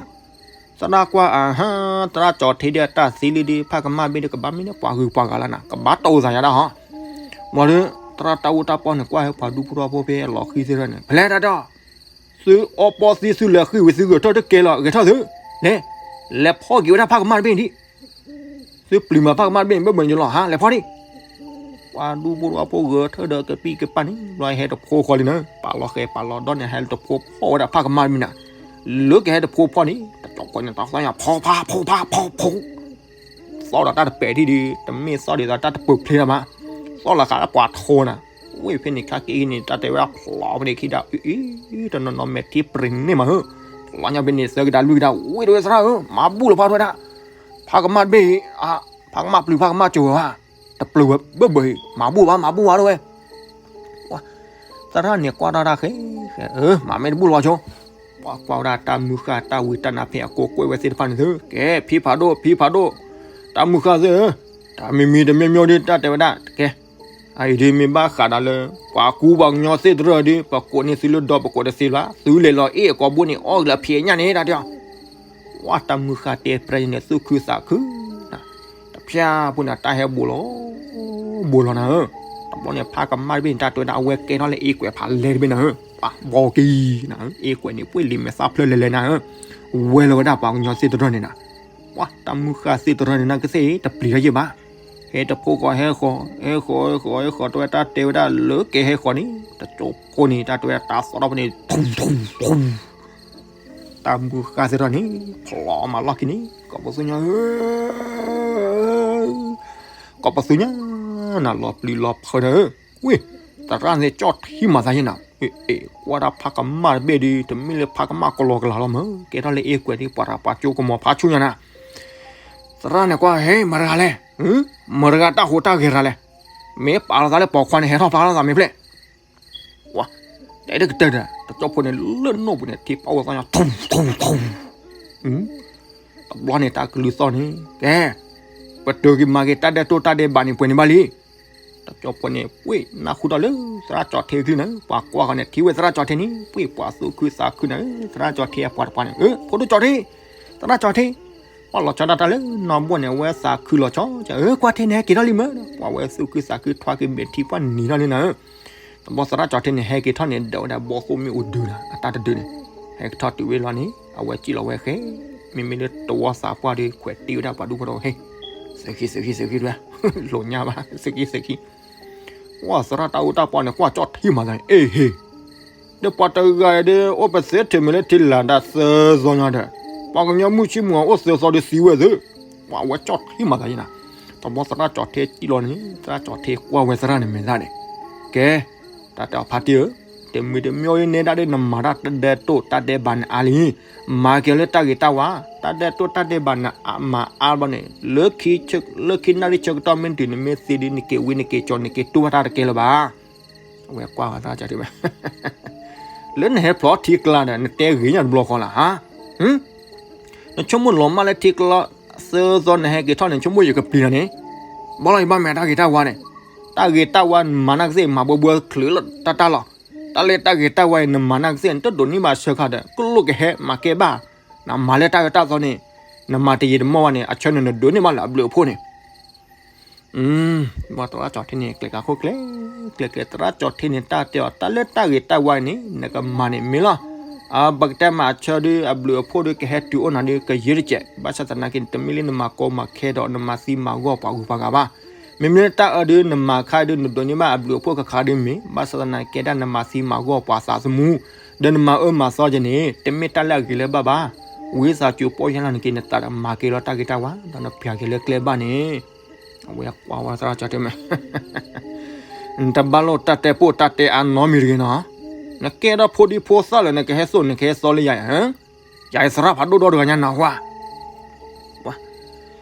သရၣ်ကွၢ်အဟါ, သရၣ်ကၠီထံဒီးတၢ်သံလံဒီး ဖးကမၣ်တဘ့ၣ်ဒီး ကဘၣ်မ့ၢ်န့ၢ်ပှၤဂုၤပှၤဂၤလၢနၤ ကဘၣ်တိၢ်သးယၤဒၣ်ဟီ, မ့ၢ်ဒီး သရၣ်တၢ်အိၣ်တၢ်ပီၢ်န့ၣ် ကွၢ်ဟဲပှၤဒူဖိထီဖိဖဲအလီၤဃံၤသ့ၣ်တဖၣ်န့ၣ် ဖဲလဲၣ်တၢ်ဒီး, သုအီပီသံသုလဲၤဃံၤဝံၤ သုဂဲၤထၢၣ်တကဲလီၤ ဂဲၤထၢၣ်သု, န့ၣ်, လဲၤဖီက့ၤဝဲဒၣ်ဖးကမၣ်တဘ့ၣ်ဒံး သုပျံၤမၤဖးကမၣ်တဘ့ၣ်န့ၣ် ဘၣ်ဘၣ်န့ၣ်လီၤ ဟါ လဲၤဖီဒံး, ပှၤဒူဖိထီဖိဂဲၤထၢၣ်ဒီးကပံၢ်ကပၢ်န့ၣ် ဘျီဟဲတဖိဃီလံနၤ ပာ်လီၤဃဲၤပာ်လီၤဒီန့ၣ် ဟဲတဖိဖီၣ်ဝဲဒၣ်ဖးကမၣ်တဘ့ၣ်နၤ, လၢကဟဲတဖိဖီၣ်န့ၣ် တကၠီၤကွၢ်န့ၣ် တၢ်သီၣ်ညါ ဖီဖး ဖီဖး ဖီဖီ သီၣ်ဒီးတၢ်တပဲာ်ထံၣ်ဒီး တမ့ၢ်သီၣ်ဒ်သိးတၢ်တပၢၢ်ဖျ့လၢၤမး, သီၣ်လီၤဃာ်လၢပှၤထိနၤ, ဝ့ၢ်ဖဲန့ၣ်ခါက့ၤန့ၣ် တၢ်တဲဝဲဒၣ်ဖျိးဖဲန့ၣ်ခံဒီး အံၤ တနီၤနီၤမဲာ်ထံပြ့ၤန့ၢ်မးဧၢ, လီၤညါဖဲန့ၣ် သၢကဒါလွံၢ်ကဒါ ဝ့ၢ်တဝဲသရၣ်ဧၢ မၤဘူၣ်လီၤဖးထီဝဲဒၣ်, ဖးကမၣ်တဘ့ၣ်အံၤ, ဖးကမၣ်ပျုၤဖးကမၣ်ကၠိၤဝဲဘၣ်, တပျုၤဝဲဘၣ်ဘၣ်အံၤ မၤဘူၣ်ဘၣ် မၤဘူၣ်ဘၣ်တဝဲ သရၣ်န့ၣ်ကွၢ်တၢ်တၢ်ဃဲ, မၤမ့ၢ်တဘူၣ်လီၤဆိ, ပှၤကွၢ်ဝဲဒၣ်တၢ်မုၢ်ဃၢ်တၢ်ဝံတၢ်နါဖဲအကိးကွဲးဝဲသ့ၣ်တဖၣ်န့ၣ်သု, ကဲ ဖံဖးဒိၣ် ဖံဖးဒိၣ်, တၢ်မုၢ်ဃၢ်သ့ၣ်ဧၢ, တၢ်မံၤမံၤတမံၤမံၤဒီး တၢ်တဲဝဲဒၣ် ကဲ, အအံၤဒ်မ့ၢ်ဘၣ်ဃးဒီးလၢ ပှၤကူပှၤကညီသ့ၣ်တဖၣ်ဒီး ပကိးန့ၢ်သုလၢဒီ ပကိးတသ့ဘၣ်, သုလဲၤလီၤအ့ၣ်အကိာ်ဘိန့ၣ် အီၣ်ကလၢဖံးညၣ်န့ၣ် တၢ်တဲအီၤ ပှၤတၢ်မုၢ်ဃၢ်တဲပြဲန့ၣ် သူၣ်ခုသးခုနၤ, တဖၠၣ်ဖိန့ၣ် တၢ်ဟဲဘိးလီၤ ဘိးလီၤနၤဧၢ, တဘျီန့ၣ် ဖးကမၣ်တဘ့ၣ်န့ၣ် တၢ်တဲဝဲဒၣ်အဝဲကဲထီၣ်လၢအ့ကွဲးဖးလဲၢ်တဘ့ၣ်နၤဧၢ, ပှၤဘီက့ၤနၤဧၢ, အ့ကွဲးန့ၣ် ပှ့ၤလံာ်မဲာ်သၣ်ဖျၢၣ်လဲၤလဲၤနၤဧၢ, ဝဲလီၤဝဲဒၣ်ပှၤကညီသ့ၣ်တရၢန့ၣ်နၤ, ပှၤတၢ်မုၢ်ဃၢ်သ့ၣ်တရၢန့ၣ် နကသ့ၣ်တပျံၤထီၣ်ယဲၢ်ဘၣ်, ဟဲတဖိဃီဟဲဃီ, ဟဲဃီဟဲဃီဟဲဃီ တဝဲတၢ်တဲဝဲဒၣ်လၢကဲဟဲဃီန့ၣ် တကၠိဖိန့ၣ် တၢ်တဲဝဲဒၣ်တၢ်သီထီၣ်ဖဲန့ၣ် ထူထူထူ တၢ်မုၢ်ဃၢ်သ့ၣ်တရၢန့ၣ် ဖျိမၤလီၢ်ခံန့ၣ် ကိးပသူညါဧၢ, ကိးပသူညါ, နၤလီၤပျံၤလီၤဖုးနၤဧၢ, ဝ့ၢ်, သရၣ်န့ၣ်ကၠီၣ်ထံမၤသးယဲၢ်နၤ, အ့ၣ်, ကွၢ်တၢ်ဖးကမၣ်တဘ့ၣ်ဒီး တမ့ၢ်လၢဖးကမၣ်ကလီကလီလီၤမး, ကဲထီၣ်လၢအ့ကွဲးဒီး ပှၤတၢ်ပှၤကၠိကမီၤဖးဆူညါနၤ, သရၣ်န့ၣ်ကွၢ် ဟဲ မတၤတဂၤလဲၣ်, မတၤတဂၤတၢ်ဟူးတၢ်ဂဲၤတဂၤလဲၣ်, မ့ၢ်ပာ်လီၤသးလၢပိာ်ခွါန့ၣ် ဟဲထီၣ်ဖျါလီၤသးမ့ၢ်ဖျဲၣ် ဝါ, တဲတကတၢၢ်ဒီး တကၠိဖိန့ၣ် လၢနိၣ်ပူၤန့ၣ် ထံပာ်အိၣ်သီညါ ထူထူထူ, တဘျီန့ၣ် တၢ်ကလုၢ်သီၣ်န့ၣ် ကဲ, ပတုာ်က့ၤမၤက့ၤတၢ်ဒဲးတိၢ်တၢ်ဒဲးဘးန့ၣ် ပှဲၤန့ၣ်ဘၣ်လံ, တကၠိဖိန့ၣ် ပှ့ၤနၢ်ဟူထီၣ်လၢ သရၣ်ကၠီၣ်ထ့အချံန့ၣ် ပှၤကွၢ်ဃီန့ၣ် ထံၣ်ဝဲသရၣ်ကၠီၣ်ထ့န့ၣ် ပှ့ၤပှၤသူၣ်ခုသးခုန့ၣ် သရၣ်ကၠီၣ်ထ့အပှၤတပှၤန့ၣ် အၢ ဖိဒိၣ်ကၠီၣ်ထ့, သရၣ်ကၠီၣ်ထ့ ပှၤလီၤဆီဒၣ်တၢ်လၢနီၢ်ဘိန့ၣ် အဝဲသးခုလီၤဆီ, အၢ ကွၢ်ထ့န့ၣ်ဟဲက့ၤထီၣ်လံမး, ပှၤဝဲသူၣ်ခုသးခုထွါက့ၤမဲာ်ထံပှၢ်နံၤထီၣ်လံနၤ, တဘျီသရၣ်ကၠီၣ်ထ့န့ၣ် ဟဲက့ၤထီၣ်န့ၣ် ဒီးဝဲဒၣ်ဘီသိၣ်မ့ၣ်အူဒုးနၤ အတၢ်တဒုးန့ၣ်, ဟဲက့ၤထီၣ်တုၤဝဲလီၤန့ၣ် အဝဲစံၣ်လီၤဝဲဃဲ, မ့မ့ၢ်လၢတဝီသးပှၢ်ဒီး ခွဲးတ့ဝဲဒၣ်ပှၤဒူၣ်ဖိတဝီဟဲ, သုးခံသုးခံသုးခံတဝဲ, လိာ်ညါဘၣ် သုးခံသုးခံ ကွၢ်သရၣ်တၢ်အူတၢ်ပီန့ၣ် ကွၢ်ကၠီၣ်ထ့မၤသးန့ၣ် အ့ဟ့, ဒီးပှၤတဂၤဒီး အိၣ်ပသ့ထဲမ့ၢ်လၢထံလၢ်ဒၣ်သၢသီညါဒီး, ပှၤကညီမုၢ်ဆ့မုၢ်အအိၣ်သၢသီဒီးသံဝဲသ့, ပှၤဝဲကၠီၣ်ထ့မၤသးယဲၢ်နၤ, တဘျီသရၣ်ကၠီၣ်ထ့စံၣ်လီၤန့ၣ် သရၣ်ကၠီၣ်ထ့ကွၢ်ဝဲသရၣ်န့ၣ်မဲာ်သၣ်န့ၣ်, ကဲ, တၢ်တဲအီၤဖါတံၢ်ဧၢ, တမံၤတမံၤအံၤနဲဒၣ်ဒီးနမၤတၢ်တဒဲးတိၢ်တၢ်ဒဲးဘးန့ၣ်အါလံ, မၤက့ၤလၢတၢ်ဂ့ၤတၢ်ဝါ, တၢ်ဒဲးတိၢ်တၢ်ဒဲးဘးန့ၣ်မၤအါဘၣ်န့ၣ် လၢခံနၣ်ရံၣ်ဆၢကတီၢ်မ့ၢ်တုၤနမ့ၢ်သံဒီး နက့ၤဝံနက့ၤကၠီနက့ၤတူၢ်ဘၣ်တၢ်တကဲလၢၤဘၣ် အဝဲကွၢ်ဝဲသရၣ်ကၠီၣ်ထ့ဝဲ, လၢနဟဲဖျိးထံကျါဒီး နတဲဂ့ၤညါတဘျီဃီလၢ်ဟါ, နဆိကမိၣ်လီၤမၢ်လၢထံကျါသၢသီနဟဲက့ၤထီၣ်န့ၣ် နဆိကမိၣ်ယကပျံၤနၤန့ၣ်, ဘၣ်လီၤယဘၣ်မၤတၢ်ဂ့ၤတၢ်ဝါန့ၣ်, တၢ်ဂ့ၤတၢ်ဝါနမၤနၢ်ကသ့ၣ် မၤဘှဲဘှဲချုးလီၤတၢ်တၢ်လီၤ, တၢ်လၢတၢ်ဂ့ၤတၢ်ဝါအံၤ နမၤနၢ်ကသ့ၣ် နတဒိးန့ၢ်ဘၣ်ဆၢခါဒီး ကလိၣ်ကဟဲမၤကဲဘၣ်, နမၤလၢတၢ်အၢတၢ်သီန့ၣ်, နမၤတယံာ်တမီၢ်ဘၣ်န့ၣ် အဆၢန့ၣ်နဒိးန့ၢ်ဘၣ်လၢအဘျုးအဖှိၣ်န့ၣ် ဘၣ်သရၣ်ကၠီၣ်ထ့န့ၣ် ကျဲၤကၤခိၣ်ကျဲ, ကျဲၤကျဲၤ သရၣ်ကၠီၣ်ထ့န့ၣ် တၢ်တဲအီၤ တၢ်လၢတၢ်ဂ့ၤတၢ်ဝါန့ၣ် နကမၤန့ၣ်မ့ၢ်လီၤ. အပကတဲမၤအဆၢဒီး အဘျုးအဖှိၣ်ဒီး ကဟဲတုၤအိၣ်နၤဒီး ကယၢတစဲး, ဘၣ်ဆၣ်သနာ်က့ တမ့ၢ်လၢနမၤကီမၤခဲဒီး နမၤသံမၤဂီၢ်ပှၤဂုၤပှၤဂၤဘၣ်. မ့မ့ၢ်လၢတၢ်အၢဒီး နမၤခါဒီး နဒိးန့ၢ်ဘၣ်အဘျုးအဖှိၣ်ခါခါဒီးမ့ၢ်, ဘၣ်ဆၣ်သနာ်က့ဒၣ် နမၤသံမၤဂီၢ်ပှၤသးသမူ, ဒီးနမၤအၢမၤသီက့ၤန့ၣ် တမ့ၢ်တၢ်လၢအဂ့ၤလၢၤဘၣ်ဘၣ်. ဝံသးစူၤပီၢ်ယၢ်လၢနက့ၤနသးဒီး မၤက့ၤလီၤတၢ်ဂ့ၤတၢ်ဝါ ဒီးနပျၢ်က့ၤလၢကျဲဘၣ်န့ၣ် အဝဲကွၢ်ဝဲသရၣ်ကၠီၣ်ထ့မး, နတဘၣ်လိာ်တၢ်တဲပိာ်တၢ်တဲအါနီတမံၤတဂ့ၤနီၤ. နကဲထီၣ်ဖိဒံဖိသၣ်လၢ နကဟဲသိၣ်နကဟဲသီလၢယၤ, ယၤအံၤသရၣ်ဖးဒိၣ်ဒီတဂၤညါနၢ်ဟူဧါ.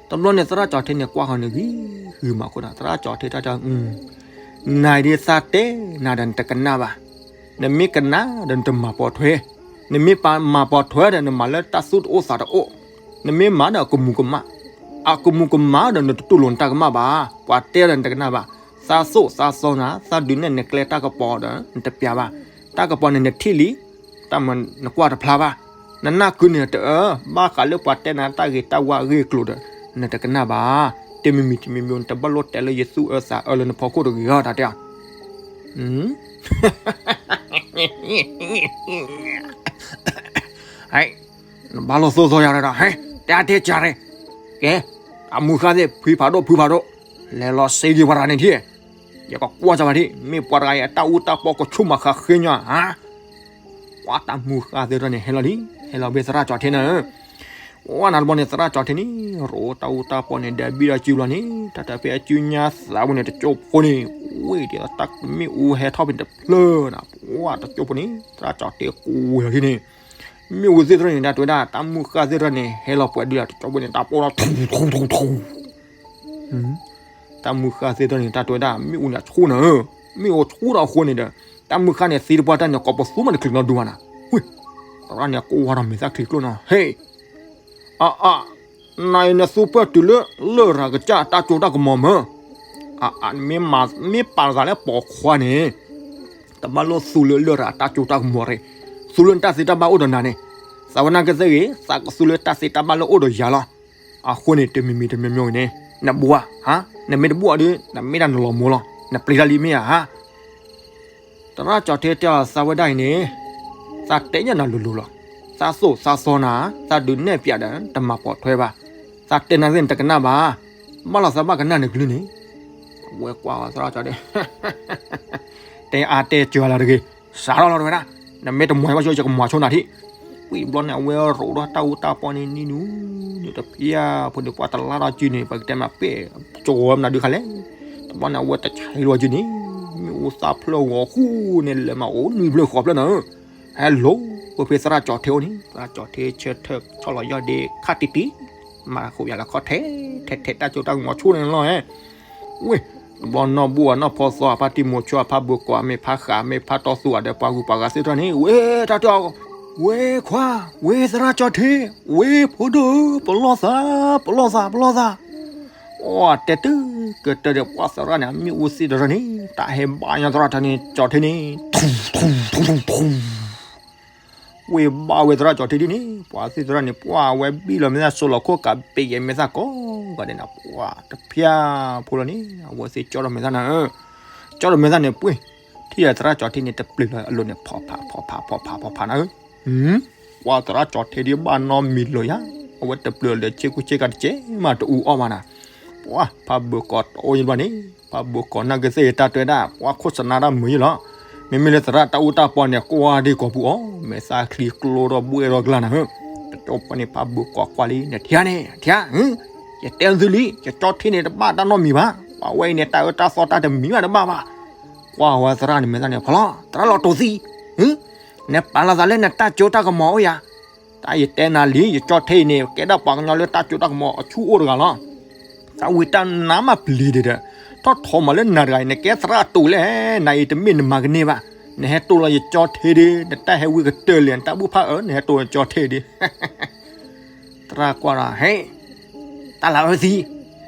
တဘျီန့ၣ်သရၣ်ကၠီၣ်ထ့န့ၣ် ကွၢ်ဃီန့ၣ်ဂံၤ, ဂံၤမးဃိဒီး သရၣ်ကၠီၣ်ထ့တၢ်တဲ, နၤအံၤဒ်သးတဲနၤဒီး နတကနၣ်ဘၣ်. နမ့ၢ်ကနၣ်ဒီး နတမၤပိာ်ထွဲ, နမ့ၢ်ပာ်မၤပိာ်ထွဲဒီး နမၤလၢတၢ်သူၣ်တအိၣ်သးတအိၣ်, နမ့ၢ်မၤဒီးအကမူၤကမၣ်, အကမူၤကမၣ်ဒီး နတတူၢ်လိာ်နတၢ်ကမၣ်ဘၣ်. ပှၤတဲဒီးနတကနၣ်ဘၣ်. သးသိၣ်သးသီနၤ, သးဒုးနဲၣ်နကျဲတၢ်ကပီၤဒီး နတပျၢ်ဘၣ်. တၢ်ကပီၤန့ၣ်နထံၣ်လံ, တၢ်မၤနကွၢ်တဖျါဘၣ်. နနၢ်ကုန့ၣ်တအၢ, ဘၣ်ဃးလၢပှၤတဲနၤတၢ်ဂ့ၤတၢ်ဝါအဂ့ၢ်အကျိၤဒီး နတကနၣ်ဘၣ်. တမံၤမံၤတမံၤမံၤ နတဘၣ်လိာ်တဲာ်လၢယသူၣ်အၢသးအၢလၢနဖီခိၣ်တဂ့ၤဧါ တၢ်တဲဧါ. နဘၣ်လိာ်သိၣ်သိၣ်ယၤဒီး ဟဲ, တဲအါတဲကၢ်ရဲၣ်, ကဲ, အမုၢ်ဃၢ်သ့ၣ် ဖုဖးဒိၣ်ဖုဖးဒိၣ်, လဲၤလီၤစ့က့ၤပှၤတဂၤန့ၣ်ထံၣ်, ယကကွၢ်စၢၤပှၤထံၣ်, မ့ၢ်ပှၤတဂၤအံၤအတၢ်အူတၢ်ပီကဆူၣ်မၤဃးဃ့ညီဧါ. ပှၤတၢ်မုၢ်ဃၢ်သ့ၣ်တဖၣ်န့ၣ် ဟဲလီၤလံ, ဟဲလီၤဘၣ်သရၣ်ကၠီၣ်ထ့န့ၣ်, ဝဲနၤတဘျီန့ၣ် သရၣ်ကၠီၣ်ထ့န့ၣ် ရိးတၢ်အူတၢ်ပီန့ၣ် ဒီးဘံၣ်ဒီးစုလီၤန့ၣ် တၢ်တၢ်ဖဲအစုညါသးဝဲန့ၣ် တကၠိဖိန့ၣ်, ဝ့ၢ်ဒ်သိးတၢ်မ့ၣ်အူဟဲထီၣ်ဖဲန့ၣ်တဖျၢၣ်နၤ, ပှၤတကၠိဖိန့ၣ် သရၣ်ကၠီၣ်ထ့ကိးဝဲလီၤထံၣ်န့ၣ်, မ့ၣ်အူသ့ၣ်တဖၣ်န့ၣ် တၢ်တဲဝဲဒၣ် တၢ်မုၢ်ဃၢ်သ့ၣ်တဖၣ်န့ၣ် ဟဲလီၤပှဲၤဒုးလၢတကၠိဖိန့ၣ် တၢ်ပိၢ်လီၤထူထူထူထူ တၢ်မုၢ်ဃၢ်သ့ၣ်တဖၣ်န့ၣ် တၢ်တဲဝဲဒၣ် မ့ၣ်အူန့ၣ်ဆူၣ်နၤဧၢ, မ့ၣ်အူဆူၣ်ဒီးအဃိန့ၣ်ဒီး တၢ်မုၢ်ဃၢ်န့ၣ်သံတပှၢ်တၢ်န့ၣ် ကိးပသူမးတချုးနီတဒူဘၣ်နၤ, ဝ့ၢ်, သရၣ်န့ၣ်ကိးဝဲဒီးမဲာ်သၣ်ချံကျိၣ်နီၤ, ဟဲ, အအ, နၤအံၤနသူပၢၢ်တုၤလၢ လရာ်ကစၢ်တၢ်စိတၢ်ကမီၤမး, အအ, မ့ၢ်ပာ်သးလၢပိာ်ခွါန့ၣ် တဘၣ်လိာ်သူလၢလရာ်တၢ်စိတၢ်ကမီၤရ့ၣ်, သူလၢနတၢ်သ့တၢ်ဘၣ်အိၣ်ဒီးနၤန့ၣ်, သးဝဲနာ်က့သ့ၣ်ဂ့ၤ သးကသူလၢတၢ်သ့တၢ်ဘၣ်လၢအိၣ်ဒီးယၤလီၤ. အဃိန့ၣ် တမံၤမံၤတမံၤမံၤဂ့ၤန့ၣ် နဘိဧါ, ဟါ, နမ့ၢ်တဘိဧါဒီး နမ့ၢ်ဒၣ်နလီၤမိၢ်လီၤ, နပျံၤတၢ်လံမ့ၢ်ဧါ, ဟါ. သရၣ်ကၠီၤထ့တဲအီၤ သးဝဲဒၣ်အံၤန့ၣ် သးတဲညါနၤလိၤလိၤလီၤ. သးသိၣ်သးသီနၤ, သးဒုးနဲၣ်ပၠးဒီး တမၤပိာ်ထွဲဘၣ်. သးတဲနၤသ့ၣ်န့ၣ်တကနၣ်ဘၣ်. ဘၣ်လီၤသးဘၣ်ကနၣ်နကလုၢ်န့ၣ်. အဝဲကွၢ်အီၤသရၣ်ကၠီၤထ့ တဲအါတဲစှၤလီၤတဂ့ၤ, စးထီၣ်လီၤတဝဲဒၣ်, နမ့ၢ်တမၤဘၣ်ဆိ ယကမၤဆိနၤထံၣ်. ဝံၤဘျီန့ၣ် အဝဲရိးထီၣ်တၢ်အူတၢ်ပီန့ၣ် နံၤနုၤနုၤတဖျၢၣ်ဖိန့ၣ် ပှၤတလါထီၣ်စုန့ၣ် ပကတဲမးပဲၣ်ကၠီၤဝဲမနုၤဒုးခါလဲၣ်. တဘျီန့ၣ် အဝဲတဆဲးလီၤစုန့ၣ် မ့ၣ်အူသၣ်ဖျၢၣ်ဂီၤဃူန့ၣ် လဲၤမးအိၣ်နွံဖျၢၣ်ဃိးဖျၢၣ်နၤဧၢ. ဟဲလိၤဝဲဖဲသရၣ်ကၠီၤထ့အအိၣ်န့ၣ် သရၣ်ကၠီၤထ့ဆၢထၢၣ်ဆီၣ်လီၤယီၢ်ဒ့ခါတံၢ်တံၢ်, မၤဃုာ်ယၤလၢခီၣ်ထဲ, ထဲထဲတၢ်ကၠိတၢ်ကမီၤဆိန့ၣ်လီၤဟဲ. ဝ့ၢ်, တဘျီနီၢ်ဘူၣ်အနီၢ်ဖီသီအဖါတံၢ်မိၤဆိအဖါဘၣ်ကီး အမ့ၢ်ဖါဃး အမ့ၢ်ဖါတီသူၣ်အဒီးပှၤဂုၤပှၤဂၤသ့ၣ်တဖၣ်န့ၣ် ဝ့ၢ်တၢ်တဲအီၤ, ဝ့ၢ်ခွါ, ဝ့ၢ်သရၣ်ကၠီၤထ့, ဝ့ၢ်ဖိဒိၣ်ဧၢ, ပလီၢ်သး, ပလီၢ်သး, ပလီၢ်သး. အိၣ်တဲတုၤကတၢၢ်ဒီးပှၤသရၣ်န့ၣ် အမ့ၣ်အူသ့ၣ်တရၢန့ၣ် တၢ်ဟဲဘါညီသရၣ်ကၠီၤထ့န့ၣ် ထူၣ်ထူၣ်ထူၣ်ထူၣ်ထူၣ် ဝ့ၢ်ဘၣ်ဝဲသရၣ်ကၠီၤထ့ဒ်န့ၣ် ပှၤသ့ၣ်သရၣ်န့ၣ် ပှၤအဝဲဘံၣ်လီၤမဲာ်သၣ် စိာ်လီၤခိၣ်ကးဘ့ၣ်ယဲၢ်မဲာ်သၣ်ကိးဂၤဒဲးနၤ ပှၤတဖၣ်ဖိလီၤန့ၣ် အဝဲသ့ၣ်ကၠီထီၣ်မဲာ်သၣ်နၤဧၢ, ကၠီထီၣ်မဲာ်သၣ်န့ၣ် ပှ့ၢ်, ထံၣ်ဒီးသရၣ်ကၠီၤထ့န့ၣ် တပျုာ်လီၤအလိၤန့ၣ် ဖီဖးဖီဖးဖီဖးဖီဖးနၤဧၢ, ပှၤသရၣ်ကၠီၤထ့ဒ်ဘၣ်နီတမံၤလၢၤယၤ, အဝဲတပျုာ်လၢဆ့ကူဆ့ကၤတကဲးမးတအူအီၣ်ဘၣ်နၤ, ပှၤဖးဘၢကီးတအိၣ်ယဘျီန့ၣ် ဖးဘၢကီးနာ်က့သ့ၣ်တၢ်တဲဒၣ် ပှၤခိၣ်စနါတၢ်မုာ်ယလီၤ, မ့မ့ၢ်လၢသရၣ်တၢ်အူတၢ်ပီန့ၣ် ကွၢ်ဒ်ကိာ်ပူၤအီၤ မဲာ်သၣ်ချံကျိထီၣ်ဘှဲၣ်ထီၣ်ကျါနၤဧၢ, တကၠိဖိန့ၣ် ဖးဘၢကီးကွၢ်လံ နထံၣ်ဧါန့ၣ် ထံၣ်ဧါ, ယတဲသုလံ ယကၠီထ့န့ၣ်တဘၣ်တၢ်နီတမံၤဘၣ်, ပှၤဝဲအံၤန့ၣ် တၢ်အၢတၢ်သီတၢ်တမံၤဘၣ်တဘၣ်ဘၣ်, ကွၢ်ဝဲသရၣ်န့ၣ်မဲာ်သၣ်န့ၣ် ဖီလီၤ သရၣ်လီၤတိာ်သံ, နပာ်လီၤသးလၢနတၢ်ကၠိတၢ်ကမီၤအိၣ်ယၤ, တၢ်ယတဲနၤလံ ယကၠီထ့အံၤန့ၣ် ကဲဒၣ်ပှၤကညီလၢတၢ်ကၠိတၢ်ကမီၤအဆူၣ်အိၣ်တဂၤလီၤ, တၢ်ဝံတၢ်နါမးပျံၤဒံးဒီး, ထီၣ်ထီမးလၢနၤတဂၤအံၤ နကဲသရၣ်အတိာ်လဲၣ်, နၤအံၤတမ့ၢ်နမၤကန့ၢ်ဘၣ်, နဟဲတိၢ်လီၤယကၠီထ့ဒံး နတၢ်ဟဲဝံကတၢၢ်လံ နတၢ်ဘူၣ်ဖးအၢ နဟဲတိၢ်လီၤယကၠီထ့ဒံး သရၣ်ကွၢ်ဒီး ဟဲ, တၢ်လၢအၢသံ,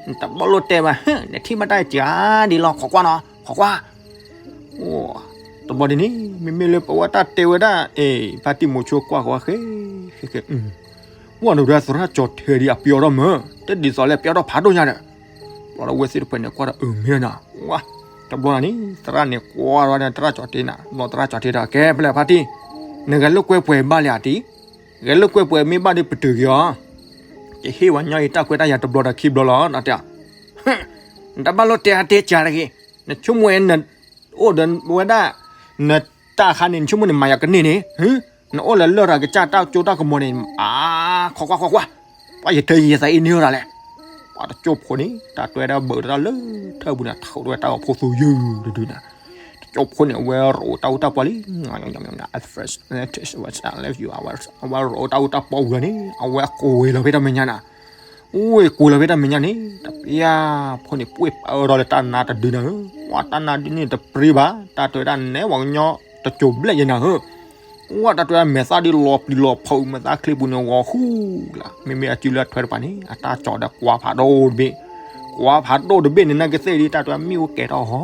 နတဘၣ်လိၣ်တဲဘၣ်, နထံၣ်ဘၣ်တၢ်စှၤဒ်လီၤ ခိးကွၢ်နီၤ ခိးကွၢ်, တဘျီဒ်န့ၣ် မ့မ့ၢ်လၢပဝဲတၢ်တဲဝဲဒၣ် အ့ ဖါတံၢ်မိၤဆိကွၢ်ဃီဃဲ, ဃဲဃဲ, ဝဲနဒၣ်သရၣ်ကၠီၤထ့ဒံးအပျီထီၣ်မၢ, တဒ်သိးလၢပျီထီၣ်ဖးဒိၣ်ညါဒီး, ဘျီဒီးဝဲသ့ၣ်တဖၣ်န့ၣ်ကွၢ်ဒီးအၢမ့ၢ်နီၤ, ဝါ, တဘျီန့ၣ် သရၣ်န့ၣ်ကွၢ်ဒီးသရၣ်ကၠီၤထ့နၤ, ဘျီသရၣ်ကၠီၤထ့ဒီး ကဲဖဲလဲၣ်ဖါတံၢ်, နဂဲၤလိာ်ကွဲပှဲၤဘၣ်လံဧါတံၢ်, ဂဲၤလိာ်ကွဲပှဲၤမ့ၢ်ဘၣ်ဒီးပတုာ်က့ၤအီၤ ယဟ့ၣ်ဝဲညီအံၤတၢ်ခွဲးတၢ်ယာ်တဘျီဒီးခံဘျီလီၤ နတဲ, နတဘၣ်လိၣ်တဲအါတဲစှၤတဂ့ၤ, နဆိကမိၣ်နအိၣ်ဒီးဝဲဒၣ် နတၢ်ခါန့ၣ် နဆိကမိၣ်န့ၣ်မၤယၤကန့ၢ်န့ၣ်, နအိၣ်လၢလရာ်ကစၢ်တၢ်ကၠိတၢ်ကမီၤန့ၣ် အါ, ခိးကွၢ်ခိးကွၢ်, ပှၤယတဲယသးအ့န့ၢ်ဝဲဒၣ်လဲၣ်, ပှၤတကၠိဖိန့ၣ် တၢ်တွဲဒၣ်ဘၢးတၢ်လၢထၢၣ်ပူၤန့ၣ် ထီၣ်ဝဲတၢ်ဂီၤဖိသူယုၢ်တဒုနၤ တကၠိဖိန့ၣ် အဝဲရိးတၢ်အူတၢ်ပီလံ, အဝဲရိးတၢ်အူတၢ်ပီဝံၤလီၤန့ၣ် အဝဲကွံာ်လီၤဖဲတၢ်မဲာ်ညါနၤ, အိၣ်ကွံာ်လီၤဖဲတၢ်မဲာ်ညါန့ၣ် တပျၢ်ဖိန့ၣ် ပှ့ၢ်ပာ်အၢထီၣ်လၢတၢ်နါတဒုနၤဧၢ, ဝဲတၢ်နါဒုန့ၣ်တပျံၤဘၣ်, တၢ်တဲဝဲဒၣ်နဲဝဲကညီတကၠိဘျဲၣ်ယဲနၤဧၢ, ဝဲတၢ်တဲဝဲဒၣ်မဲာ်သၣ်ဒ်လီၤပျံၤလီၤဖုး မဲာ်သၣ်ချံပူၤန့ၣ်ဂီၤဃူလၢ်, မ့မ့ၢ်အစုလၢထွဲတပၤန့ၣ် အတၢ်ကၠီၤဒီးကွၢ်ဖးဒိၣ်တဘ့ၣ်, ကွၢ်ဖးဒိၣ်တဘ့ၣ်န့ၣ် နာ်က့သ့ၣ်ဒ်တၢ်တဲဝဲမ့ၣ်အူကဲၤထီၣ်ဟီန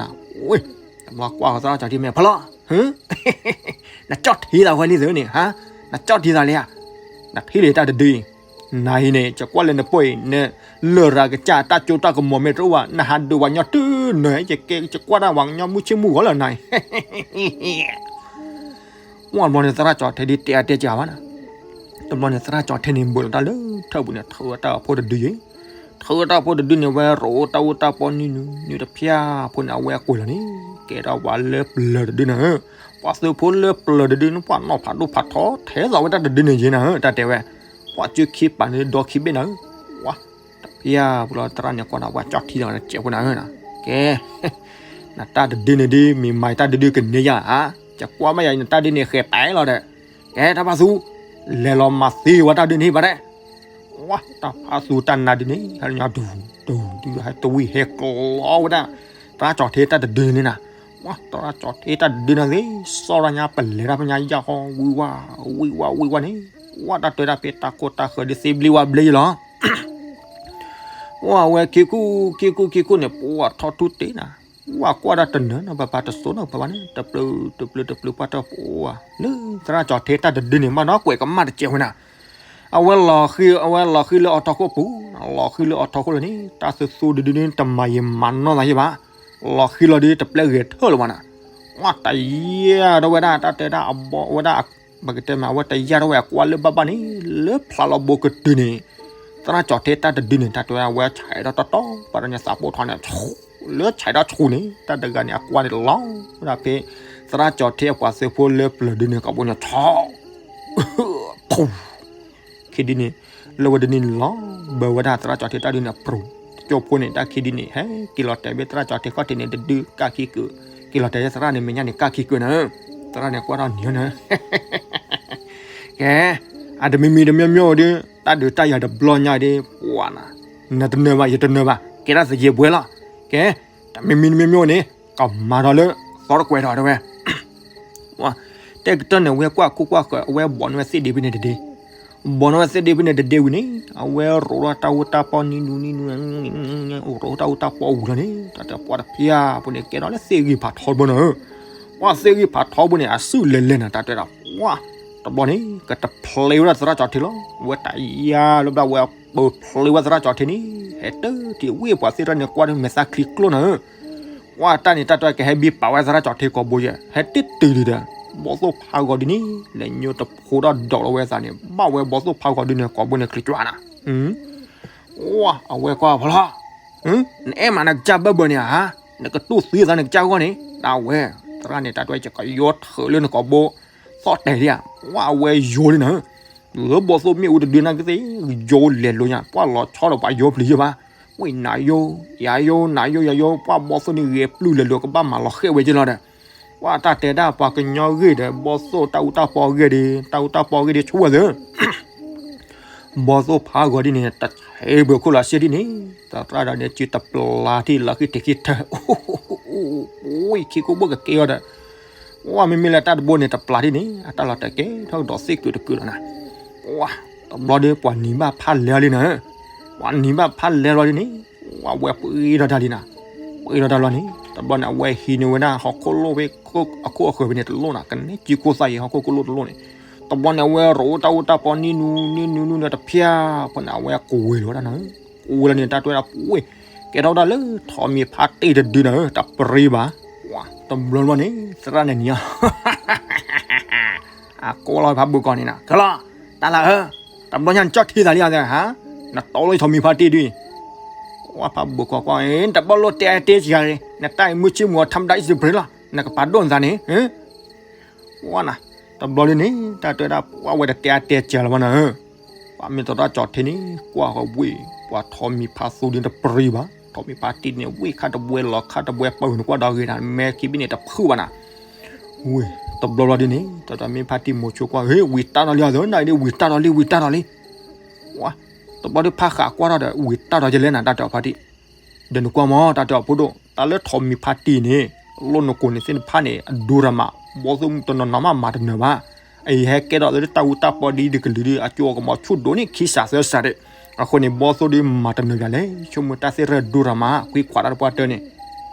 ၤ, ဝ့ၢ်, တဘျီကွၢ်ဃီသရၣ်ကၠီၤထ့မဲာ်ဖီလီၤ, နကၠီၣ်ထ့သးဝဲလံသုန့ၣ်, နကၠီၣ်ထ့သးလံဧါ, နထံၣ်လံတၢ်တဒုအံၤ, နၤအံၤန့ၣ် ယကွၢ်လၢနပၢၢ်အံၤ နလရာ်ကစၢ်တၢ်ကၠိတၢ်ကမီၤမ့ၢ်တအိၣ်ဘၣ် နဟးဒုးဝဲညီတုၤနၢၤ ယကွၢ်တၢ်ဝဲကညီမုၢ်ဆ့ၣ်မုၢ်ဂီၤလၢနၤအံၤ ဝံၤဘျီန့ၣ် သရၣ်ကၠီၤထ့ဒ်တဲအါတဲစှၤဘၣ်နၤ, တဘျီန့ၣ် သရၣ်ကၠီၤထ့န့ၣ် ဘၢးလီၤတၢ်လၢထၢၣ်ပူၤန့ၣ် ထီၣ်ဝဲတၢ်ဂီၤဖိတဒုယဲ, ထီၣ်ဝဲတၢ်ဂီၤဖိတဒုန့ၣ် ဝဲရိးတၢ်အူတၢ်ပီနွံနုၤ နွံတဖျၢၣ်ဖိန့ၣ် အဝဲကွံာ်လီၤန့ၣ် ကဲထီၣ်ပှၤလၢပျၢၤတဒုနၤဧၢ, ပှၤသုးဖိလၢပျၢၤတဒုန့ၣ် ပှၤနီၢ်ဖးဒိၣ်ဖးထီ ထဲသိးဝဲတၢ်တဒုန့ၣ်ယဲနၤဧၢ တၢ်တဲဝဲ, ပှၤစုခံပာ်န့ၣ်ဒီခံဘ့ၣ်နၤဧၢ, ဝါ တဖျၢၣ်ပူၤလီၤ သရၣ်န့ၣ်ကွၢ်ဒီး ပှၤကၠီၣ်ထံလီၤ နစဲးဖိနၤဧၢ, ကဲ နတၢ်တဒုန့ၣ်ဒ် မ့ၢ်မၤတၢ်တဒုကန့ၢ်ယၤဧါ, ယကွၢ်မ့ၢ်ယၤ နတၢ်ဒုန့ၣ်ဃဲၤပဲာ်လီၤဒီး, ကဲ တၢ်ဖါသူ, လဲၤလီၤမၤသံဝဲတၢ်ဒုန့ၣ်ဘၣ်ဒဲး, ဝါ တၢ်ဖါသူတၢ်နါဒုန့ၣ် ဟဲညါဒူၣ်ဒူၣ်ဒူၣ် ဟဲတဝံၣ်ဟဲကျီဝဲဒၣ်, သရၣ်ကၠီၤထ့တၢ်တဒုန့ၣ်နၤ, ဝါ သရၣ်ကၠီၤထ့တၢ်တဒုန့ၣ်သ့ စီၣ်ရၣ်ညါပလဲၤတၢ်ဖဲညါယၢ်ဃီ ဝံၤဝါ ဝံၤဝါ ဝံၤဝါန့ၣ်, ဝါ တၢ်တဲဒၣ်ဖဲတၢ်ခိၣ်တၢ်ဃၢၤဒ်သ့ဘျ့ဝါဘျ့ယလီၤ ပှၤဝဲခံကူၣ် ခံကူၣ် ခံကူၣ်န့ၣ် ပှၤထီၣ်ထူတ့ၢ်နၤ, ဝဲကွၢ်တၢ်တနၢၤနီတပၤပၤ တစိနီတပၤပၤန့ၣ် တပျုာ်တပျုာ်တပျုာ် ပှၢ်တၢ်ပှၢ်လၢသရၣ်ကၠီၤထ့တၢ်တဒုန့ၣ် မ့ၢ်နီၢ်ကွဲးကမၣ်တစဲးဝဲနၤ. အဝဲလီၤဃံၤ အဝဲလီၤဃံၤလၢအီထီခိၣ်ပူၤ, လီၤဃံၤလၢအီထီခိၣ်လၢန့ၣ် တၢ်သူသူဒုဒုန့ၣ် တမၤယံာ်မၤနီၢ်သးယံာ်ဘၣ်. လီၤဃံၤလီၤဒု တပျဲဂဲၤထၢၣ်လၢၤဘၣ်နၤ. ဝဲတယာ်ဒီးဝဲဒၣ် တၢ်တဲဒၣ်အဘီ အဝဲဒၣ် ပကတဲမ့ၢ် အဝဲတယာ်ဒီးဝဲအကွၢ်လၢဘၣ်ဘၣ်န့ၣ် လၢဖျါလီၤဘိကတုၤန့ၣ် သရၣ်ကၠီၤထ့တၢ်တဒုန့ၣ် တၢ်တဲဝဲဆဲးဒီးတီတီ ပှၤတညါသးပိၢ်ထီန့ၣ် လၢဆဲးဒီးဆူၣ်န့ၣ် တၢ်တဂၤန့ၣ် အကွၢ်န့ၣ်လီၤဝဲဒၣ်ဖဲ သရၣ်ကၠီၤထ့အပှၤသုးဖိလၢပျၢၤဒုန့ၣ် ကိာ်ဘိညါဆီ ခံဒုန့ၣ် လၢဝဲဒုန့ၣ်လီၤ ဘၢဝဲဒၣ်သရၣ်ကၠီၤထ့တၢ်ဒုန့ၣ်အပြူၤ တကၠိဖိန့ၣ် တၢ်ခံဒုန့ၣ် ဟဲက့ၤလီၤတဲာ်ဘၣ်သရၣ်ကၠီၤထ့ခီၣ်ထံးန့ၣ် တဒုကၢ်ခံကုာ် က့ၤလီၤတဲာ်သရၣ်န့ၣ်မဲာ်ညါန့ၣ် ကၢ်ခံကုာ်နၤဧၢ, သရၣ်န့ၣ်ကွၢ်ထီၣ်နံၤနၤဧၢ ကဲ အတမံၤမံၤတမံၤမံၤဒု တၢ်ဒုးတၢ်ယၤတဘျီညါဒု ပှၤနၤ နတနၢၤဘၣ် ယတနၢၤဘၣ် ကဲထီၣ်သယဲၤဘှဲလီၤ. ကဲ တမံၤမံၤတမံၤမံၤန့ၣ် ကမၤထီၣ်လၢ သီတကွဲးထီၣ်တဲဝဲ တဲကတၢၢ်န့ၣ် ဝဲကွၢ်ခိၣ်ကွၢ်ဃၢၤ အဝဲဘီၣ်န့ၢ်ဝဲသ့ၣ်ဒ့ဖဲန့ၣ်တဒ့, ဘီၣ်န့ၢ်ဝဲသ့ၣ်ဒ့ဖဲန့ၣ်တဒ့ဝံၤန့ၣ် အဝဲရိးထီၣ်တၢ်အူတၢ်ပီနံၤနူနံၤနူ ရိးထီၣ်တၢ်အူတၢ်ပီဝံၤလီၤန့ၣ် တၢ်တဲပှၤတဖျါဖိန့ၣ် ကဲထီၣ်လၢသ့ၣ်ဂံၢ်ဖးထီတဘိနၤဧၢ, ပှၤသ့ၣ်ဂံၢ်ဖးထီဘိန့ၣ် အစုၣ်လဲၤလဲၤနၤ တၢ်တဲဒၣ်ပှၤ တဘျီန့ၣ် ကတဖျဲးဝဲဒၣ်သရၣ်ကၠီၤထ့လီၤ. ဝဲတယာ်လၢဘျီဝဲပဖျဲးဝဲသရၣ်ကၠီၤထ့န့ၣ် ဟဲတၢ်ထံၣ်ဝံၤပှၤသ့ၣ်တဖၣ်န့ၣ် ကွၢ်ဒီးမဲာ်သၣ်ချံကျိနၤဧၢ ပှၤတၢ်န့ၣ် တၢ်တဲကဟဲဘံပာ်ဝဲသရၣ်ကၠီၤထ့ကိာ်ဘိယဲ ဟဲတ့ၢ်တုၤဒံးဒီး ဘီသိၣ်ဖးဂီၤဒုန့ၣ် လဲၤညိတဖိထီၣ်ဒီးလီၤဝဲသးန့ၣ် ဘၣ်ဝဲဘီသိၣ်ဖးဂီၤဒုန့ၣ် ကိာ်ဘိန့ၣ်ချံးကွၢ်နၤ အဝဲကွၢ်ဖီလီၤ, နအဲၣ်မးနကစၢ်ဘၢၣ်ဘၢၣ်န့ၣ်ဧါ, နကတူၢ်သံသးနကစၢ်ဂီၢ်န့ၣ် ဒၣ်ဝဲ, သရၣ်န့ၣ် တၢ်တဲကကယီထၢၣ်လၢနကိာ်ဘိ, သီၣ်တဲာ်လံဧါ, ဝဲအဝဲယိၤလံနၤ, လၢဘီသိၣ်မ့ၣ်အူတဒုန့ၣ်ကသ့ၣ်, ယိၤလဲၤလိာ်ညါ, ပှၢ်လီၤဆီဒီးပှၤယိၤပျံၤယဲၢ်ဘၣ်, ဝံၣ်နၤယိၤ, ယၤယိၤ, နၤယိၤ ယၤယိၤ, ပှၢ်ဘီသိၣ်န့ၣ်ဂဲၤပျုၢ်လဲၤလိာ်ကဘၣ်မၤလီၤဃဲၣ်ဝဲက့ၤလီၤဒီး, ပှၢ်တၢ်တဲဒၣ်ပှၤကညီဂ့ၢ်ဒီး ဘီသိၣ်တၢ်အူတၢ်ပီဂ့ၢ်ဒီး တၢ်အူတၢ်ပီဂ့ၢ်ဒီးဆိဝဲသ့ၣ် ဘီသိၣ်ဖးဂီၤဒ်န့ၣ် တဆဲးဘၢခိၣ်လီၤစ့ၢ်ဒ်န့ၣ်, သရၣ်ဒီးန့ၣ်စုတပျၢ်ထံၣ်လီၤဃံထံးခံထၢၣ်, ဝံၣ်ခံကိၢ်ဘိၣ်ကကဲအီၤဒီး, ဝဲမ့မ့ၢ်လၢတၢ်တဘိန့ၣ် တပျၢ်ထံၣ်န့ၣ် အတၢ်လီၤတဲာ်ကဲထီၣ်ကဒီးသ့ၣ်ကုာ်တကုာ်လီၤနၤ, ဝဲ, တဘျီဒီးပှၤနံၤဘၣ်ဖးလဲၤလီၤလံနၤ, ပှၤနံၤဘၣ်ဖးလဲၤလီၤဒ်န့ၣ်, ဝဲပှ့ၤဒီးတၢ်လံနၤ, ပှ့ၤဒီးတၢ်လီၤန့ၣ် တဘျီန့ၣ် အဝဲဟံးန့ၢ်ဝဲဒၣ်ဟီၣ်ခိၣ်လိၣ်ဖဲ အခိၣ်အဃၢၤဖဲန့ၣ်တလိၣ်နၤ, ကနဲစုကိၢ်သၣ်ယံၤဟီၣ်ခိၣ်ကလိၣ်တလိၣ်န့ၣ်, တဘျီန့ၣ် အဝဲရိးတၢ်အူတၢ်ပီနံၤနူနံၤနူနူနံၤတဖၠါ, ဖဲန့ၣ် အဝဲကွံာ်ဝဲလီၤဝဲဒၣ်နၤ, ကွံာ်ဝဲလီၤန့ၣ် တၢ်တဲဝဲဒၣ်ပှ့ၤ, ကဲထီၣ်ဝဲဒၣ်လၢထိးမံၤဖါတံၢ်တဒုနၤဧၢ, တပရံဘၣ်, ဝဲ, တဘျီဘျီန့ၣ် သရၣ်န့ၣ်နံၤ အကိးလီၤဖးဘိၣ်ကီၢ်န့ၣ်နၤ, ခဲလီၤ, တၢ်လၢဧၢ, တဘျီညါနကၠီၣ်ထံသးလံဧါ, နတီလိာ်ထိးမံၤဖါတံၢ်ဒု, ဝဲဖးဘိၣ်ကီၢ်ကွၢ်, တဘျီလိၣ်တဲအါတဲစှၤလံ, နတၢ်အံၤမုၢ်ဆ့ၣ်မုၢ်ဂီၤ ထါမတၤအံၤစပရ့လီၤ, နကပာ်ဒိၣ်နသးန့ၣ်, ဝဲနၤ, တဘျီဒ်န့ၣ် တၢ်တဲဝဲဒၣ် ပှၢ်ဝဲတတဲအါတဲစှၤလၢၤဘၣ်နၤဧၢ, ပှၢ်မ့ၢ်သရၣ်ကၠီၤထ့န့ၣ် ကွၢ်ဃီၤဝံၣ်, ပှၤထိးမံၤဖါသူဒုန့ၣ်တပရံဘၣ်, ထိးမံၤဖါတံၢ်န့ၣ် ဝံၣ်ခါတဝဲလီၤခါတဝဲပၢၢ်န့ၣ်ကွၢ်ဒီးဂ့ၤနၤ, မဲခံဘ့ၣ်န့ၣ်တဖုၣ်ဘၣ်နၤ ဝ့ၢ်, တဘျီဘျီဒ်န့ၣ် တၢ်တဲမ့ၢ်ဖါတံၢ်မိၤဆိကွၢ်, ဟ့ၣ် ဝံၤတၢ်ဒီးလံအသး, နအံၤဒ်ဝံၤတၢ်ဒီးလံ ဝံၤတၢ်ဒီးလံ, ဝဲ, တဘျီဒုးဖးဃးကွၢ်ထီၣ်ဒီး ဝံၤတၢ်ဒီးယလဲၣ်နၤ တၢ်တဲအီၤဖါတံၢ်, ဒီးနကွၢ်မ့ၢ် တၢ်တဲအီၤဖိဒိၣ်, တၢ်လၢထိးမံၤဖါတံၢ်န့ၣ်, လိၣ်နကိာ်န့ၣ်သ့ၣ်တဖၣ်န့ၣ် အဒိရမး, ဘီသိၣ်တနီၤနီၤမးမၤတနၢၤဘၣ်, အအံၤဟဲကဲထီၣ်လၢတၢ်အူတၢ်ပီဒ်တကလုာ်ဒုး အကၠိအကမီၤဆူၣ်ဒိၣ်န့ၣ်ခံစးသၢစးဒီး, အဃိန့ၣ် ဘီသိၣ်ဒုးမၤတနၢၤယၤလဲၣ်, ဆိကမိၣ်တၢ်သ့ၣ်ရၢၢ်ဒိရမး ကွံခွးတၢ်တပှၢ်တၢၢ်န့ၣ်,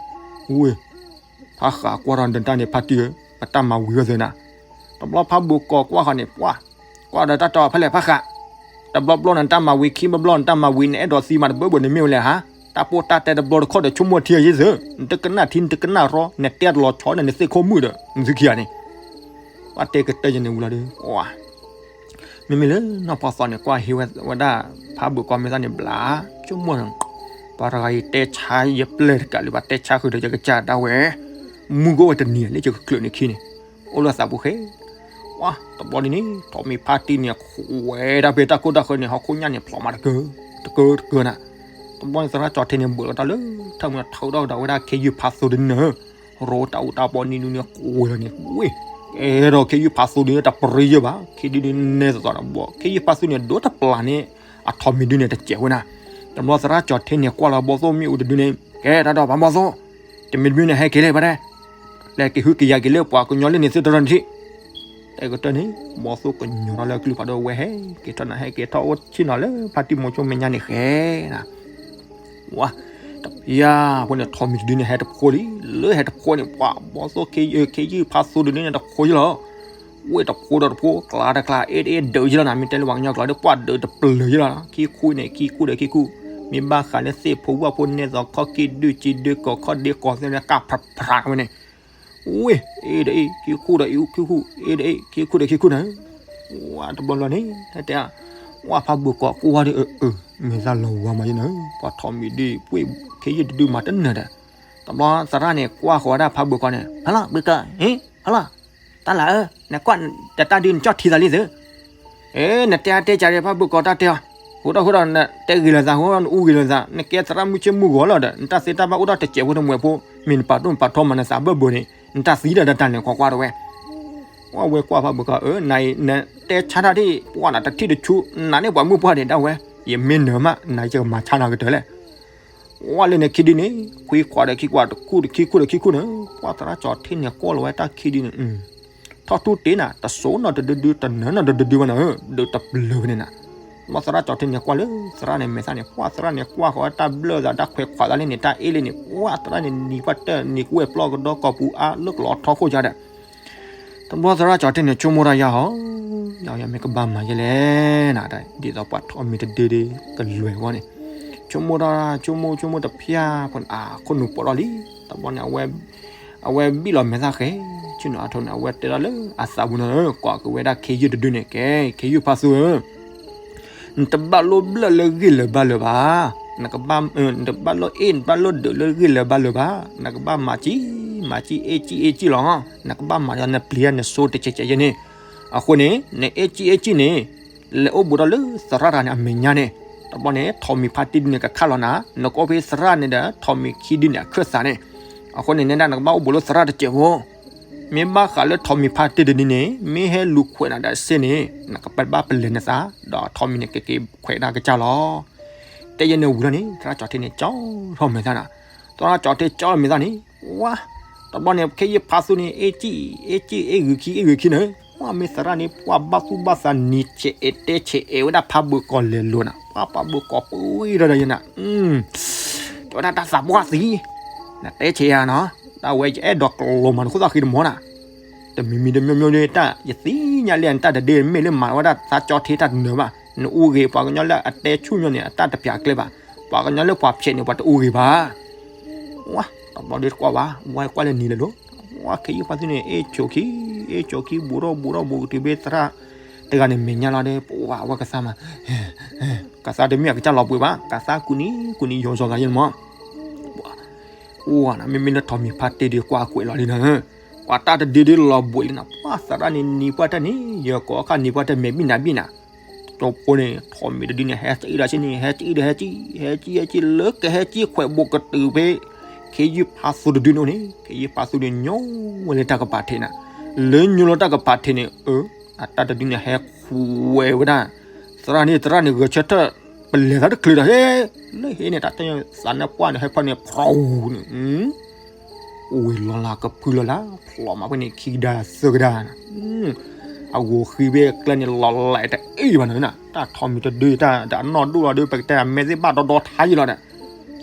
ဝ့ၢ် ဖးဃးကွၢ်ထီၣ်နတၢ်န့ၣ် ဖါတံၢ်ဧၢ, ပတၢ်မၤဝံၤဝဲသ့ၣ်နၤ, တဘျီဖးဘိၣ်ကီၢ်ကွၢ်ဃီန့ၣ် ပှၢ်, ကွၢ်ဒီးတၢ်တဲအီၤဖဲလဲၣ်ဖးဃး, တဘျီဘျီနတၢ်မၤဝံၤ ခံဘျီဘျီနတၢ်မၤဝံၤ နအဲၣ်ဒိးသံမးတဘၢဘၢၣ်န့ၣ်မ့ၢ်ဝဲလဲၣ်ဧါ, တၢ်ပိၢ်တၢ်တဲတဘျီတခီၣ်ဒီးဆိကမိၣ်ထံအယ့ၢ်သ့ၣ်, နတကနၣ်ထံနတကနၣ်ရီ နတဲတလီၤဆီဒီးနသ့ၣ်ခိၣ်မုၣ်ဒီး နသုခံဂၤန့ၣ်, ပှၢ်တဲကတၢၢ်ယဲန့ၣ်ဝံၤလီၤဒီး ပှၢ် မ့မ့ၢ်လၢနီၢ်ပှၢ်သီန့ၣ် ကွၢ်ဟ့ၣ်ဝဲဒၣ် ဖးဘိၣ်ကီၢ်မ့ၢ်သၣ်န့ၣ်ဘျး, ဆိကမိၣ်, ပှၤတဂၤအံၤတဲဆါယပျဲၢ်တကးလၢၤဘၣ် တဲဆါဃုာ်ဒီးယကစၢ်ဒၣ်ဝဲ, မုၢ်ကအိၣ်ဝဲတနံၤလၢယကချုးန့ၣ်ခံန့ၣ်, အိၣ်လၢသးပူၤဃဲ, ပှၢ် တဘျီဒ်န့ၣ် ထိးမံၤဖါတံၢ်န့ၣ် ခွဲးဒၣ်ဖဲတၢ်ကိၢ်တၢ်ဃၢၤန့ၣ် ဟီၣ်ခိၣ်ညၣ်န့ၣ် ဖျိးမးတကၢ, တကၢတကၢနၤ, တဘျီန့ၣ်သရၣ်ကၠီၤထ့န့ၣ် ဘၢၣ်လီၤတၢ်လၢ ထၢမုၢ်ထၢဒီကဒီးဝဲဒၣ်ခ့ယုၢ်ဖးသိဒ်န့ၣ် ရိးတၢ်အူတၢ်ပီနံၤနူန့ၣ် ကွံာ်လီၤန့ၣ်, ဝ့ၢ်, အဲၣ်ဒိးခ့ယုၢ်ဖးသိဒ်န့ၣ် တပရံယဲၢ်ဘၣ်, ခ့ဒ်န့ၣ်နဲသိးသိးဒီးဘီ ခ့ယုၢ်ဖးသိန့ၣ် ဒိတပျၢ်န့ၣ် အထိးမံၤဒုန့ၣ် တစဲးဝဲနၤ, တဘျီသရၣ်ကၠီၤထ့န့ၣ် ကွၢ်လီၤဘီသိၣ်မ့ၣ်အူတဒုန့ၣ် ကဲတၢ်ဒီးပှၤဘီသိၣ်, တမံၤတမံၤန့ၣ် ဟဲက့ၤလၢပှၤတဲ, လဲၤက့ၤဟုက့ၤယၤက့ၤလၢပှၤကညီလၢန့ၣ်သုတရၢန့ၣ်ထံး တဲကတၢၢ်န့ၣ် ဘီသိၣ်ကညီၤထီၣ်လၢအကလုၢ်ဖးဒိၣ်ဝဲဟဲက့ၤထီၣ်နၤ ဟဲက့ၤထီၣ်အိၣ်ဆ့ၣ်နီၤလၢဖါတံၢ်မိၤဆိမဲာ်ညါန့ၣ်ဃဲနၤ, ဝါ, က ယၤ အဃိန့ၣ် ထိးမံၤတဒုန့ၣ် ဟဲတဖိလံ, လၢဟဲတဖိန့ၣ် ပှၤဘီၣ်သိၣ်ခ့ယုၢ်ဖါသိတဒုန့ၣ် တဖိယလီၤ. ဝ့ၢ်တဖိဒီးတဖိ ကျါတကျါ အ့ၣ်တအ့ၣ်ဒုးယလီၤနၤ, မ့ၢ်တဲလၢပှၤကညီကျိာ်ဒီး ပှၤဒုးတပျုာ်ယလီၤ, ခံခူန့ၣ် ခံခူဒီးခံခူ, မ့ၢ်ဘၣ်ဃးလၢသ့ၣ်ဖိဝၣ်ဖိ နဲၣ်သိးခီၣ်က့ဒုးက့ဒုးကီၤခီၣ်ဒ့ကီၤသ့ၣ် ကၢ်ဖြးဖြးဝဲန့ၣ် ဝ့ၢ် အ့ၣ်ဒီးအ့ၣ် ခံခူဒီးခံခူ, အ့ၣ်ဒီးအ့ၣ် ခံခူဒီးခံခူနၤ, ဝါ တဘျီဘျီန့ၣ် တဲ ဝါ ဖးဘၢၣ်ကီးကွၢ်ဒီး အၢ မဲာ်သၣ်လီၤဝါမးယဲနၤ, ပှၤထိးမံၤဒု ပှ့ၢ်ခ့ယုၢ်တဒုမၤတနၢၤဒီး, တဘျီသရၣ်န့ၣ် ကွၢ်ဃီၤဝဲဒၣ်ဖးဘၢၣ်ကီးန့ၣ် ဟလီၤ ဘုကီး ဟ့ ဟလီၤ, တၢ်လၢ်ဧၢ, နကွၢ်တၢ်ဒုးနကၠီၣ်ထံသးလံသု နတဲအါတဲကးဒီး ဖးဘၢၣ်ကီးတၢ်တဲအီၤ, ဃိဒီးဃိဒီး နတဲဂ့ၤလိာ်သး ဃိဒီးနအူဂ့ၤလိာ်သး နကဲသရၣ်မုၣ်ဆ့မုၢ်ဂီၤလီၤဒီး နတၢ်သ့တၢ်ဘၣ်အိၣ်ဒီးတစဲးဖိတမှဲးဖိ, မ့ၢ်နပာ်ဒိၣ်နပာ်ထီမၤနသးဘၢၣ်ဘၢၣ်န့ၣ် နတၢ်သံဒီးတၢ်န့ၣ် ကွၢ်ကွၢ်တဝဲ, ဝဲကွၢ်ဖးဘၢၣ်ကီး အၢ နအံၤ နတဲဆါတၢ်ဒ် ပှၢ်နတထံၣ်တဆူ နၤန့ၣ်ပှၤမုၣ်ပှၢ်ဒံးဒၣ်ဝဲ, ယမ့ၢ်နၢၤမး နၤယကမၤဆါနၤကတၢၢ်လဲၣ် ဝဲလၢန့ၣ်ခံဒုန့ၣ် ခွံခွးဒီးခံခွး တခူၣ်ဒီးခံခူၣ်ဒီးခံခူၣ်န့ၣ် ပှၢ်သရၣ်ကၠီၤထ့န့ၣ် ကွၢ်လီၤဝဲတၢ်ခံဒုန့ၣ် ထီၣ်ထူၣ်တ့နၤ တစိၢ်နီတဒုဒု တနၢၤနီတဒုဒုဘၣ်နၤဧၢ, ဒုးတပျုာ်ဖဲန့ၣ်နၤ, ဘၣ်သရၣ်ကၠီၤထ့န့ၣ် ကွၢ်လၢသရၣ်န့ၣ်မဲာ်သၣ်န့ၣ် ပှၢ်သရၣ်န့ၣ် ကွၢ်ဃီၤတၢ်ဘျၢသး တၢ်ခွဲးခွးသးလၢန့ၣ် တၢ်အ့ၣ်လၢန့ၣ် ပှၢ်သရၣ်န့ၣ် နံၤပှၢ်တၢၢ် နံၤကွဲးပျီကဒီကီၢ်ပူၤအါလၢကလီၤထီခိၣ်ယါဒီး တဘျီသရၣ်ကၠီၤထ့န့ၣ် ဆိကမိၣ်တၢ်ယၤဟီ, ယၤ ယၤမ့ၢ်ကဘၣ်မၤယဲလဲၣ်နၤ, ဒ်သိးပှၤထိးမံၤတဒုဒု ကလွဲၤဝဲန့ၣ်, ဆိကမိၣ်တၢ် ဆိကမိၣ် ဆိကမိၣ်တဖျၢၣ်ဖိန့ၣ် အခိၣ်နူာ်ပိာ်ထီၣ်လံ, တဘျီန့ၣ် အဝဲဘံၣ်လီၤမဲာ်သၣ်ဃဲၤ ဆ့ၣ်နီၤအါထီၣ်န့ၣ် အဝဲတဲဒၣ်လၢအသးပူၤန့ၣ် ကွၢ်က့ၤဝဲဒၣ်ခ့ယုၢ်တဒုန့ၣ် ကဲ ခ့ယုၢ်ဖါသူဧၢ နတဘၣ်လိၣ်ဘျၢၣ်လၢဂ့ၢ်လၢၤဘၣ်လၢၤဘၣ်, နကဘၣ် နတဘၣ်လိၣ်အ့ၣ် နတဘၣ်လိၣ်ဒုးလၢဂ့ၢ်လၢၤဘၣ်လၢၤဘၣ်, နကဘၣ်မၤကံ မၤကံ အ့ၣ်ကံ အ့ၣ်ကံလီၤ, နကဘၣ်မၤဒီးနပျံၤနစိတကဲးကဲးယဲန့ၣ်, အဃိန့ၣ် နအ့ၣ်ကံ အ့ၣ်ကံန့ၣ် လဲၤအိၣ်ဘူးဒီးလၢသရၣ်တဂၤန့ၣ်အမဲာ်ညါန့ၣ်, တဘျီန့ၣ် ထိးမံၤဖါတံၢ်ဒုန့ၣ် ကခးလီၤနၤ, နကအိၣ်ဖဲသရၣ်န့ၣ်ဒီး ထိးမံၤခံဒုန့ၣ် အခၢၣ်သးန့ၣ်, အဃိန့ၣ် နဲဒၣ်နကဘၣ်အိၣ်ဘူးလၢသရၣ်တစဲးဖိ မ့ၢ်ဘၣ်ဃးလၢထိးမံၤဖါတံၢ်တဒုန့ၣ် မ့ၢ်ဟဲလူၤခွဲးနၤဒီးစ့န့ၣ် နကပဘၣ်ပလဲၤနသး ဒီးထိးမံၤန့ၣ် ကက့ၤခွဲးဒၣ်ကစၢ်လီၤ. တဲယဲန့ၣ်ဝံၤလီၤန့ၣ် သရၣ်ကၠီၤထ့န့ၣ် ကၠီထီၣ်မဲာ်သၣ်နၤ, သရၣ်ကၠီၤထ့ကၠီထီၣ်မဲာ်သၣ်န့ၣ် ဝါ, တဘျီန့ၣ် ခ့ယုၢ်ဖါသူန့ၣ် အ့ၣ်ကံ အ့ၣ်ကံ အ့ၣ်ဂုာ်ခံ အ့ၣ်ဂုာ်ခံန့ၣ်, ဝါ မ့ၢ်သရၣ်န့ၣ် ပှၤဘၣ်သူၣ်ဘၣ်သးနံၤဆဲးအဲၣ်တဲဆဲးအဲၣ်ဝဲဒၣ်ဖးဘၢၣ်ကီးလဲၤလိၤနၤ, ပှၤဖးဘၢၣ်ကီးပှံၤထီၣ်ဒီးယဲနၤ, တဲဝဲဒၣ်တၢ်သးပှၢ်သံ, နတဲဆဲးယၤနီၤ, တၢ်ဝဲယအဲၣ်ဒိးကျိၤမၤနခိၣ်သၣ်ဃံတမီၤနၤ, တမံၤမံၤတမံၤမံၤဒ်တၢ် ယသ့ၣ်ညါလံ နတၢ်တဒုမ့ၢ်လၢမၤဝဲဒၣ်သးကၠီၤထ့တၢ်တနၢၤဘၣ်, နအူဂ့ၤ ပှၤကညီလၢအတဲဆူၣ်ညီန့ၣ် အတၢ်တပျးကျဲဘၣ်, ပှၤကညီလၢပှၤဖျဲးန့ၣ် ပှၤတအူဂ့ၤဘၣ် ဝါ တဘျီဒုတကွၢ်ဘၣ်, ဝါကွၢ်လၢနံၤလၢၤလီၤ, ဝါ ခ့ယုၢ်ဖါသူန့ၣ် အ့ၣ်ကၠီၤခံ အ့ၣ်ကၠီၤခံ ဘူးထီၣ်ဘူးထီၣ်ဘူးကတုၤဖဲသရၣ်တဂၤန့ၣ်မဲာ်ညါလီၤဒီး ပဝါဝဲကသါမး, ကသါတမ့ၢ်အကစၢ်လီၤပှ့ၤဘၣ်, ကသါကူနံကူနံယိၤစီၤသးယဲၢ်မး, ဝါ မ့မ့ၢ်လၢထိးမံၤဖါတံၢ်ဒုကွၢ်ကွဲးလီၤလံနၤ, ပှၤတၢ်တဒုဒုလီၤဘှံးလံနၤ, ပှၤသရၣ်န့ၣ်နံၤပှၢ်တၢ်န့ၣ် ယကိးခါနံၤပှၢ်တၢ်မဲာ်ဘံၣ်နၤဘံၣ်နၤ ကၠီဖိန့ၣ် ထိးမံၤတဒုန့ၣ် ဟဲစံၣ်ဒီးဆ့န့ၣ် ဟဲစံၣ်ဒီးဟဲစံၣ် ဟဲစံၣ်ဟဲစံၣ်လၢကဟဲစံၣ်ခွဲးဘိးကတုၤဖဲ ခ့ယုၢ်ဖါသူတဒုန့ၣ်န့ၣ် ခ့ယုၢ်ဖါသူန့ၣ် ညိဝဲလၢတၢ်ကပၤထံးနၤ, လၢညိလၢတၢ်ကပၤထံးန့ၣ် အၢ အတၢ်တဒုန့ၣ် ဟဲခွဲးဝဲဒၣ် သရၣ်န့ၣ် သရၣ်န့ၣ် ဂဲၤဆၢထၢၣ် ပလဲၤသးတချုးဒီး ဟဲ လၢဟ့န့ၣ် တၢ်တဲသးနၢ်ပှၢ်န့ၣ် ဟဲဖၢန့ၣ် ဖျိန့ၣ် အိၣ်ဝဲလီၤလၢကဖုလီၤလၢ ဖျိမးဖဲန့ၣ် ခံကဒါသၢကဒါနၤ, အဂီၤဃံဘ့ၣ်ကျဲန့ၣ် လီၤလၢတအ့ၣ်ဘၣ်နၤ, တၢ်ထိးမံၤတဒုတၢ် တၢ်အနီၢ်ဒိၣ်လီၤဒီး ပကတဲအမဲာ်သ့ၣ်ဘၣ်ဒီဒီထါယံၤလီၤဒီး,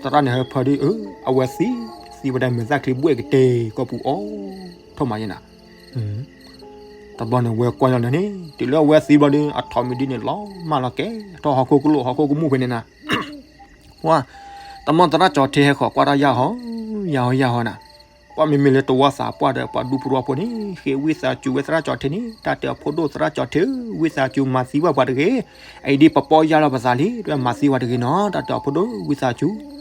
သရၣ်န့ၣ် ဟဲဖၢဒု အဝဲသံ သံဝဲဒၣ်မဲာ်သၣ်ချံဘှဲၣ်ကတဲာ်ကီၢ်ပူၤအိၣ် ထီၣ်မးယဲနၤ တဘျီန့ၣ် ဝဲကွၢ်ညီလၢန့ၣ် တုၤလၢအဝဲသံဘျီဒု အထိးမံၤဒုန့ၣ် လီၤမၢ်လီၤကဲ ထီၣ်ဟီၣ်ခိၣ်ကလိၣ် ဟီၣ်ခိၣ်ကမူၣ်ဖဲန့ၣ်နၤ, ဝါ, တမီၢ်သရၣ်ကၠီၤထ့ဟဲဃီၤကွၢ်တၢ်ယၢ်ဟီ ယၢ်ဟီ ယၢ်ဟီနၤ, ကွၢ်မ့မ့ၢ်လၢတဝီသးပှၢ်ဒီး ပှၤဒူဖိတဝီဖိန့ၣ် ဃ့ဝံသးစူၤဝဲသရၣ်ကၠီၤထ့န့ၣ် တၢ်တဲအီၤဖိဒိၣ်သရၣ်ကၠီၤထ့ဧၢ ဝံသးစူၤမၤသံဝဲပှၤတဂ့ၤ, အအံၤဒ်ပပီၢ်ယၢ်လီၤပသးလံ တမၤသံပှၤတဂ့ၤနီၤ တၢ်တဲအီၤဖိဒိၣ်ဝံသးစူၤ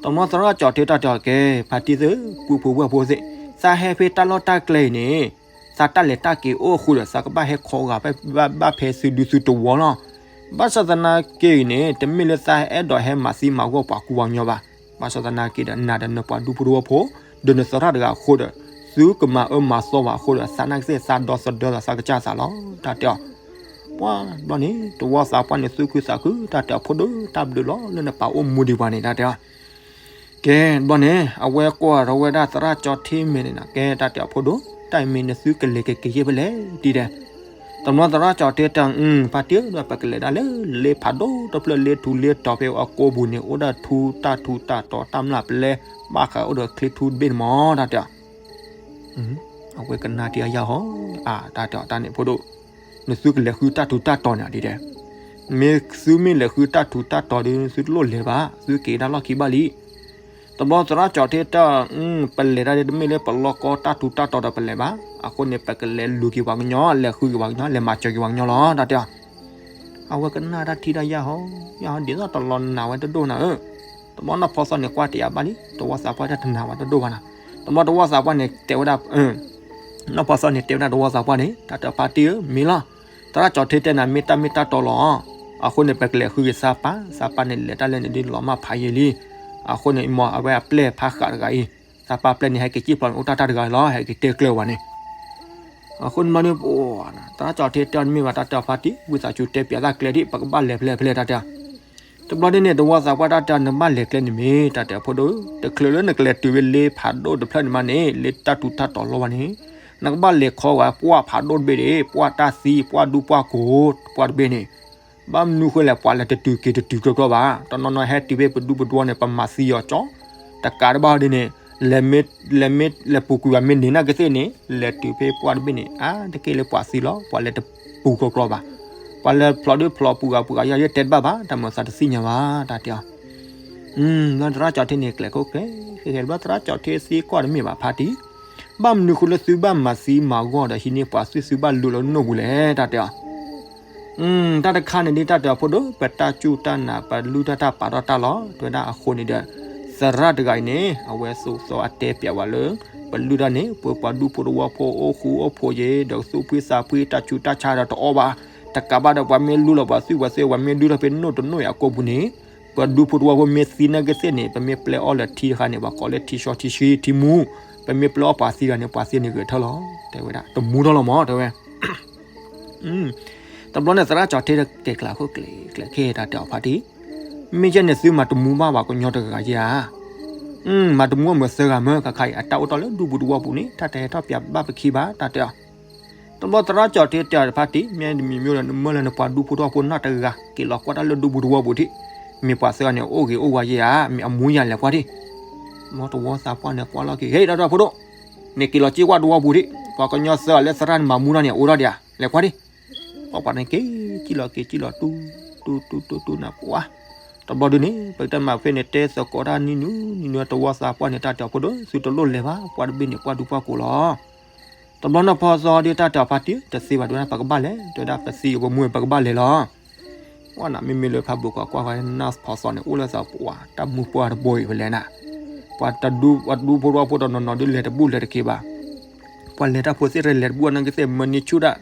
တမီၢ်သရၣ်ကၠီၤထ့တၢ်တဲအီၤကဲ ဖါတံၢ်သု ပုၢ်ဖိဝဲၢ်ဖိသ့ၣ် သးဟဲဖဲတၢ်လီၢ်တၢ်ကျဲအံၤန့ၣ် သးတၢ်လဲၤတၢ်က့ၤအိၣ်အဃိဒီး သးကဘၣ်ဟဲခီဂာ်ဖဲဘၣ်ဖဲသုဒုသုတဝီလီၤ. ဘၣ်ဆၣ်သနာ်က့အံၤန့ၣ် တမ့ၢ်လၢသးအဲၣ်ဒိးဟဲမၤသံမၤဂီၢ်ပှၤကူပှၤကညီဘၣ်. ဘၣ်ဆၣ်သနာ်က့ဒီး နၤဒီးနပှၤဒူဖိတဝီဖိ ဒီးနသရၣ်တဂၤအဃိဒီး သုကမၤအၢမၤသီဝဲအဃိဒီး သးနာ်က့သ့ၣ်သးဒီသဒၢသးသးကစၢ်သးလီၤ. တၢ်တဲအီၤ ပှၤဘျီန့ၣ် တဝီသးပှၢ်န့ၣ် သူၣ်ခုသးခု တၢ်တဲအီၤဖိဒိၣ် တၢ်ဘျုးလီၤလၢနပာ်အိၣ်မူဒံးပှၤန့ၣ် တၢ်တဲအီၤ ကဲ ဘျီန့ၣ် အဝဲကွၢ်ထီၣ်ဝဲဒၣ်သရၣ်ကၠီထ့မဲာ်န့ၣ်နၤ ကဲ တၢ်တဲအီၤဖိဒိၣ် တၢ်အံၤမ့ၢ်နသုကလဲၤကက့ၤယဲၢ်ဖဲလဲၣ် ဒ်လဲၣ်. တဘျီသရၣ်ကၠီၣ်ထံတဲ ဖါတံၢ်ဧၢ ပကလဲၤဒၣ်လၢလ့ဖးဒိၣ်တဖျၢၣ် လ့ထူလ့တီၤဖဲအကိာ်ပူၤန့ၣ် အိၣ်ဒၣ်ထူတၢ်ထူတၢ်တီၤတၢ်မျၢ်ပလဲ ဘၣ်ဃးအိၣ်ဒီးချ့ထူတဘ့ၣ်န့ၣ်မး တၢ်တဲအီၤ. အဝဲကနၣ်တံၢ်အယၢ်ဟီ အါ တၢ်တဲအီၤတၢ်န့ၣ်ဖိဒိၣ်, နသုကလဲၤဃုတၢ်ထူတၢ်တီၤန့ၣ်ဒ်တဲ, မ့ၢ်သုမ့ၢ်လဲၤဃုတၢ်ထူတၢ်တီၤဒီး သုတလိၣ်လဲၤဘၣ်, သုက့ၤဒၣ်လီၢ်ခံဘၣ်လံ. တဘျီသရၣ်ကၠီၣ်ထံတဲ ပလဲၤတၢ်ဒ်တမ့ၢ်လၢပလီၢ်ကီတၢ်ထူတၢ်တီၤဒီးပလဲၤဘၣ်, အဃိန့ၣ် ပကလဲၤလူၤက့ၤပှၤကညီ လဲၤဃုက့ၤပှၤကညီ လဲၤမၤစၢၤက့ၤပှၤကညီလီၤ တၢ်တဲအီၤ. အဝဲကနၣ်တၢ်ထံၣ်တၢ်ယၢ်ဟီ ယၢ်ဟီဒ်သိးတလီၤနာ်ဝဲတဒိၣ်နၤဧၢ. တဘျီနီၢ်ဖီစီန့ၣ်ကွၢ်တယၤဘၣ်လံ တဝီသးပှၢ်တၢ်တနာ်ဝဲတဒိၣ်ဘၣ်နၤ. တဘျီတဝီသးပှၢ်န့ၣ်တဲဝဲဒၣ် နီၢ်ဖီစီန့ၣ်တဲဝဲဒၣ်တဝီသးပှၢ်န့ၣ် တၢ်တဲအီၤဖါတံၢ်ဧၢ မ့ၢ်လီၤ, သရၣ်ကၠီၣ်ထံတဲနၤမ့ၢ်တၢ်မ့ၢ်တၢ်တီလီၤ. အဃိန့ၣ် ပကလဲၤဃုက့ၤသးပၢ်, သးပၢ်န့ၣ်လဲၤတၢ်လၢန့ၣ်ဒ်လီၤမၢ်ဖးယံာ်လံ. အဃိန့ၣ် မ့ၢ်အဝဲအပျဲၢ်ဖးဃးတဂၤအံၤ, သးပၢ်ပျဲၢ်န့ၣ် ဟဲက့ၤစံၣ်ဖျိးန့ၣ် အိၣ်တၢ်တၢ်တဂၤလီၤ ဟဲက့ၤတဲကျၢၤဝဲန့ၣ်. အဃိန့ၣ်ဘျီန့ၣ် သရၣ်ကၠီၣ်ထံတဲအီၤတမ့ၢ်ဘၣ် တၢ်တဲအီၤဖါတံၢ် ဝံသးစူၤတဲပၠးသးကျဲဒ် ပကဘၣ်လဲၤဖဲလဲၣ်ဖဲလဲၣ် တၢ်တဲအီၤ. တဘျီဒ်န့ၣ် တဝီသးပှၢ်တၢ်တဲအီၤ နဘၣ်လဲၤကျဲန့ၣ်မ့ၢ် တၢ်တဲအီၤဖိဒိၣ်, တချုးလၢနကလဲၤတုၤဝဲလ့ဖးဒိၣ်တဖျၢၣ်န့ၣ်မးန့ၣ် လၢတၢ်ထူတၢ်တီၤလီၤဝဲန့ၣ် နကဘၣ်လဲၤခီဂာ်ပှၢ်ဖးဒိၣ်တဘ့ၣ်ဒၣ် ပှၢ်တၢ်သံ ပှၢ်ဒူပှၢ်ကိာ် ပှၢ်တဘ့ၣ်န့ၣ် ဘၣ်မနုၤဃိလဲၣ် ပှၤလဲၤတတုၤက့ၤတတုၤကျီကျီဘၣ်. တနီၤနီၤဟဲတုၤဖဲပဒူပဒဝီန့ၣ် ပမၤသံအီၤကၠီ, တကးတဘၣ်ဒ်န့ၣ် လဲၤမ့ၢ်လဲၤပူၤကွံာ်ဘၣ်မ့ၢ်န့ၢ်နာ်ကသ့ၣ်န့ၣ် လဲၤတုၤဖဲပှၢ်တဘ့ၣ်န့ၣ် အါတက့ၢ်လၢပှၤသံလီၤ ပှၤလဲၤတပူၤကျီကျီဘၣ်. ပှၤလဲၤဖျိးဒုးဖျိးပူၤဂၤပူၤဂၤ ယဲယဲတဲတဘၣ်ဘၣ် တၢ်မၤသးတသ့ၣ်ညါဘၣ် တၢ်တဲအီၤ. ဘျီသရၣ်ကၠီၣ်ထံန့ၣ် ကျဲၤခိၣ်ကျဲၤဃဲ ဘျီသရၣ်ကၠီၣ်ထံသံကွၢ်တမ့ၢ်ဘၣ်ဖါတံၢ်, ဘၣ်မနုၤဃိလၢသုဘၣ်မၤသံမၤဂီၢ်ဒီးဟံးန့ၢ်ပှၤသွံၣ် သုဘၣ်လူၤလၢနိၣ်ပူၤလဲၣ် တၢ်တဲအီၤ. တၢ်တခါန့ၣ်ဒ်တၢ်တဲအီၤဖိဒိၣ် ပတၢ်စူၢ်တၢ်နာ် ပလုၢ်တၢ်တၢ်ပာ်ထီၣ်တၢ်လီၤ တဲဝဲဒၣ်အဃိန့ၣ်ဒီး သရၣ်တဂၤအံၤန့ၣ် အဝဲသိးသီအတဲပၠးဝဲလၢ ပလုၢ်တၢ်န့ၣ် ပပှၤဒူဖိတဝီဖိအိၣ်ဃူအိၣ်ဖိးယဲ ဒီးသူၣ်ဖှံသးဖှံ တၢ်ဆူးတၢ်ဆါဒီးတအီၣ်ဘၣ်, တကးဘၣ်ဒီးပှၤမ့ၢ်လူၤလီၤပှၤသွံၣ်ပှၤသ့ ပှၤမ့ၢ်ဒုးထီၣ်ဖဲနိၣ်တနိၣ်အံၤအကိာ်ပူၤန့ၣ် ပှၤဒူဖိတဝီဖိမ့ၢ်သံနာ်ကသ့ၣ်န့ၣ် ပမ့ၢ်ပျဲအီၤလၢထံတခါန့ၣ် ပှၤကိးလၢထံဆှီထံဆှံထံမူ, ပမ့ၢ်ပျဲအီၤပှၤသံတဂၤန့ၣ် ပှၤသံန့ၣ်ဂဲၤထၢၣ်လီၤ တဲဝဲဒၣ် တမူထီၣ်လီၤမး တဲဝဲ. တဘျီန့ၣ်သရၣ်ကၠီၣ်ထံတဲကျဲၤကျဲၤခိၣ်ကျဲၤကျဲၤဃဲ တၢ်တဲအီၤဖါတံၢ်, မ့ၢ်ကဲန့ၣ်သုမၤတမူဘၣ်ပှၤကညီတဂၤဧါ. မၤတမူအမုာ်သၢဂၤမၢ် ခါခါအံၤ အတၢ်အိၣ်တ့ၢ်လၢဒူပူၤတဝီပူၤန့ၣ် တၢ်တဟဲထီၣ်ပၠးဘၣ်ပခံဘၣ် တၢ်တဲအီၤ. တဘျီသရၣ်ကၠီၣ်ထံတဲအီၤဖါတံၢ် မ့ၢ်တမံၤမ့ၢ်ဒီး နမၢလၢနပှၤဒူဖိတဝီဖိနီတဂၤ က့ၤလီၤကွၢ်တၢ်လၢဒူပူၤတဝီပူၤထံး, မ့ၢ်ပှၤသၢဂၤန့ၣ် အိၣ်ဂ့ၤအိၣ်ဝါယဲဧါ မ့ၢ်အမူယၤလဲၤကွၢ်ထံး. မ်တဝီသးပှၢ်န့ၣ်ကွၢ်လီၤက့ၤ ဟဲဒီးတၢ်ဖိဒိၣ်, နက့ၤလီၤစံၣ်ကွၢ်တဝီပူၤထံး, ပှၤကညီသၢဂၤလၢသရၣ်န့ၣ်မၤမူထီၣ်န့ၣ် အိၣ်ထီၣ်ဒံးဧါ လဲၤကွၢ်ထံး. ပှၤပှၤန့ၣ်က့ၤစံၣ်လီၤက့ၤစံၣ်လီၤ တူတူတူတူနၤပှၤ. တဘျီဒုန့ၣ် ပကတဲမၤဖဲန့ၣ် တဲသကိးတၢ်နံၤနုၤနံၤနုၤ တဝီသးပှၢ်န့ၣ် တၢ်တဲအီၤဖိဒိၣ် သုတလိၣ်လဲၤဘၣ် ပှၢ်တဘ့ၣ်န့ၣ် ပှၢ်ဒူပှၢ်ကိာ်လီၤ. တဘျီနီၢ်ဖီစီဒ်တၢ်တဲအီၤဖါတံၢ် တသ့ဘၣ်ဒ်ဝဲဒၣ် ပကဘၣ်လဲၤ တဲဝဲဒၣ် ပသံပမူပကဘၣ်လဲၤလီၤ. ဝဲနၤမ့မ့ၢ်လၢဖးဘိးကီးကွၢ်ဃီနီၢ်ဖီစီန့ၣ် အိၣ်လၢသးပှၢ် တၢ်မူပှၢ်တဘိအံၤဖဲလဲၣ်နၤ, ပှၤဒူဖိတဝီဖိတနီၤနီၤဒ်လဲၤတဘူၣ်လဲၤတက့ၤဘၣ်. ပှၤလဲၤတၢ်ဖိသ့ၣ်ရဲၣ်လဲၤတဘူၣ်အနီၢ်ကသ့ၣ်မၢန့ၢ်ဆူၣ်ဒၣ်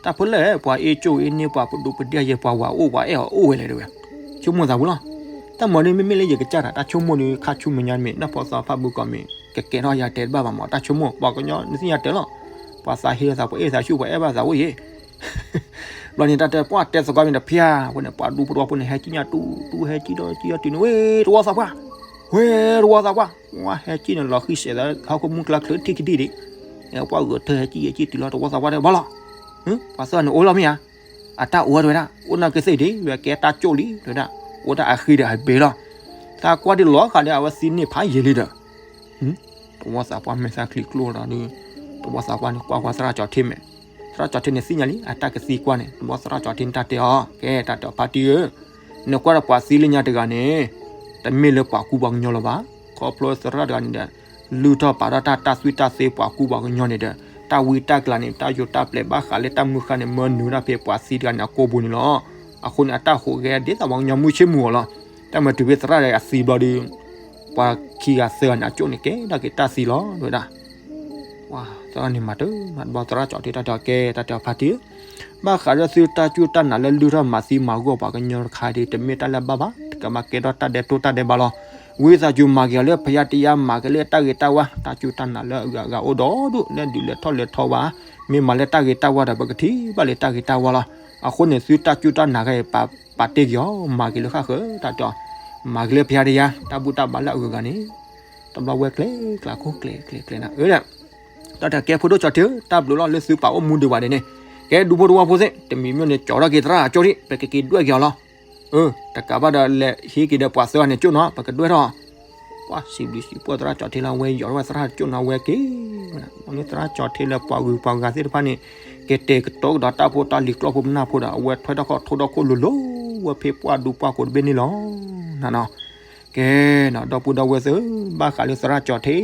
တၢ်ဖိလဲၣ် ပှၤအ့ၣ်ကၠိၣ်အ့ၣ်န့ၢ်ပှၤပဒိးပဒ့ၣ်ယဲ ပှၤဝၤအိၣ်ပှၤအဲၣ်အီၤအိၣ်ဝဲလဲၣ်တဲဝဲ, ဆိကမိၣ်သးဝဲလီၤ. တၢ်မၤန့ၣ်မ့မ့ၢ်လၢယကစၢ်တၢ် တၢ်ဆိကမိၣ်ဒီးခါဆူမဲာ်ညါမ့ၢ် နီၢ်ဖီစီဖးဘိးကီးမ့ၢ် ကကဲထီၣ်ယၤတဲတဘၣ်ဘၣ်မး တၢ်ဆိကမိၣ် ပှၤကညီနသ့ၣ်ညါတဲလီၤ. ပှၤသးဟ့ဒီးသးပှၢ်အဲၣ်သးဆူၣ် ပှၤအဲၣ်ဘၣ်သးအိၣ်ယဲ ဘျီန့ၣ်တၢ်တဲပှၢ်တဲသကိးမ့ၢ်တဖၠၣ် အဃိန့ၣ် ပှၤဒူဖိတဝီဖိန့ၣ် ဟဲကံၣ်ညါတူတူဟဲကံၣ်ဒီးကံၣ်ဒီးတုၤန့ၣ် ဝဲတဝီသးပှၢ်, ဝဲတဝီသးပှၢ်, ဝဲဟဲကံၣ်န့ၣ်လီၤဃံၣ်စဲးသး ဟီၣ်ခိၣ်မုၢ်ကျါချၢထံၣ်ကဒံၣ်ဒံး, ပှၢ်ဂုာ်ထၢဟဲကံၣ်ယဲကံၣ်တုၤလီၤ တဝီသးပှၢ်တဲဘၣ်လီၤ. ပှၤသၢဂၤန့ၣ်အိၣ်လီၤမ့ၢ်ဧါ, အတၢ်အိၣ်ဝဲတဲဝဲဒၣ် အိၣ်နာ်ကသ့ၣ်ဒံး ဝဲကဲတၢ်ကၠိၣ်လံတဲဝဲဒၣ်, အိၣ်တၢ်အဃံဒီးအဘ့ၣ်လီၤ. သးကွၢ်ဒ်လီၤဃာ်ဒီး အဝဲသံန့ၢ်ဖးယံာ်လံဒီး တဝီသးပှၢ်မဲာ်သၣ်ချံကျိၣ်ဒီး တဝီသးပှၢ်န့ၣ်ကွၢ်ကွၢ်သရၣ်ကၠီၣ်ထံမဲာ်, သရၣ်ကၠီၣ်ထံန့ၣ်သ့ၣ်ညါလံ အတၢ်ကသံကွၢ်န့ၣ် တဘျီသရၣ်ကၠီၣ်ထံန့ၣ်တၢ်တဲအီၤ ကဲတၢ်တဲအီၤဖါတံၢ်ဧၢ, နကွၢ်ဒီးပှၤသံလၢညါတဂၤန့ၣ် တမ့ၢ်လၢပှၤကူပှၤကညီလၢၤဘၣ်, ခီဖျိသရၣ်တဂၤန့ၣ်ဒီး လုၢ်ထီၣ်ပာ်ထီၣ်တၢ်တၢ်သွံၣ်တၢ်သ့ပှၤကူပှၤကညီန့ၣ်ဒီး တၢ်ဝံတၢ်ကျးန့ၣ် တၢ်ယိးတၢ်ပျဲၤဘၣ်ဃးလၢတၢ်မုၢ်ဃၢ်န့ၣ် မၢနုၤဒၣ်ဖဲပှၤသံတဂၤန့ၣ်အကိာ်ပူၤန့ၣ်လီၤ. အဃိန့ၣ် အတၢ်ဟူးဂဲၤဒ်သိးပှၤကညီမုၢ်ဆ့ၣ်မုၢ်ဂီၤလီၤ. တၢ်မၤတုၤဖဲသရၣ်ဒီးအသံဘျီဒီး ပှၤခံဂၤသၢဂၤန့ၣ် အကၠိၣ်န့ၣ်ကဲဒၣ်က့ၤတၢ်သံလီၤ တဲဝဲဒၣ် သရၣ်န့ၣ်မၤတၢ်မၤတဘျီသရၣ်ကၠီၣ်ထံတၢ်တဲအီၤကဲ တၢ်တဲအီၤဖါတံၢ်ဧၢ, ဘၣ်ဃးဒီးသုတၢ်စူၢ်တၢ်နာ်လၢလုၢ်ထီၣ်မၤသံမၤဂီၢ်ပှၤကညီတခါဒီး တမ့ၢ်တၢ်လၢအဘၣ်ဘၣ်, တကမၣ်ကဲထီၣ်တၢ်ဒဲးတိၢ်တၢ်ဒဲးဘးလီၤ. ဝံသးစူၤမၤက့ၤအီၤလၢဖယါတယါ မၤက့ၤလၢတၢ်ဂ့ၤတၢ်ဝါ, တၢ်စူၢ်တၢ်နာ်လၢအဂၤအဂၤအိၣ်ဒီဒူၣ် လၢဒုးလဲၤထီၣ်လဲၤထီဝဲ, မ့ၢ်မၤလၢတၢ်ဂ့ၤတၢ်ဝါဒီး ပကထံၣ်ဘၣ်လၢတၢ်ဂ့ၤတၢ်ဝါလီၤ. အဃိန့ၣ် သုတၢ်စူၢ်တၢ်နာ်ခဲအံၤ ပာ်တ့ၢ်က့ၤအီၤ မၤက့ၤလၢဃၣ်ဃၢၤ တၢ်တဲအီၤ, မၤက့ၤလၢဖယါတယါ တၢ်ဘူၣ်တၢ်ဘါလၢအဂၤအဂၤန့ၣ်, တဘျီဝဲကျဲၤကျးခိၣ်ကျဲၤကျဲၤကျဲၤနၤ အၢ တၢ်တၢ်ကဲဖိဒိၣ်ကၠီၣ်ထံဧၢ, တၢ်ဘျုးလီၤလၢသုပာ်အိၣ်မူဒံးဘၣ်ဒဲးန့ၣ်, ကဲဒူဖိတဝၢဖိသ့ၣ် တမံၤမ့ၢ်န့ၣ် ကၠီထီၣ်က့ၤသရၣ်ကၠီထံ ပကက့ၤဒွဲၣ်က့ၤအီၤလီၤ. အၢ တကးဘၣ်ဒီးလဲၤဟ့ၣ်က့ၤဒီးပှၤသၢဂၤန့ၣ်ကၠိၣ်နီၤ ပကဒွဲၣ်ထီၣ် ပှၤစံးဘျုးစံးဖှိၣ်သရၣ်ကၠီထံလၢအဝဲယီၤထီၣ်ဝဲသရၣ်ကၠိၣ်နီၤ အဝဲက့ၤ မ့ၢ်သရၣ်ကၠီထံလၢပှၤဂုၤပှၤဂၤသ့ၣ်တဖၣ်န့ၣ် ကတဲာ်ကတီၤကဒီးတၢ်ဖိတၢ်လံၤကျိာ်ဖိပနၢ်ဖိဒီး အဝဲထွဲထီၣ်ခီၣ်ထိထီၣ်ခိၣ်လိၤလိၤ ဝဲဖဲပှၢ်ဒူပှၢ်ကိးတဘ့ၣ်န့ၣ်လီၤ. နနီၤ ကဲနီၤ ဒီပုၢ်ဒီဝဲၢ်သ့ၣ် ဘၣ်ဃးလၢသရၣ်ကၠီထံ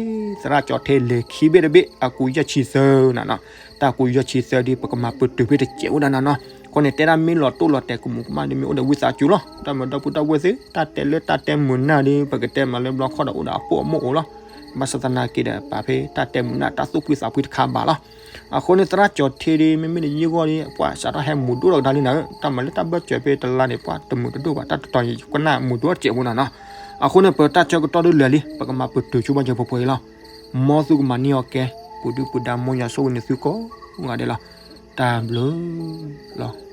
သရၣ်ကၠီထံလဲၤခံဘ့ၣ်တဘ့ၣ် အကူယဲၢ်ဆံသၢနနီၤ တၢ်ကူယဲၢ်ဆံသၢဒီး ပကမၤပတုာ်ဖဲတစဲးဝဲဒၣ်နနီၤ အဃိန့ၣ် တဲဒၣ်မ့ၢ်လီၤတိၢ်လီၤတဲာ်ကမူးကမၣ်ဒီးမ့ၢ်အိၣ်ဒီးဝံသးစူၤလီၤ တၢ်မၤဒီပုၢ်ဒီဝဲၢ်သ့ၣ် တၢ်တဲလၢတၢ်တဲမုာ်နၢ်ဒီး ပကတဲမၤလၢဘျီခီဒီးအိၣ်ဒီးအပိၢ်အမိၣ်အိၣ်လီၤ ဘၣ်ဆၣ်သနာ်က့ဒီး ပာ်ဖဲတၢ်တဲမုာ်နၢ်တၢ်သူၣ်ဖှံသးဖှံတခါဘၣ်လီၤ အဃိန့ၣ် သရၣ်ကၠီထံဒီး မ့မ့ၢ်တယံာ်ဂီၢ်ဒီး ပှၤစးထီၣ်ဟဲမူးဒိၣ်ထီၣ်ကဒါလံနၤဧၢ တၢ်မၤလၢတၢ်ဘၢၣ်စၢၤဖဲတလါန့ၣ် ပှၤတမုာ်တဒိၣ်ဘၣ် တၢ်တတီၤယံၤကနၣ်မူးဒိၣ်တစဲးဖိနၤနီၤ အဃိန့ၣ် ပတၢ်ဆၢကတီၢ်ဒုးလၢာ်လံ ပကမၤပတုာ်ဆိဘၣ်ယဲၢ်ပှဲၤပှဲၤအံၤလီၤ မ်သုကမၤန့ၢ်အီၤကဲ ပူၤဒုပူၤဒါ မ်ယွၤဆိၣ်ဂ့ၤန့ၢ်သုကိးဂၤဒဲးလီၤ တၢ်ဘျုးလီၤ